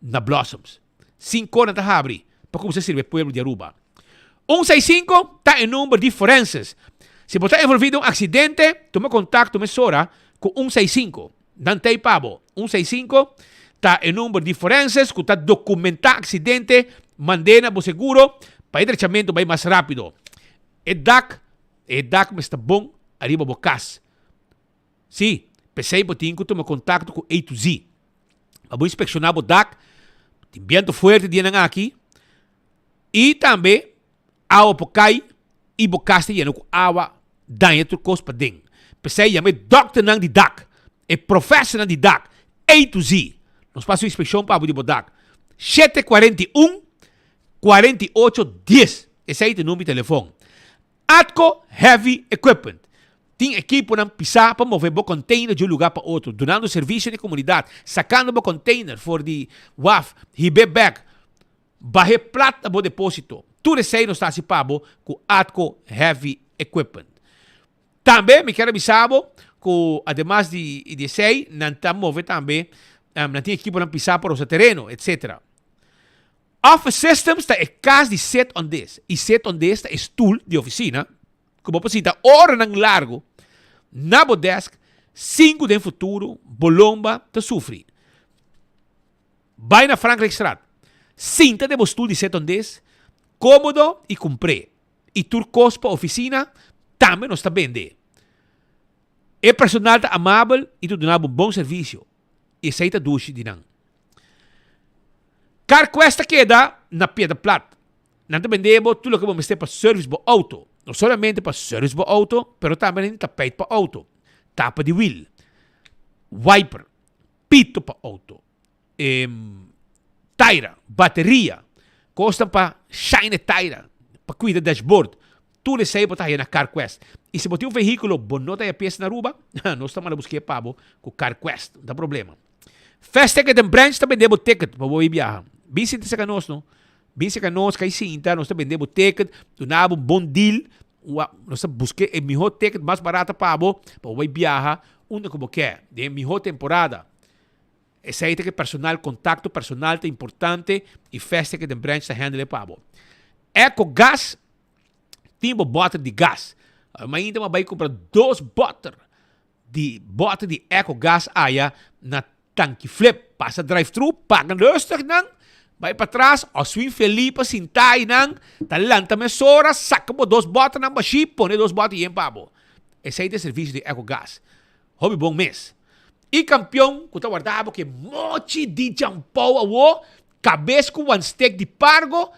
na Blossoms. Sinkor nan ta habri pa kuminsá sirbi e pueblo di Aruba. Un seis sinku ta e number di forenses. Si bo ta envolví den un aksidente, tuma kontakto mesora ku un seis sinku. Nan ta ei pa bo. Un seis sinku ta e number di forenses ku ta dokumentá aksidente, mand'é na bo seguro pa e drechamentu bai mas rápido. E dak, e dak mester bon ariba bo kas. Sí, p'esei bo tin ku tuma kontakto ku A to Z. Pa bo inspekshoná bo dak, tin bientu fuerte dianan aki, i tambe awa por kai i bo kas ta yena ku awa, daña tur kos paden. P'esei yama e dòkternan di dak, e profèsornan di dak, A to Z. Nos por hasi un inspekshon pa bo di bo dak. 741 48 10, esei ta e number di telefòn. Atco Heavy Equipment tin ekiponan pisá pa move bo container di un lugá pa otro, dunando servisio na e komunidat, sakando bo container for di waf, hib'é bèk, bah'é plat na bo depósito. Tur esei nos ta hasi pa bo ku Atco Heavy Equipment. Tambe mi kier a bisa bo ku ademas di di esei nan ta move tambe, nan tin ekiponan pisá pa rosa tereno, etcetera. Office Systems ta e kas di Sit on This i Sit on This ta e stul di ofisina ku bo por sinta oranan largu na bo desk sin ku den futuro bo lomba ta sufri. Bai na Frankrijkstraat, sinta den bo stul di Sit on This komodo i kumpr'é. I tur kos pa ofisina tambe nos ta bende. E personal ta amabel i ta duna bo bon servisio. I esei ta dushi di nan. CarQuest ta keda na Piedra Plat. Nan ta bende bo tur loke bo mester pa service bo auto. No solamente pa service bo auto, pero tambe nan tin tapijt pa auto, tapa di wiel, wiper, pito pa auto, taira, bateria, kosnan pa shine e taira, pa kuida dashboard. Tur esei bo ta haya na CarQuest. I si bo tin un vehíkulo bo no ta haya piesa na Aruba, nos ta manda busk'é pa bo ku CarQuest. No ta problema. Fast Ticket den branch ta bende bo ticket pa bo bai biaha. Bin sinta serka nos no. Bin serka nos, kai sinta, nos ta bende bo ticket, duna bo un bon deal. Nos ta buska e mihó ticket mas barata pa bo, pa bo bai biaha unda ku bo ke, den e mihó temporada. Esei ta ke personal, kontakto personal ta importante i Fast Ticket den branch ta handle e pa bo. Eco Gas tin bo bòter di gas. Mainta mi a bai kumpra dos bòter di bòter di Eco Gas aya na Tanki Flip. Pasa drive thru, paga rustig nan, bai patras, Oswin Felipe sinta einan, ta lanta mesora, saka bo dos bòternan bashí, pone dos bòter yen pa bo. Esei ta e servisio di Eco Gas. Hopi bon mes. I kampion ku ta warda bo ke mochi di Jampou awo. Kabes ku wan stek di pargo,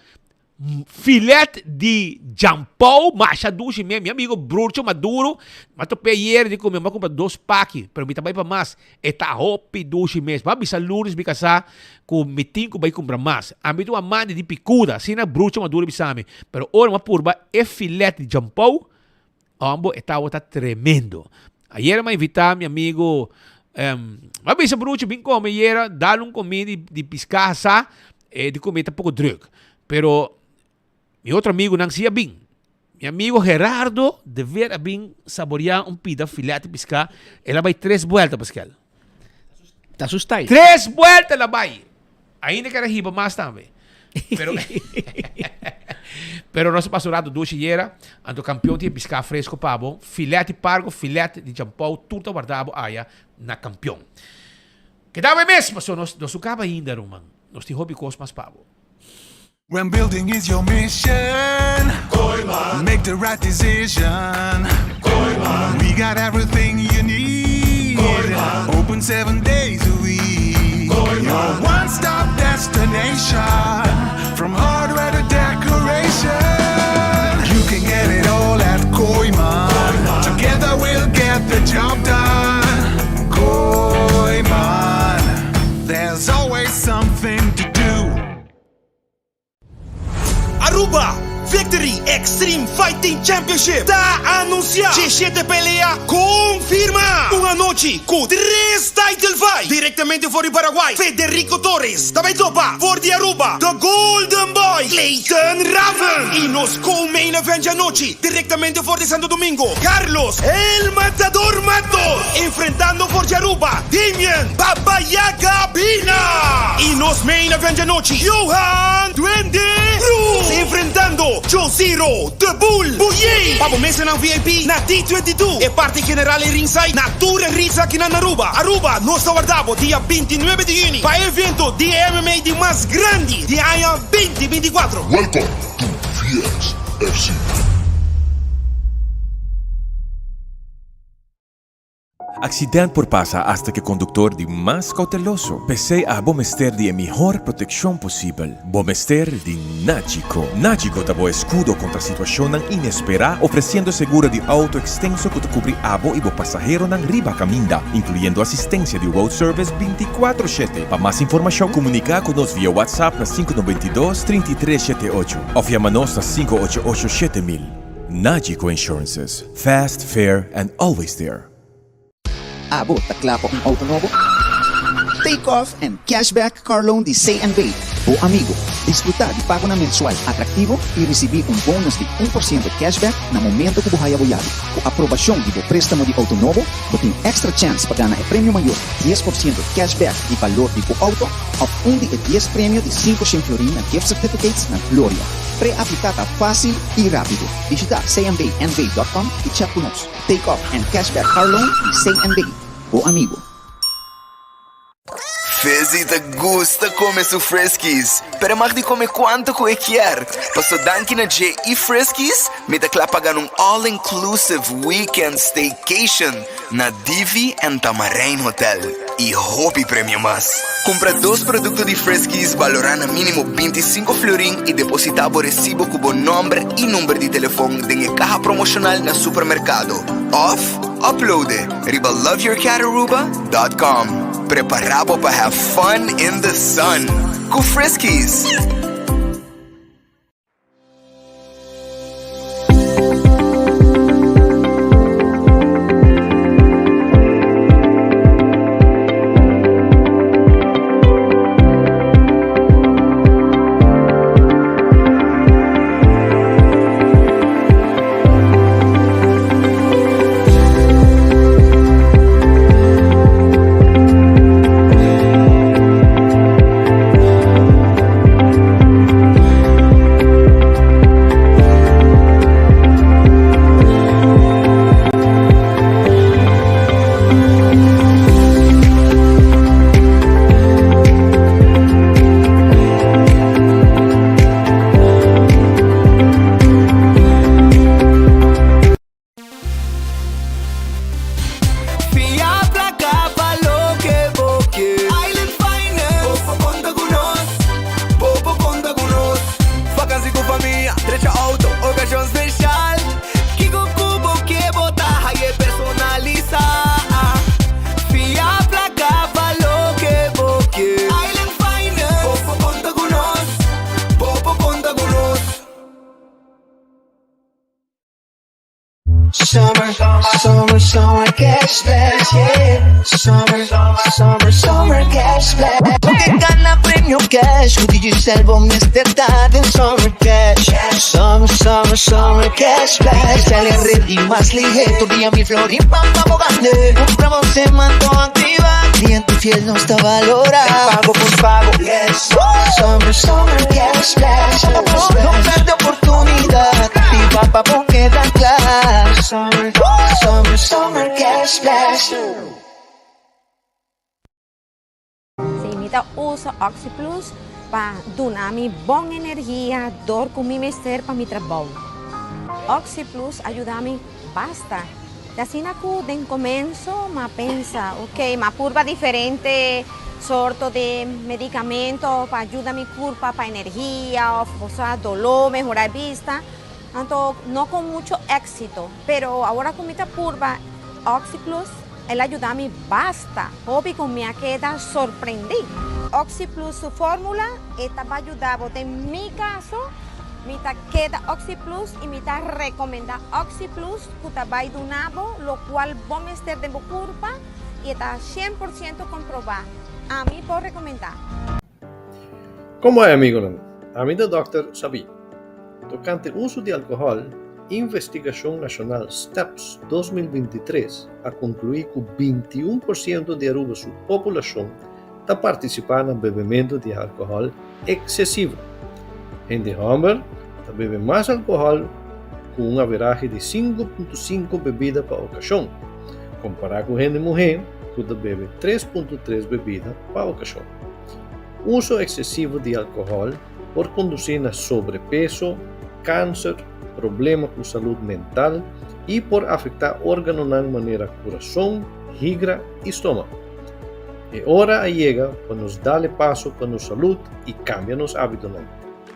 filet di jampou, masha dushi mes. Mi amigo Brurcho Maduro, m'a top'é ayer di ku mi, m'a kumpra dos paki, pero mi ta bai pa mas. E ta hopi dushi mes. M'a bisa Lourdes mi kasá ku mi tin ku bai kumpra mas. Ami ta un amante di pikuda, asina Brurcho Maduro bisa mi. Pero ora m'a purba e filet di jampou, Hombo e tabata tremendo. Ayera m'a invitá mi amigo, m'a bisa Brucho bin come ayera, dal un comida di, di piská asá, e di come ta poko druk. Pero mi otro amigonan si a bin. Mi amigo Gerardo de ver a bin saboreá un pida filet di piská, el a bai tres buelta Pascal. Ta su style. Tres buelta el a bai. Ainda ker a hiba mas tambe. Pero, pero nos a pasa un rato dushi yera. Anto campeon tin e piská fresco pa bo. Filet di pargo, filet di champou, tur ta warda bo aya na campeon. Keda bo e mes, paso nos no su kaba ainda, ruman. Nos tin hopi kos mas pa bo. When building is your mission, Kooyman. Make the right decision. Kooyman. We got everything you need. Kooyman. Open 7 days a week. Kooyman. Your one-stop destination. From hardware to decoration. You can get it all at Kooyman. Kooyman. Together we'll get the job done. Kooyman. There's always something to do. Aruba Victory Extreme Fighting Championship ta anuncia djeshete pelea confirma! Un anochi cu tres title fight directamente for di Paraguay, Federico Torres ta bay topa for di Aruba, The Golden Boy Clayton Raven y nos co-main event djanochi directamente for di Santo Domingo, Carlos El Matador Matos enfrentando for di Aruba, Damian Baba Yaga Bina! Y nos main event djanochi, Johan Duende Cruz enfrentando Josiro The Bull Buyey! Pa bo mesanan VIP na D22, e parti general y ringside na tur e ritz aki na Aruba. Aruba, nos ta warda bo dia 29 di juni pa e evento di e MMA di mas grandi di aña 2024. Welcome to VXFC. Accident por pasa hasta cu e conductor di mas cauteloso. P'esey abo mester di e mihor proteccion posibel. Bo mester di Nagico. Nagico ta bo escudo contra situacionnan inespera, ofreciendo seguro di auto extenso cu ta cubri abo y bo pasaheronan riba caminda, incluyendo asistencia di road service binticuatro shete. Pa mas informacion, comunica cu nos via WhatsApp na sinku noventa i dos, trinta i tres shete ocho of yama nos na sinku ocho ocho 7000. Nagico Insurances. Fast, fair and always there. Abo ta kla pa un auto nobo? Take off and cashback car loan di CNB, bo amigo. Disfruta di pagonan mensual atractivo y ricibi un bonus di 1% cashback na momento cu bo haya bo yabi. Cu aprobacion di bo prestamo di auto nobo, bo tin extra chance pa gana e premio mayor, 10% cashback di balor di bo auto of un di e dies premio di 500 florin na gift certificates na Gloria. Pre-aplica ta facil y rapido. Bishita cnbnv.com y chat cu nos. Take off and cashback car loan di CNB, bo amigo. Fizzy ta gusta come su Friskies, pero e mag di come cuanto cu e kier, paso danki na dje y Friskies mi ta cla pa gana un all inclusive weekend staycation na Divi and Tamarijn Hotel y hopi premio mas. Cumpra dos producto di Friskies balora na minimo 25 florin y deposita bo recibo cu bo nomber y number di telefon den e caha promocional na supermercado of upload e riba loveyourcataruba.com. Prepara bo pa have fun in the sun cu Friskies! Summer, summer, summer cash splash, yeah. Summer, summer, summer cash splash. Bo ke gana premio cash, ku Digicel bo mester ta den Summer Cash. Summer, summer, summer cash splash. Digicel e red di mas lihe, tur dia mi florin pa pa bo gane. Cumpra bo seman to activa, cliente fiel nos ta valora. Pago por pago, yes. Summer, summer cash splash. No perde oportunidad, activa pa bo keda cla. Summer, summer, summer cash splash. Si, mi ta usa OxiPlus pa duna mi bon energia dor cu mi mester pa mi trabou. OxiPlus a yuda mi basta. Ta asina cu den comenso m'a pensa, ok, m'a purba diferente sorto di medicamento pa yuda mi curpa pa energia of cosa dolor, mehora e bista. Anto no con mucho exito, pero awor cu mi ta purba OxiPlus, el a yuda mi basta hopi cu mi a keda sorprendí. OxiPlus su formula e ta ba yuda bo. Den mi caso, mi ta keda OxiPlus y mi ta recomenda OxiPlus cu ta bay duna bo locual bo mester den bo curpa y e ta 100% comproba. Ami por recomenda. Como bai amigonan? Ami ta Dòkter Sabí. Tokante uso di alkohòl, investigashon nashonal Steps 2023 a konkluí ku 21 por siento di Aruba su populashon ta partisipá na bebementu di alkohòl eksesivo. Hende hòmber ta bebe mas alkohòl ku un averahe di 5.5 bebida pa okashon, kompará ku hende muhé ku ta bebe 3.3 bebida pa okashon. Uso eksesivo di alkohòl por kondusí na sobrepeso, kanser, problema ku salud mental i por afektá órganonan manera kurason, higra i stoma. E ora a yega pa nos dal e paso pa nos salud i kambia nos ábitonan.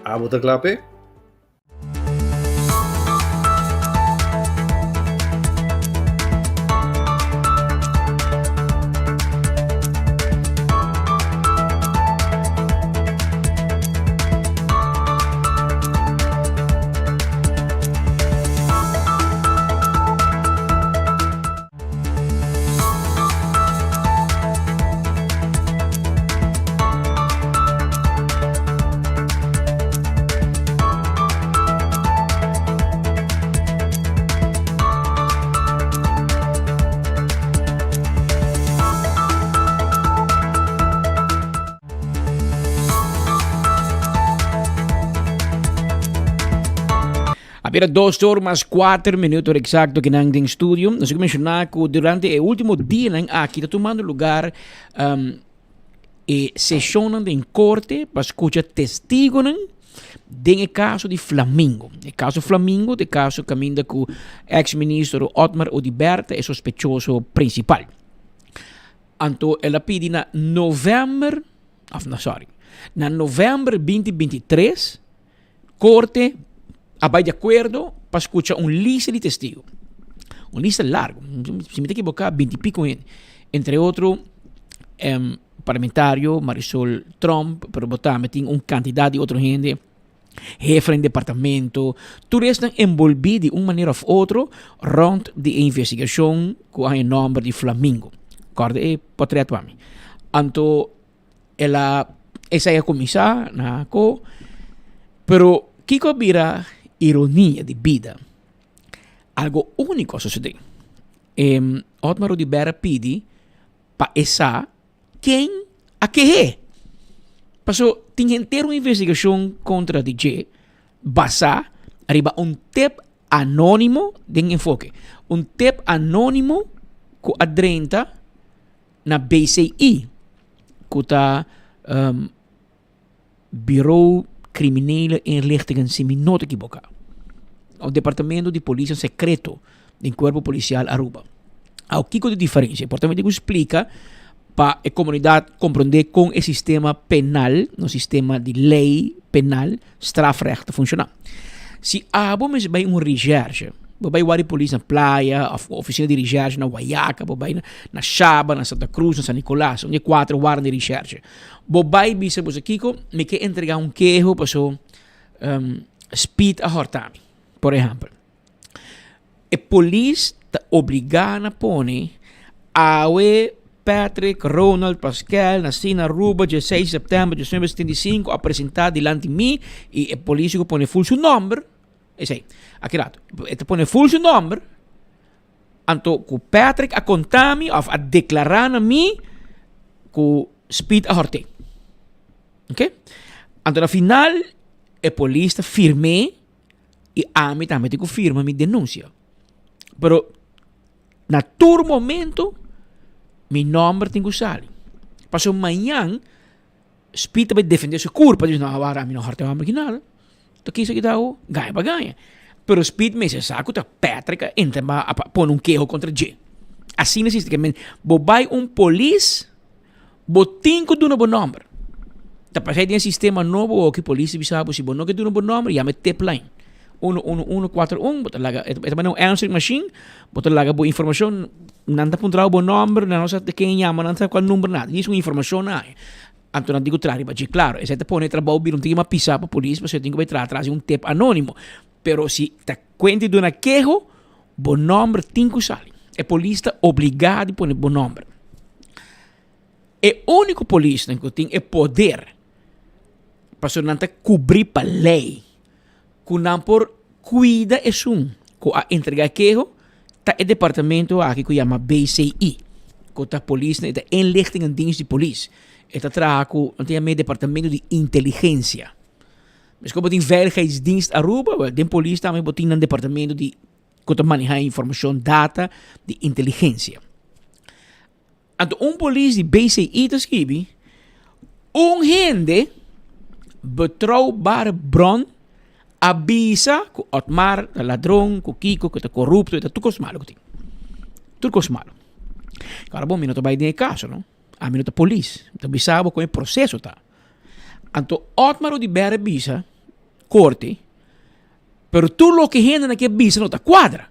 Abo ta kla p'e? A bira dos or mas kuater minuto exacto ki nan den studio. Nos a menciona ku durante e ultimo dianan aki ta tumando lugar um, e sesionnan den korte pa skucha testigonan den e kaso di Flamingo. E kaso Flamingo ta e kaso kaminda ku ex-ministro Otmar Oduber ta e sospechoso principal. Anto el a pidi na november, of no sorry, na november 2023 Korte a bai di akuerdo pa skucha un lista di testigo. Un lista largo, si mi ta ekiboká binti piko hende. Entre otro parlamentario Marisol Tromp, pero bo tambe tin un kantidat di otro hende, hefenan di departamento, tur esnan enbolbí di un manera òf otro rònt di e investigashon ku a haña nòmber di Flamingo. Kòrda e pòtrèt pa mi. Anto El a esei a kuminsá na ko, pero kiko a bira ironia di bida? Algo úniko a sosodé. E Otmar Oduber a pidi pa e sa ken a keh'é. Paso tin henter un investigashon kontra di dje basá riba un tep anónimo den Enfoke. Un tep anónimo ku a drenta. na BCI, ku ta Bureau Criminele Inlichtingen si mi no ta ekiboká. Un departamento di polis sekreto den Kuerpo Polisial Aruba. Aw kiko ta e diferensia? Por tambe tin ku splika pa e komunidat komprondé kon e sistema penal, nos sistema di lei penal, strafrecht, ta funshoná. Si abo mester bai un recherche, bo bai wak di polis na Playa of oficina di recherche na Wayaca, bo bai na Shaba, na Santa Cruz, na San Nicolas, un di e kuater warda di recherche. Bo bai bisa boso kiko, mi ke entrega un keho paso speed a horta mi, por ehempel. E polis ta obligá na pone awe Patrick Ronald Paskel nasí na Aruba dieseis sèptèmber 1975 a presentá dilanti mi i e polis ku pone ful su nòmber esei aki rato e ta pone ful su nòmber anto ku Patrick a konta mi òf a deklará na mi ku Speed a hòrt'é ok anto na final e polis ta firm'é. I ami tambe tin ku firma mi denunsia. Pero na tur momento mi nòmber tin ku sali. Pasobra mañan Speed ta bai defendé su kurpa, dice no awor ami no hòrta e hòmber aki nada. Ta kisa kita awo? Gaña pa gaña. Pero Speed mester sa ku ta Patrick a entra a pone un keho kontra dje. Asina si ke men bo bai un polis. Bo tin ku duna bo nòmber. Ta pasá den e sistema nobo oki polis ta bisa bo si bo no ke duna bo nòmber yama e tipline 11141 bo ta laga e ta manda un answering machine bo ta laga bo informashon nan ta puntra bo nòmber nan no sa ken yama nan no sa kua number nada djis un informashon nan haña anto nan tin ku traha riba dje klaro esei ta pone e trabou bira un tiki mas pisá pa polis pasobra e tin ku bai traha atras di un tip anónimo pero si ta kuenta di duna keho Bo nòmber tin ku sali. E polis ta obligá di pone bo nòmber. E úniko polisnan ku tin e poder, pasobra nan ta kubrí pa lei, ku nan por kuida esun ku a entregá e keho, ta e departamento aki ku yama BCI, ku ta polisnan, e ta Inlichtingendienst di Polis. E ta traha ku, nan ta yama e departamento di inteligensia. Meskos bo tin Veiligheidsdienst Aruba, wel den polis tambe bo tin nan departamento di ku ta maneha informashon, data di inteligensia. Anto un polis di BCI ta skibi, un hende betrouwbare bron a bisa ku Otmar ta ladron, ku kiko, ku ta korupto, e ta tur kos malo ku tin. Tur kos malo. Kòrda bon mi no ta bai den e kaso no. Ami no ta polis. Mi ta bisa bo kon e proseso ta. Anto Otmar Oduber a bisa korte, pero tur loke hendenan ke bisa no ta kuadra.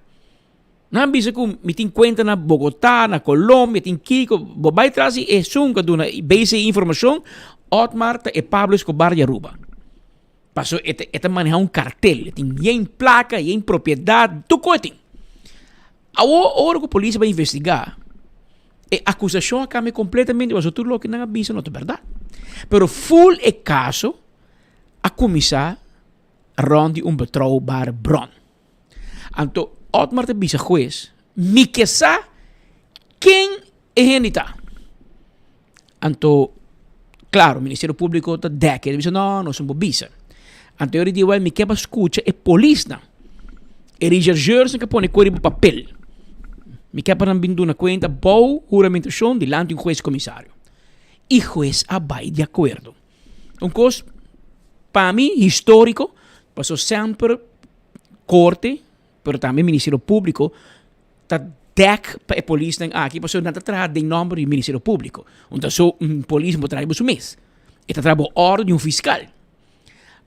Nan bisa ku mi tin kuenta na Bogotá, na Colombia, tin kiko, bo bai tras di esun ku a duna base e informashon, Otmar ta e Pablo Escobar di Aruba. Paso e ta e ta maneha un kartel, e tin yen plaka, yen propiedat, tur kos e tin. Awor ora ku polis a bai investigá, E acusacion a cambia completamente pasobra tur loke nan a bisa no ta berdad. Pero full e caso a cuminsa rond di un betrouwbare bron. Anto Otmar ta bisa huez, mi ke sa ken e hende ta. Anto, claro, Ministerio Publico ta dek, e ta bisa no, nos no por bisa. Anto e di, well, mi ke pa scucha e polisnan. E rechercheursnan ke pone cu riba papel. Mi ke pa nan bin duna cuenta bou huramentacion dilanti un huez comisario. Y huez a bay di acuerdo. Un cos pa mi historico, pasobra semper corte, pero tambe Ministerio Publico, ta dek pa e polisnan aki pasobra nan ta traha den nomber di Ministerio Publico. Un ta so un polis bo traha riba su mes. E ta traha bo ordo di un fiscal.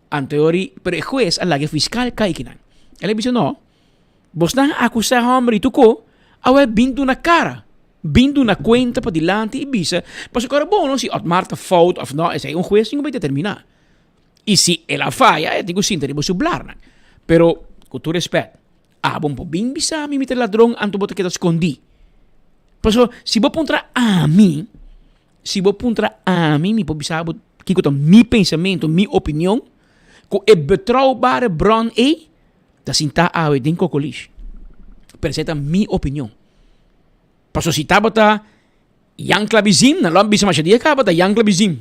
Anto e ori, pero e hues a laga e fiscal kai kinan. El a bisa no, bosnan a acusa e homber di tuko, awel bin duna cara, bin duna cuenta padilanti y bisa, pasobra ora bo no si Otmar ta fout of no, esei un hues tin cu bay determina. Y si el a faya, e tin cu sinta riba su blarnan. Pero, cu tur respet, Abo no por bin bisa mi mi ta ladron anto bo ta keda skondí. Pasobra si bo puntra ami, si bo puntra ami mi por bisa bo kiko ta mi pensamentu, mi opinion, ku e betrouwbare bron ei ta sintá awe den Kokolish. Pero esei ta mi opinion. Pasobra si tabata Jan Klabizin, nan lo a bisa masha dia kaba ta Jan Klabizin,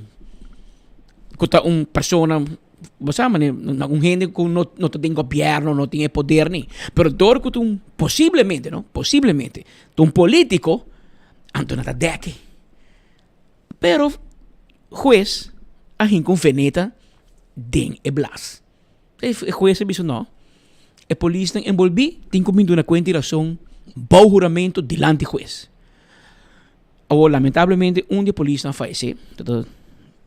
ku ta un persona, bo sa manera, un hende ku no no ta den gobièrnu, no tin e poder ni. Pero dor ku ta un, posiblemente no, posiblemente, ta un polítiko, anto nan ta dèk e. Pero hues a hinka un veneta den e blas. E hues a bisa no, e polisnan enbolbí tin ku bin duna kuenta i rason bou huramento dilanti hues. Awor lamentablemente un di e polisnan a fayesé, ta ta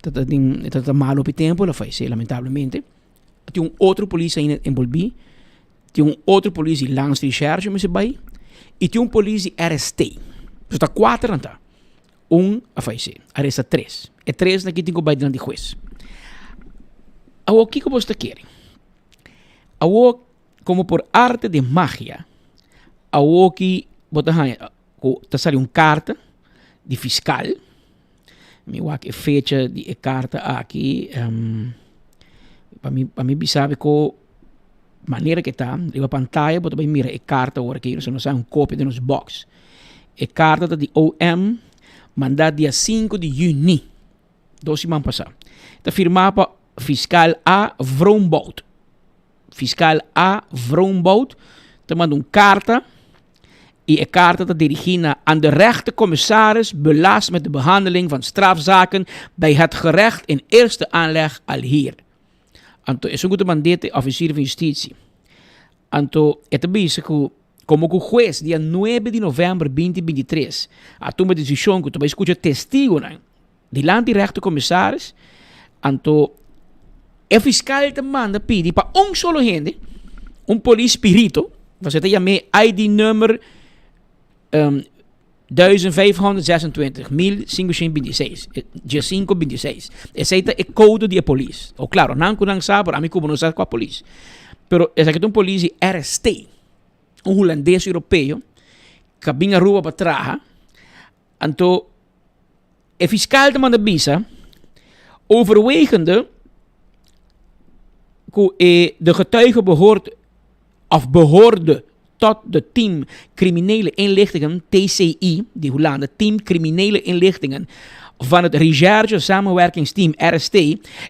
ta ta tin e ta ta malo hopi tempu el a fayesé lamentablemente. Tin un otro polis ainda enbolbí, tin un otro polis di Landsrecherche mester bai i tin un polis di RST. So ta kuater nan ta. Un a fayesé, a resta tres. E tresnan aki tin ku bai dilanti hues. Awor kiko boso ta kere? Awor komo por arte di magia. Awoki bo ta haña ku ta sali un karta di fiskal. Mi wak e fecha di e karta aki pa mi pa mi bisa bo ku manera ke ta riba pantaya bo ta bai mira e karta ora ki nos a un kopia den nos box. E karta ta di OM manda dia sinku di yüni dos siman pasa. Ta firma pa fiskal A. Vroombout. Fiskal A. Vroombout ta manda un karta i e karta ta dirigí na Aan de rechter-commissaris belast met de behandeling van strafzaken bij het gerecht in eerste aanleg alhier. Anto esun ku ta mand'é ta e ofisier van justitie. Anto e ta bisa ku komo ku hues dia nuebe di novèmber binti 23 a tuma desishon ku ta bai skucha testigunan Dilanti rechter commissaris, anto e fiscal ta manda pidi pa un solo hende, un polis perito, pasobra ta yam'é ID nummer um, 1526, 1526, 1526. Esei ta e code di e polis. O claro, nan cu nan sa, pero ami cu bo no sa cua polis. Pero esaki ta un polis di RST, un hulandes europeo, cu a bin Aruba pa traha. Anto e fiskal ta manda bisa, overwegende ku e de getuige behoort of behoorde tot de team criminele inlichtingen, TCI, di Hulanda, Team Criminele Inlichtingen van het Recherche Samenwerkingsteam, RST,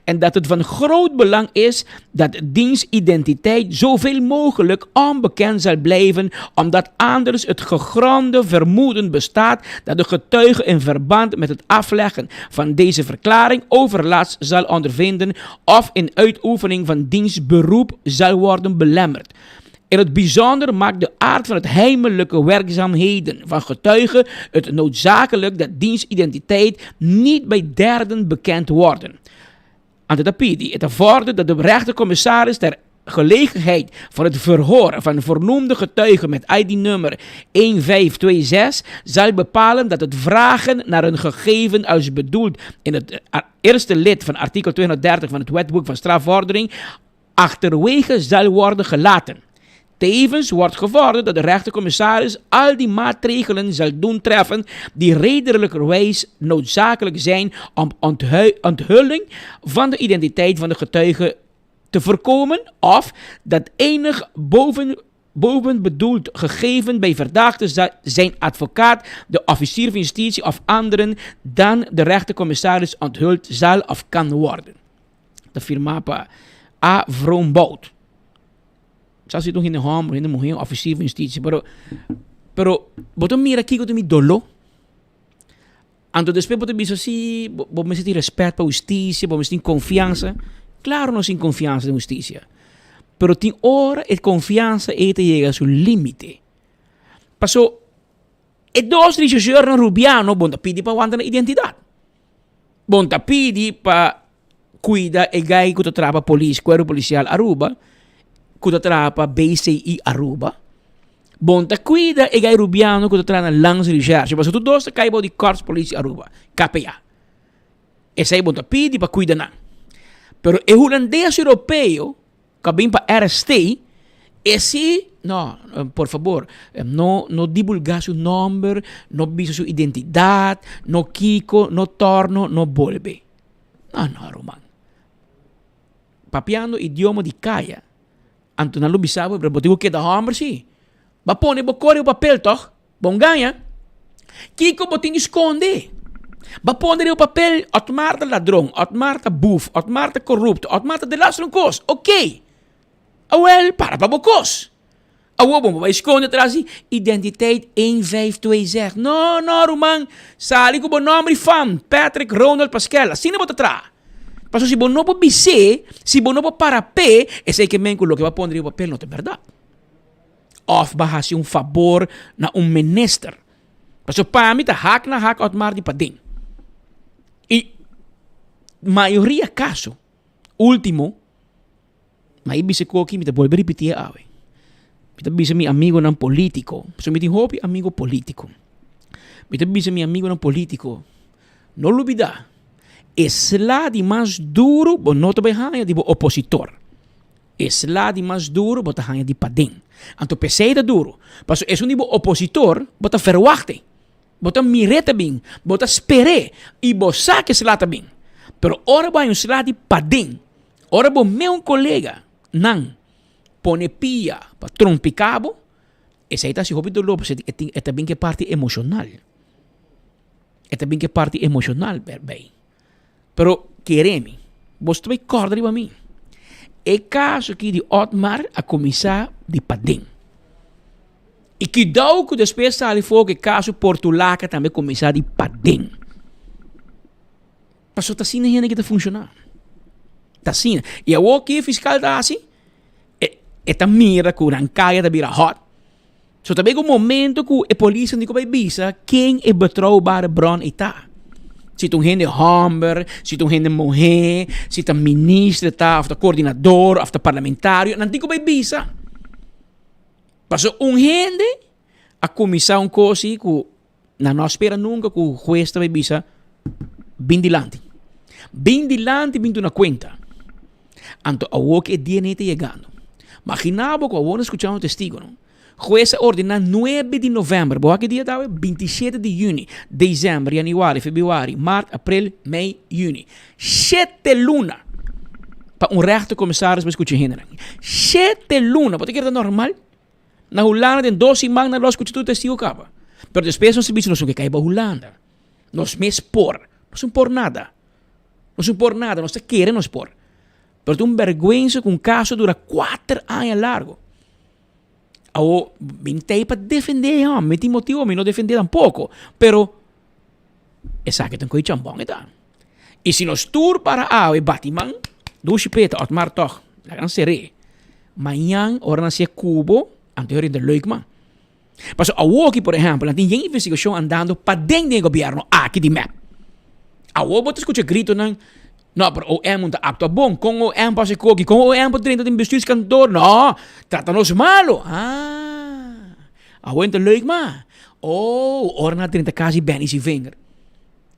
en dat het van groot belang is dat diens identiteit zoveel mogelijk onbekend zal blijven, omdat anders het gegronde vermoeden bestaat dat de getuige in verband met het afleggen van deze verklaring overlast zal ondervinden of in uitoefening van diens beroep zal worden belemmerd. In het bijzonder maakt de aard van het heimelijke werkzaamheden van getuigen het noodzakelijk dat diens identiteit niet bij derden bekend worden. Anto ta pidi, e ta vòrder dat de rechtercommissaris ter gelegenheid van het verhoor van voornoemde getuige met ID-nummer 1526 zal bepalen dat het vragen naar een gegeven als bedoeld in het eerste lid van artikel 230 van het Wetboek van Strafvordering achterwege zal worden gelaten. Tevens wordt gevorderd dat de rechtercommissaris al die maatregelen zal doen treffen die redelijkerwijs noodzakelijk zijn om onthulling van de identiteit van de getuige te voorkomen of dat enig boven bovenbedoeld gegeven bij verdachte zijn advocaat, de officier van justitie of anderen dan de rechtercommissaris onthuld zal of kan worden. Ta firmá pa A. Vroombout. Sa si ta un hende hòmber, un hende muhé, un ofisier van hustisia, pero pero bo ta mira kiko ta mi doló. Anto despues bo ta bisa si bo bo mester tin rèspèt pa hustisia, bo mester tin konfiansa. Klaro nos tin konfiansa den hustisia, pero tin ora e konfiansa ei ta yega su límite. Paso e dos rechercheurnan rubiano bo no ta pidi pa wanta nan identidat. Bo no ta pidi pa cuida e guy cu ta traha pa polis, Cuerpo Policial Aruba, cu ta traha pa BCI Aruba. Bo no ta cuida e guy Rubiano cu ta traha na Landsrecherche, pasobra tur dos ta cay bao di Korps Politie Aruba, KPA. Esey bo no ta pidi pa cuida nan. Pero e Hulandes Europeo Cu a bin pa RST, e si, no, por fabor, no, no divulga su nomber, no bisa su identidad, no kico, no torno, no bolbe. No, no, ruman. Papiando idioma di caya, anto nan lo bisa bo, pero bo tin cu keda homber si. Bo a pone bo cor riba papel toch? Bon gaña. Kiko bo tin di skonde? Bo a pone riba papel, Otmar ta ladron, Otmar ta buf, Otmar ta korupto, Otmar ta delas un kos. Oké. Awel, para pa bo kos. Awor bo bai skonde tras di identiteit een vijf twee zes. No, no, ruman. Sali ku bo nòmber i fam, Patrick Ronald Paskel. Asina bo ta traha. Pasobra si bo no por bis'é, si bo no por para p'é, esei ke men ku loke bo a pone riba papel no ta bèrdat. Of ba hasi un fabor na un minister. Pasobra pa mi ta hak na hak Otmar di paden. I mayoria kaso, ultimo, ma i bisa koki mi ta bolbe ripiti e awe. Mi ta bisa mi amigonan politico, pasobra mi tin hopi amigo politico. Mi ta bisa mi amigonan politico, no lubida, e sla di mas duro bo no ta bai haña di bo opositor. E sla di mas duro bo ta haña di paden. Anto p'esei ta duro, paso esun di bo opositor bo ta ferwachté. Bo ta mir'é ta bin, bo ta sper'é i bo sa ku e sla ta bin. Pero ora bo haña un sla di paden, ora bo meun kolega nan pone pia pa trompiká bo, esei ta hasi hopi doló pasobra e tin e ta bin ku e parti emoshonal. E ta bin ku e parti emoshonal bèrbei. Pero kere mi, boso ta bai kòrda riba mi. E kaso aki di Otmar a kuminsá di paden. I kidou ku despues sali for ku e kaso Portulaca tambe kuminsá di paden. Pasobra ta asina hende ki ta funshoná. Ta asina. I awor ke e fiskal ta hasi? E e ta mira ku nan kaya ta bira hòt. So ta bega un momento ku e polisnan di ku bai bisa ken e betrouwbare bron ei ta. Si ta un hende hòmber, si ta un hende muhé, si ta minister ta òf ta koordinador òf ta parlamentario, nan tin ku bai bisa. Pasobra un hende a kuminsá un kos ei ku nan no a spera nunka ku hues ta bai bisa bin dilanti. Bin dilanti bin duna kuenta. Anto awor ku e dia nei ta yegando. Magina bo ku awor nos skucha un testigonan. Hues a ordená nuebe di novèmber, bo wak ki dia ta awe? Bintishete di yüni, desèmber, yanüari, febrüari, mart, aprel, mei, yüni. Shete luna pa un rèchterkomisaris bai skucha hendenan. Shete luna! Bo ta kere ta normal? Na Hulanda den dos siman nan lo a skucha tur testigo kaba. Pero despues nos a bisa nos no ke kai ba Hulanda. Nos mes por. Nos no por nada. Nos no por nada, nos ta kere nos por. Pero ta un bergwensa ku un kaso dura kuater aña largo. Awo, mi no ta ei pa defendé e hòmber, mi tin motibu pa mi no defendé tampoko, pero esaki ta un ko'i chambòn e ta. I si nos tur para awe bati man, dushi peta, Otmar tòg, laga nan ser'é. Mañan ora nan si'e kubo, anto e rinda leuk man. Pasobra awoki, por ehèmpel, nan tin yen investigashon andando paden den e gobièrnu aki di mep. Awor bo ta skucha gritonan, No, pero OM no ta aktua bon. Kon OM por hasi koki? Kon OM por drenta den bestuurskantoor? No, trata nos malo. Ah, awor ta leuk ma. Oh, ora nan a drenta kas di Benny Sivinger.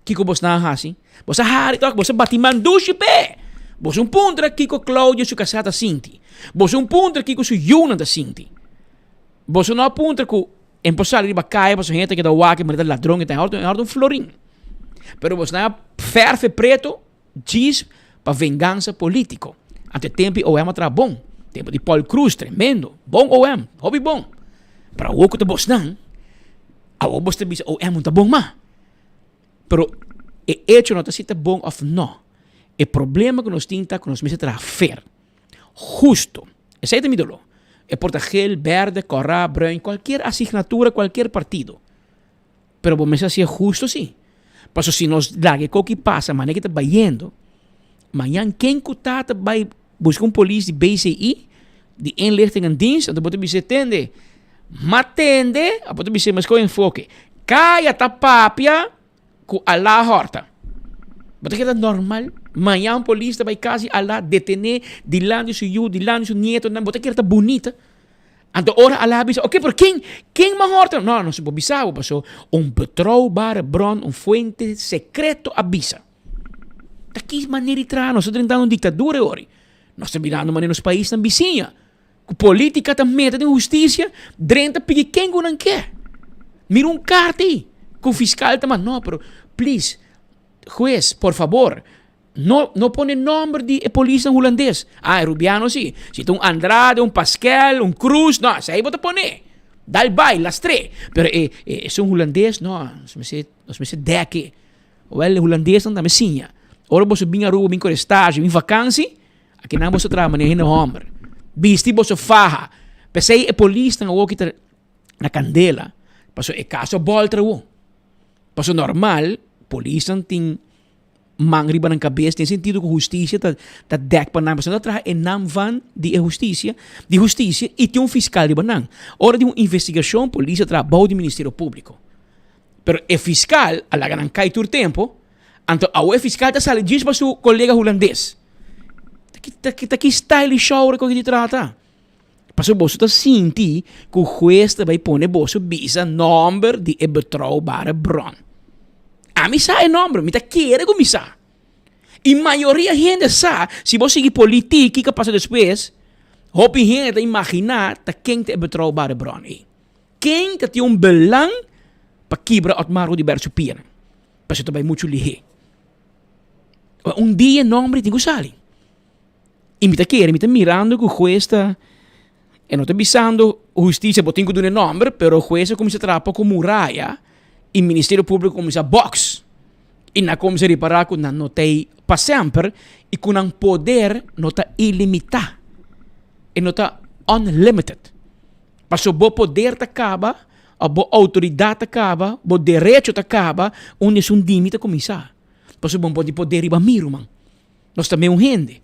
Kiko bosnan a hasi? Bos a hari tok, bos a bati man dushi p'e. Bos un puntra kiko Claudio su kasá ta sinti. Bos un puntra kiko su yunan ta sinti. Boso no a puntra ku en por sali riba kaya pasobra hende ta keda wak manera ta ladron e ta hòrt e hòrt un florin. Pero bosnan a fèrf e preto djis pa vengansa polítiko. Anto e tempu OM a traha bon. Tempu di Paul Croes tremendo. Bon OM, hopi bon. Pero awor ku ta bosnan, awor bos ta bisa OM no ta bon mas. Pero e echo no ta si ta bon òf no. E problema ku nos tin ta ku nos mester traha fer. Husto. Esei ta mi doló. E por ta geel, berde, kòrá, bruin, kualkier asignatura, kualkier partido. Pero bo mester hasié husto sí. Pasobra si nos laga e koki pasa manera ke ta bayendo, mañan ken ku ta ta bai buska un polis di BCI, di Inlichtingendienst, anto bo ta bis'é, tende, m'a tende, abo ta bis'é meskos enfoke, kaya ta papia ku Alá hòrta. Bo ta keda normal? Mañan polis ta bai kas di Alá detené dilanti su yu, dilanti su nietonan. Bo ta kere ta bunita? Anto ora Alá bisa, oke, pero ken, ken m'a hòrta? No, nos no por bisa bo, paso un betrouwbare bron, un fuente sekreto a bisa. Ta ki manera di traha? Nos ta drentando un diktadura e ora. Nos ta mirando manera nos paisnan bisiña. Ku politica ta mete den husticia, drenta pidi ken ku nan ke. Mira un karta ei ku fiskal ta manda, no pero please hues por fabor no no pone nomber di e polisnan hulandes. Ah e rubiano si, si ta un Andrade, un Paskel, un Cruz, no esei bo ta pone. Dal bai, lastr'é. Pero e esun hulandes no, nos mester nos mester dèk'e. Wèl e hulandesnan tambe siña. Ora boso bin Aruba bin kore stage, bin vakansi, Akinan boso traha manera hende homber. Bisti boso faha. P'esei e polisnan awor ki ta na kandela. Pasobra e kaso a bòlter awor. Pasobra normal polisnan tin man riba nan kabes den sentido ku hustisia ta ta dèk pa nan. Pasobra nan ta traha e nam van di e hustisia di hustisia i tin un fiskal riba nan. Ora di un investigashon polis ta traha bou di ministerio públiko. Pero e fiskal a laga nan kai tur tempu. Anto awo e fiskal ta sali djis pa su kolega hulandes. Ta ki ta ki ta ki style di shower ku di trata? Pasobra boso ta sinti ku hues ta bai pone boso bisa nòmber di e betrouwbare bron. Ami sa e nòmber, mi ta kere ku mi sa. I mayoria hende sa, si bo sigui politik kiko a pasa despues? Hopi hende ta imaginá ta ken ta e betrouwbare bron ei. Ken ta tin un belang pa kibra Otmar Oduber su pianan? Pasobra ta bai muchu lihé. Un dia e nomber tin ku sali. I mi ta kere, mi ta mirando ku hues ta, e no ta bisando hustisia bo tin ku duna e nomber, pero hues a kuminsá traha poko muraya i Ministerio Públiko kuminsá bòks. I nan a kuminsá ripará ku nan no ta ei pa semper i ku nan poder no ta ilimitá, e no ta unlimited. Pasobra bo poder ta kaba, òf bo outoridat ta kaba, bo derecho ta kaba unda esun dimi ta kuminsá. Pasobra bo no por tin poder riba mi, ruman. Nos ta meun hende.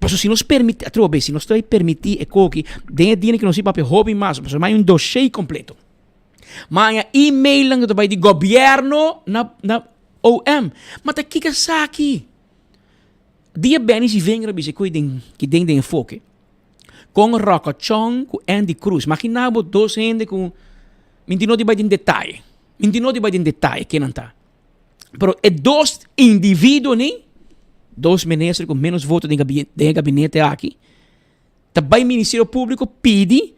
Pasobra si nos permiti, atrobe, si nos ta permiti e koki, den e dia ku nos papia hopi mas, pasobra mai un doshé kompleto. Maña e-mailnan ku ta bai di gobièrnu na na OM. Ma ta kiko esaki? Dia Benny Sivinger a bisa ku den ki den den enfoke. Kon Ròkòchòn ku Andy Cruz. Magina bo dos hende ku mi no di bai den detaye. Mi no di bai den detaye ken nan ta. Pero e dos individuo ni, dos minister ku menos voto den den e gabinete aki, ta bai Ministerio Públiko pidi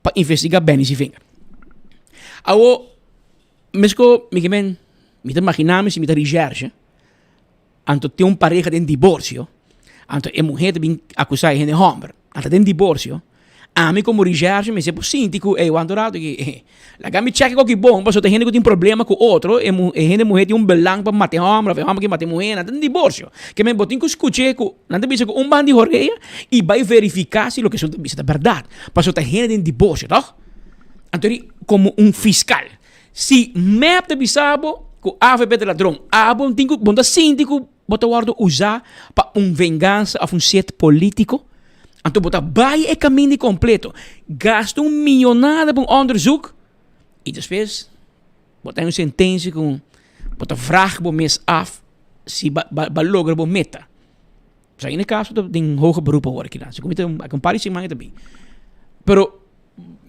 pa investigá Benny Sivinger. Awo, mesko mi ke men, mi ta imaginá mi si mi ta recherche, anto tin un pareha den diborsio, anto e muher ta bin akusá e hende hòmber, anto den diborsio, ami komo recherche mester por sinti ku ey wanta un rato aki, laga mi chèk koki bon pasobra ta hende ku tin problema ku otro, e e hende muher tin un belang pa mata e hòmber òf e hòmber ke mata e muher, nan ta den diborsio. Ke men bo tin ku skuch'é ku nan ta bisa ku un banda di horea i bai verifiká si loke esun ta bisa ta bèrdat, pasobra ta hende den diborsio tòg? Anto di komo un fiskal. Si mep ta bisa bo ku avp ta ladron, abo tin ku bo ta sinti ku bo ta wòrdu usá pa un vengansa òf un set polítiko, anto bo ta bai e kaminda kompleto, gasta un mionada pa un òndersuk i despues bo ta haña un sentensia ku bo ta vrag bo mes af si bo a logra bo meta. Sa in e kaso ta den hoger beroep awor aki nan. Segun mi ta un par di siman e ta bin. Pero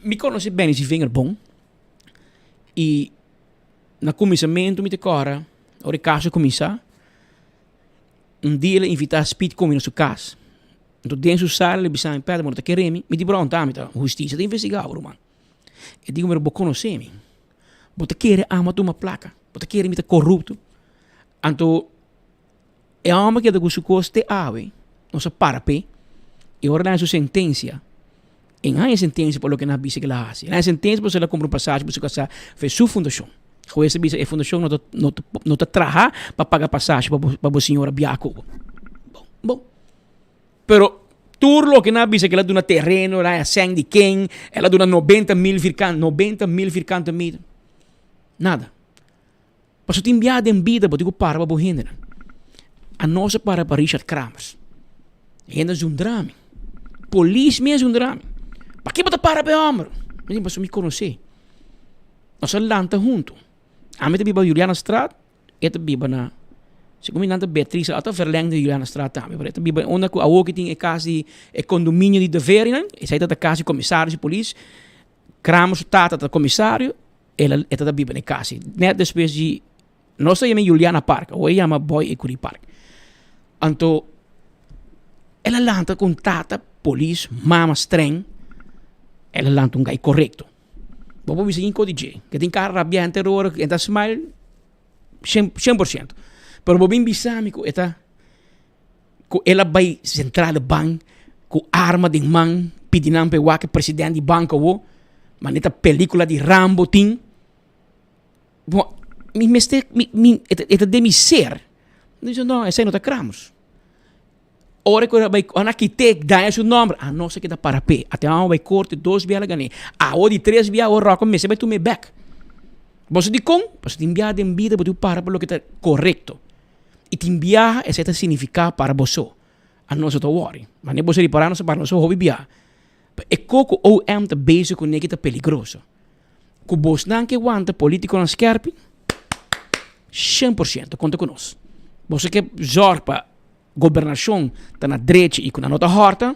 mi konosé Benny Sivinger bon. I na kuminsamentu mi ta kòrda ora e kaso a kuminsá, un dia el a invitá Speed komi na su kas. Anto den su sala el a bisa mi, Pedro, bo no ta kere mi? Mi di, Bro, anta mi ta hustisia ta investigá bo, ruman. E di ku mi, Bo konosé mi. Bo ta kere ami a tuma plaka. Bo ta kere mi ta korupto. Anto E hòmber keda ku su kos te awe, nos a para p'e, i ora nan su sentensia, e no haña sentensia pa loke nan a bisa ku el a hasi, el a haña sentensia pasobra el a kumpra un pasashi pa su kasá for su fundashon. Hues a bisa e fundashon no ta no ta no ta traha pa paga pasashi pa bo pa bo señora biaha ku bo. Bon, bon. Pero tur loke nan a bisa ku el a duna tereno, el a haña sèn di ken, el a duna 90.000 virkan 90.000 virkante meter, nada. Pasobra tin biaha den bida bo tin ku para pa bo hendenan. Anos a para pa Richard Kramers. E hende a zundra mi. Polis mes a zundra mi. Pakiko bo ta para pa e hòmber? Mi di pasobra mi konos'é. Nos a lanta huntu. Ami ta biba Julianastraat, e ta biba na, segun mi nan ta Beatriz, a ta verlengde di Julianastraat tambe, pero e ta biba unda ku awor ki tin e kas di e kondominio di De Verinan, esei ta ta kas di komisaris di polis. Kramer su tata ta komisario. El a e ta biba na e kas ei. Nèt despues di nos ta yama Juliana Park, awor e yama Boy Ecury Park. Anto el a lanta ku un tata polis, mama streng, el a lanta un gai korekto. Bo por bisa kiko di dje, ke tin kara rabiá henter ora, e ta smile shen por siento. Pero bo bin bisa mi ku e ta ku el a bai Centrale Bank ku arma den man pidi nan pa e wak e president di banko awo, manera ta pelicula di Rambo tin. Bo mi mester mi mi e ta den mi ser. Mi dice no esei no ta Krams. Ora ku el a bai ora nan a kit'é daña su nomber a nos a keda para p'e. Ate a bai korte dos bia el a gan'é. Awo di tres bia awo Rocco mester bai tum'é bek. Bo sa dikon? Pasobra tin bia den bida bo tin ku para pa loke ta korekto. I tin biaha esei ta signifiká para boso. A nos no ta wòri. Manera boso ripará nos ta para nos hopi biaha. Pero e kos ku OM ta bezig kuné ki ta peligroso. Ku bosnan ke wanta polítikonan skèrpi, 100% konta ku nos. Boso ke zòrg pa gobernashon ta na drechi i ku nan no ta hòrta,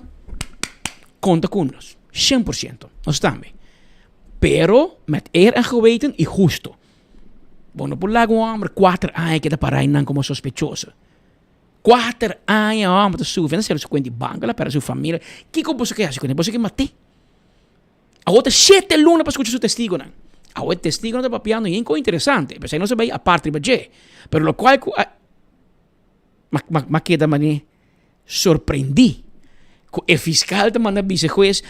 konta ku nos. 100%. Nos tambe. Pero met eer en geweten i husto. Bo no por laga un hòmber kuater aña keda pará einan komo sospechoso. Kuater aña hòmber ta sufri, nan sera su kuenta di banko, el a pèrdè su familia. Kiko boso ke hasi kuné? Boso ke mat'é. Awor ta shete luna pa skucha su testigonan. Awor e testigonan ta papiando yen kos interesante, p'esei nos a bai apart riba dje. Pero lokual ku a m'a keda manera sorprendí ku e fiskal ta manda bisa e hues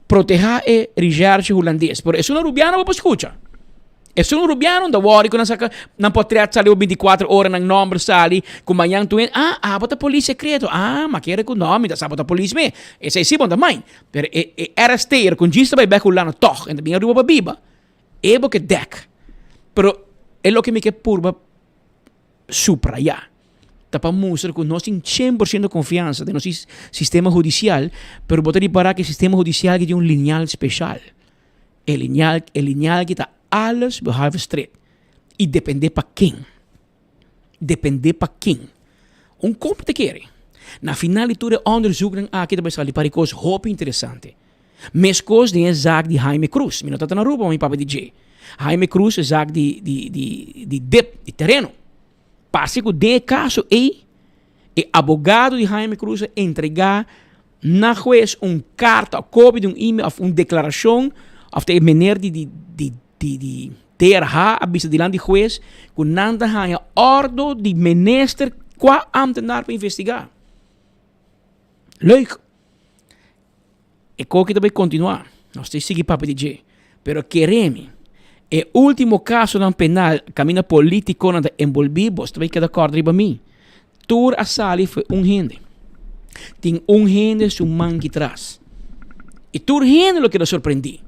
protehá e recherche hulandes. Pero esun arubiano bo por skucha. Esun rubiano ta wòri ku nan saka nan potret sali bo bintikuater ora nan nòmber sali ku mañan tur hende ah abo ta polis sekreto ah ma kere ku nò mi ta sa bo ta polis me esei si bo ta main pero e e arresteer ku djis ta bai bek Hulanda tòg en ta bin Aruba pa biba e bo ke dèk pero e loke mi ke purba suprayá ta pa mustra ku nos tin shen por shento konfiansa den nos sistema hudisial pero bo ta ripará ku e sistema hudisial ki tin un linial speshal. E lineal, e lineal ki ta alles behalve stret. I depende pa ken. Depende pa ken. Un kop ta kere. Na final di tur e onderzoeknan aki ta bai sali par di kos hopi interesante. Meskos den e zaak di Jaime Cruz. Mi no tabata na Aruba, mi papia di dje. Jaime Cruz e zaak di, di, di, di dip, di tereno. Parse ku den e kaso ei, e abogado di Jaime Cruz a entregá na hues un karta, un kopia di un email òf un deklarashon òf ta e mener di di di di di TRH a bisa dilanti di hues ku nan ta haña òrdu di minister kua ámtenar pa investigá. Leuk! E koki ta bai kontinuá. Nos ta sigui papia di dje. Pero kere mi, e último kasonan penal kaminda polítikonan ta enbolbí, bos ta bai keda kòrda riba mi. Tur a sali fo'i un hende. Tin un hende su man ki tras. I tur hende lo keda sorprendí.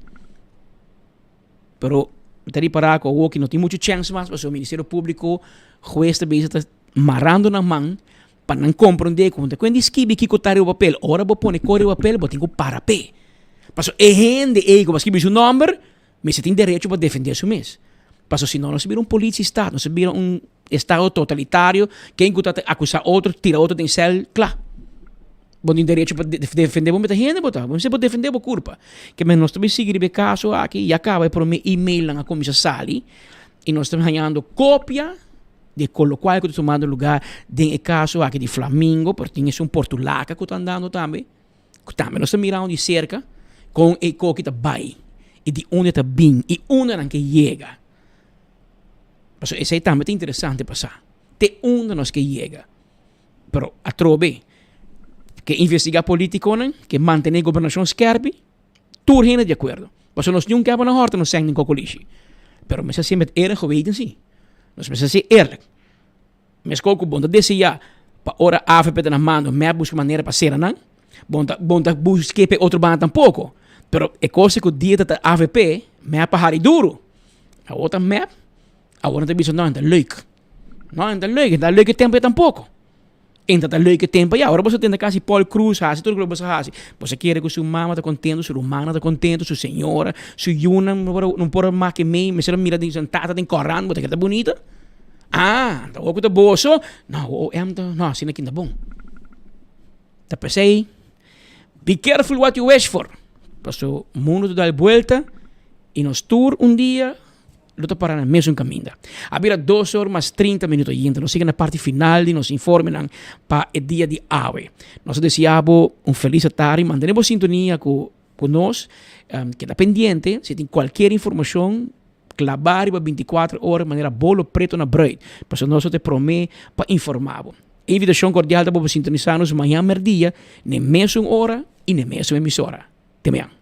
Pero mi ta ripará ku awoki no tin muchu chèns mas pasobra Ministerio Públiko, hues ta bisa ta marando nan man Pa nan komprondé ku bo ta kuenta di skibi kiko ta riba papel. Ora bo pone kos riba papel, bo tin ku para p'e. Pasobra e hende ei ku bo a skibi su nòmber, mester tin derecho pa defendé su mes. Pasobra si no, nos a bira un politie-staat, nos a bira un estado totalitario, ken ku ta akusá otro, tira otro den sèl, kla. Bo tin derecho pa defendé bo meta hende bo ta. Bo mester por defendé bo kurpa. Ke men nos ta bin sigui riba e kaso aki, ya kaba e promé emailnan a kuminsá sali i nos ta hañando kopia. Di e kolokual ku ta tumando lugá den e kaso aki di Flamingo, pero tin esun Portulaca ku ta andando tambe, ku tambe nos ta mirando di serka kon e koki ta bai i di unda e ta bin i unda nan ke yega. Pasobra esei tambe ta interesante pa sa, te unda nos ke yega. Pero atrobe ke investigá politikonan, ke mantené gobernashon skèrpi. Tur hende di akuerdo. Pasobra nos niun keba na hòrta nos sèn den kokolishi. Pero mester hasi met eer en geweten si. Nos mester hasi eerlijk. Meskos ku bo ta deseá pa ora avp ta na mando mep buska manera pa sera nan, bo ta bo ta busk'é pa e otro banda tampoko. Pero e kos ku dia ta ta avp, mep a hari duru. Awor ta mep, awor nan ta bisa no, nan ta leuk. No, nan ta leuk, nan ta leuk e tempu ei tampoko. Entra ta leuke tempo ya. Ora boso tende kasi Paul Cruz hasi tur loke boso hasi. Boso kere ku su mama ta kontento, su rumannan ta kontento, su señora, su yunan no por no por make mei, mester a mira den su tata den koran, bo ta kere ta bunita? Ah, ta awor ku ta boso, no, OM ta, no, asina aki ta bon. Ta p'esei, be careful what you wish for, paso mundu ta dal buelta i nos tur un dia lo ta para na mesun kaminda. A bira dos or mas trinta minuto yinta. Nos sigue na parti final di nos informenan pa e dia di awe. Nos ta desea bo un felis atardi. Mantene bo sintonia ku ku nos. Keda pendiente si tin kualkier informashon klabá riba bintikuater ora manera bolo preto na bruid. Pasobra nos lo ta e promé pa informá bo. E invitashon kordial ta bo pa sintonisá nos mañan mèrdia n'e mesun ora i n'e mesun emisora. Te mañan.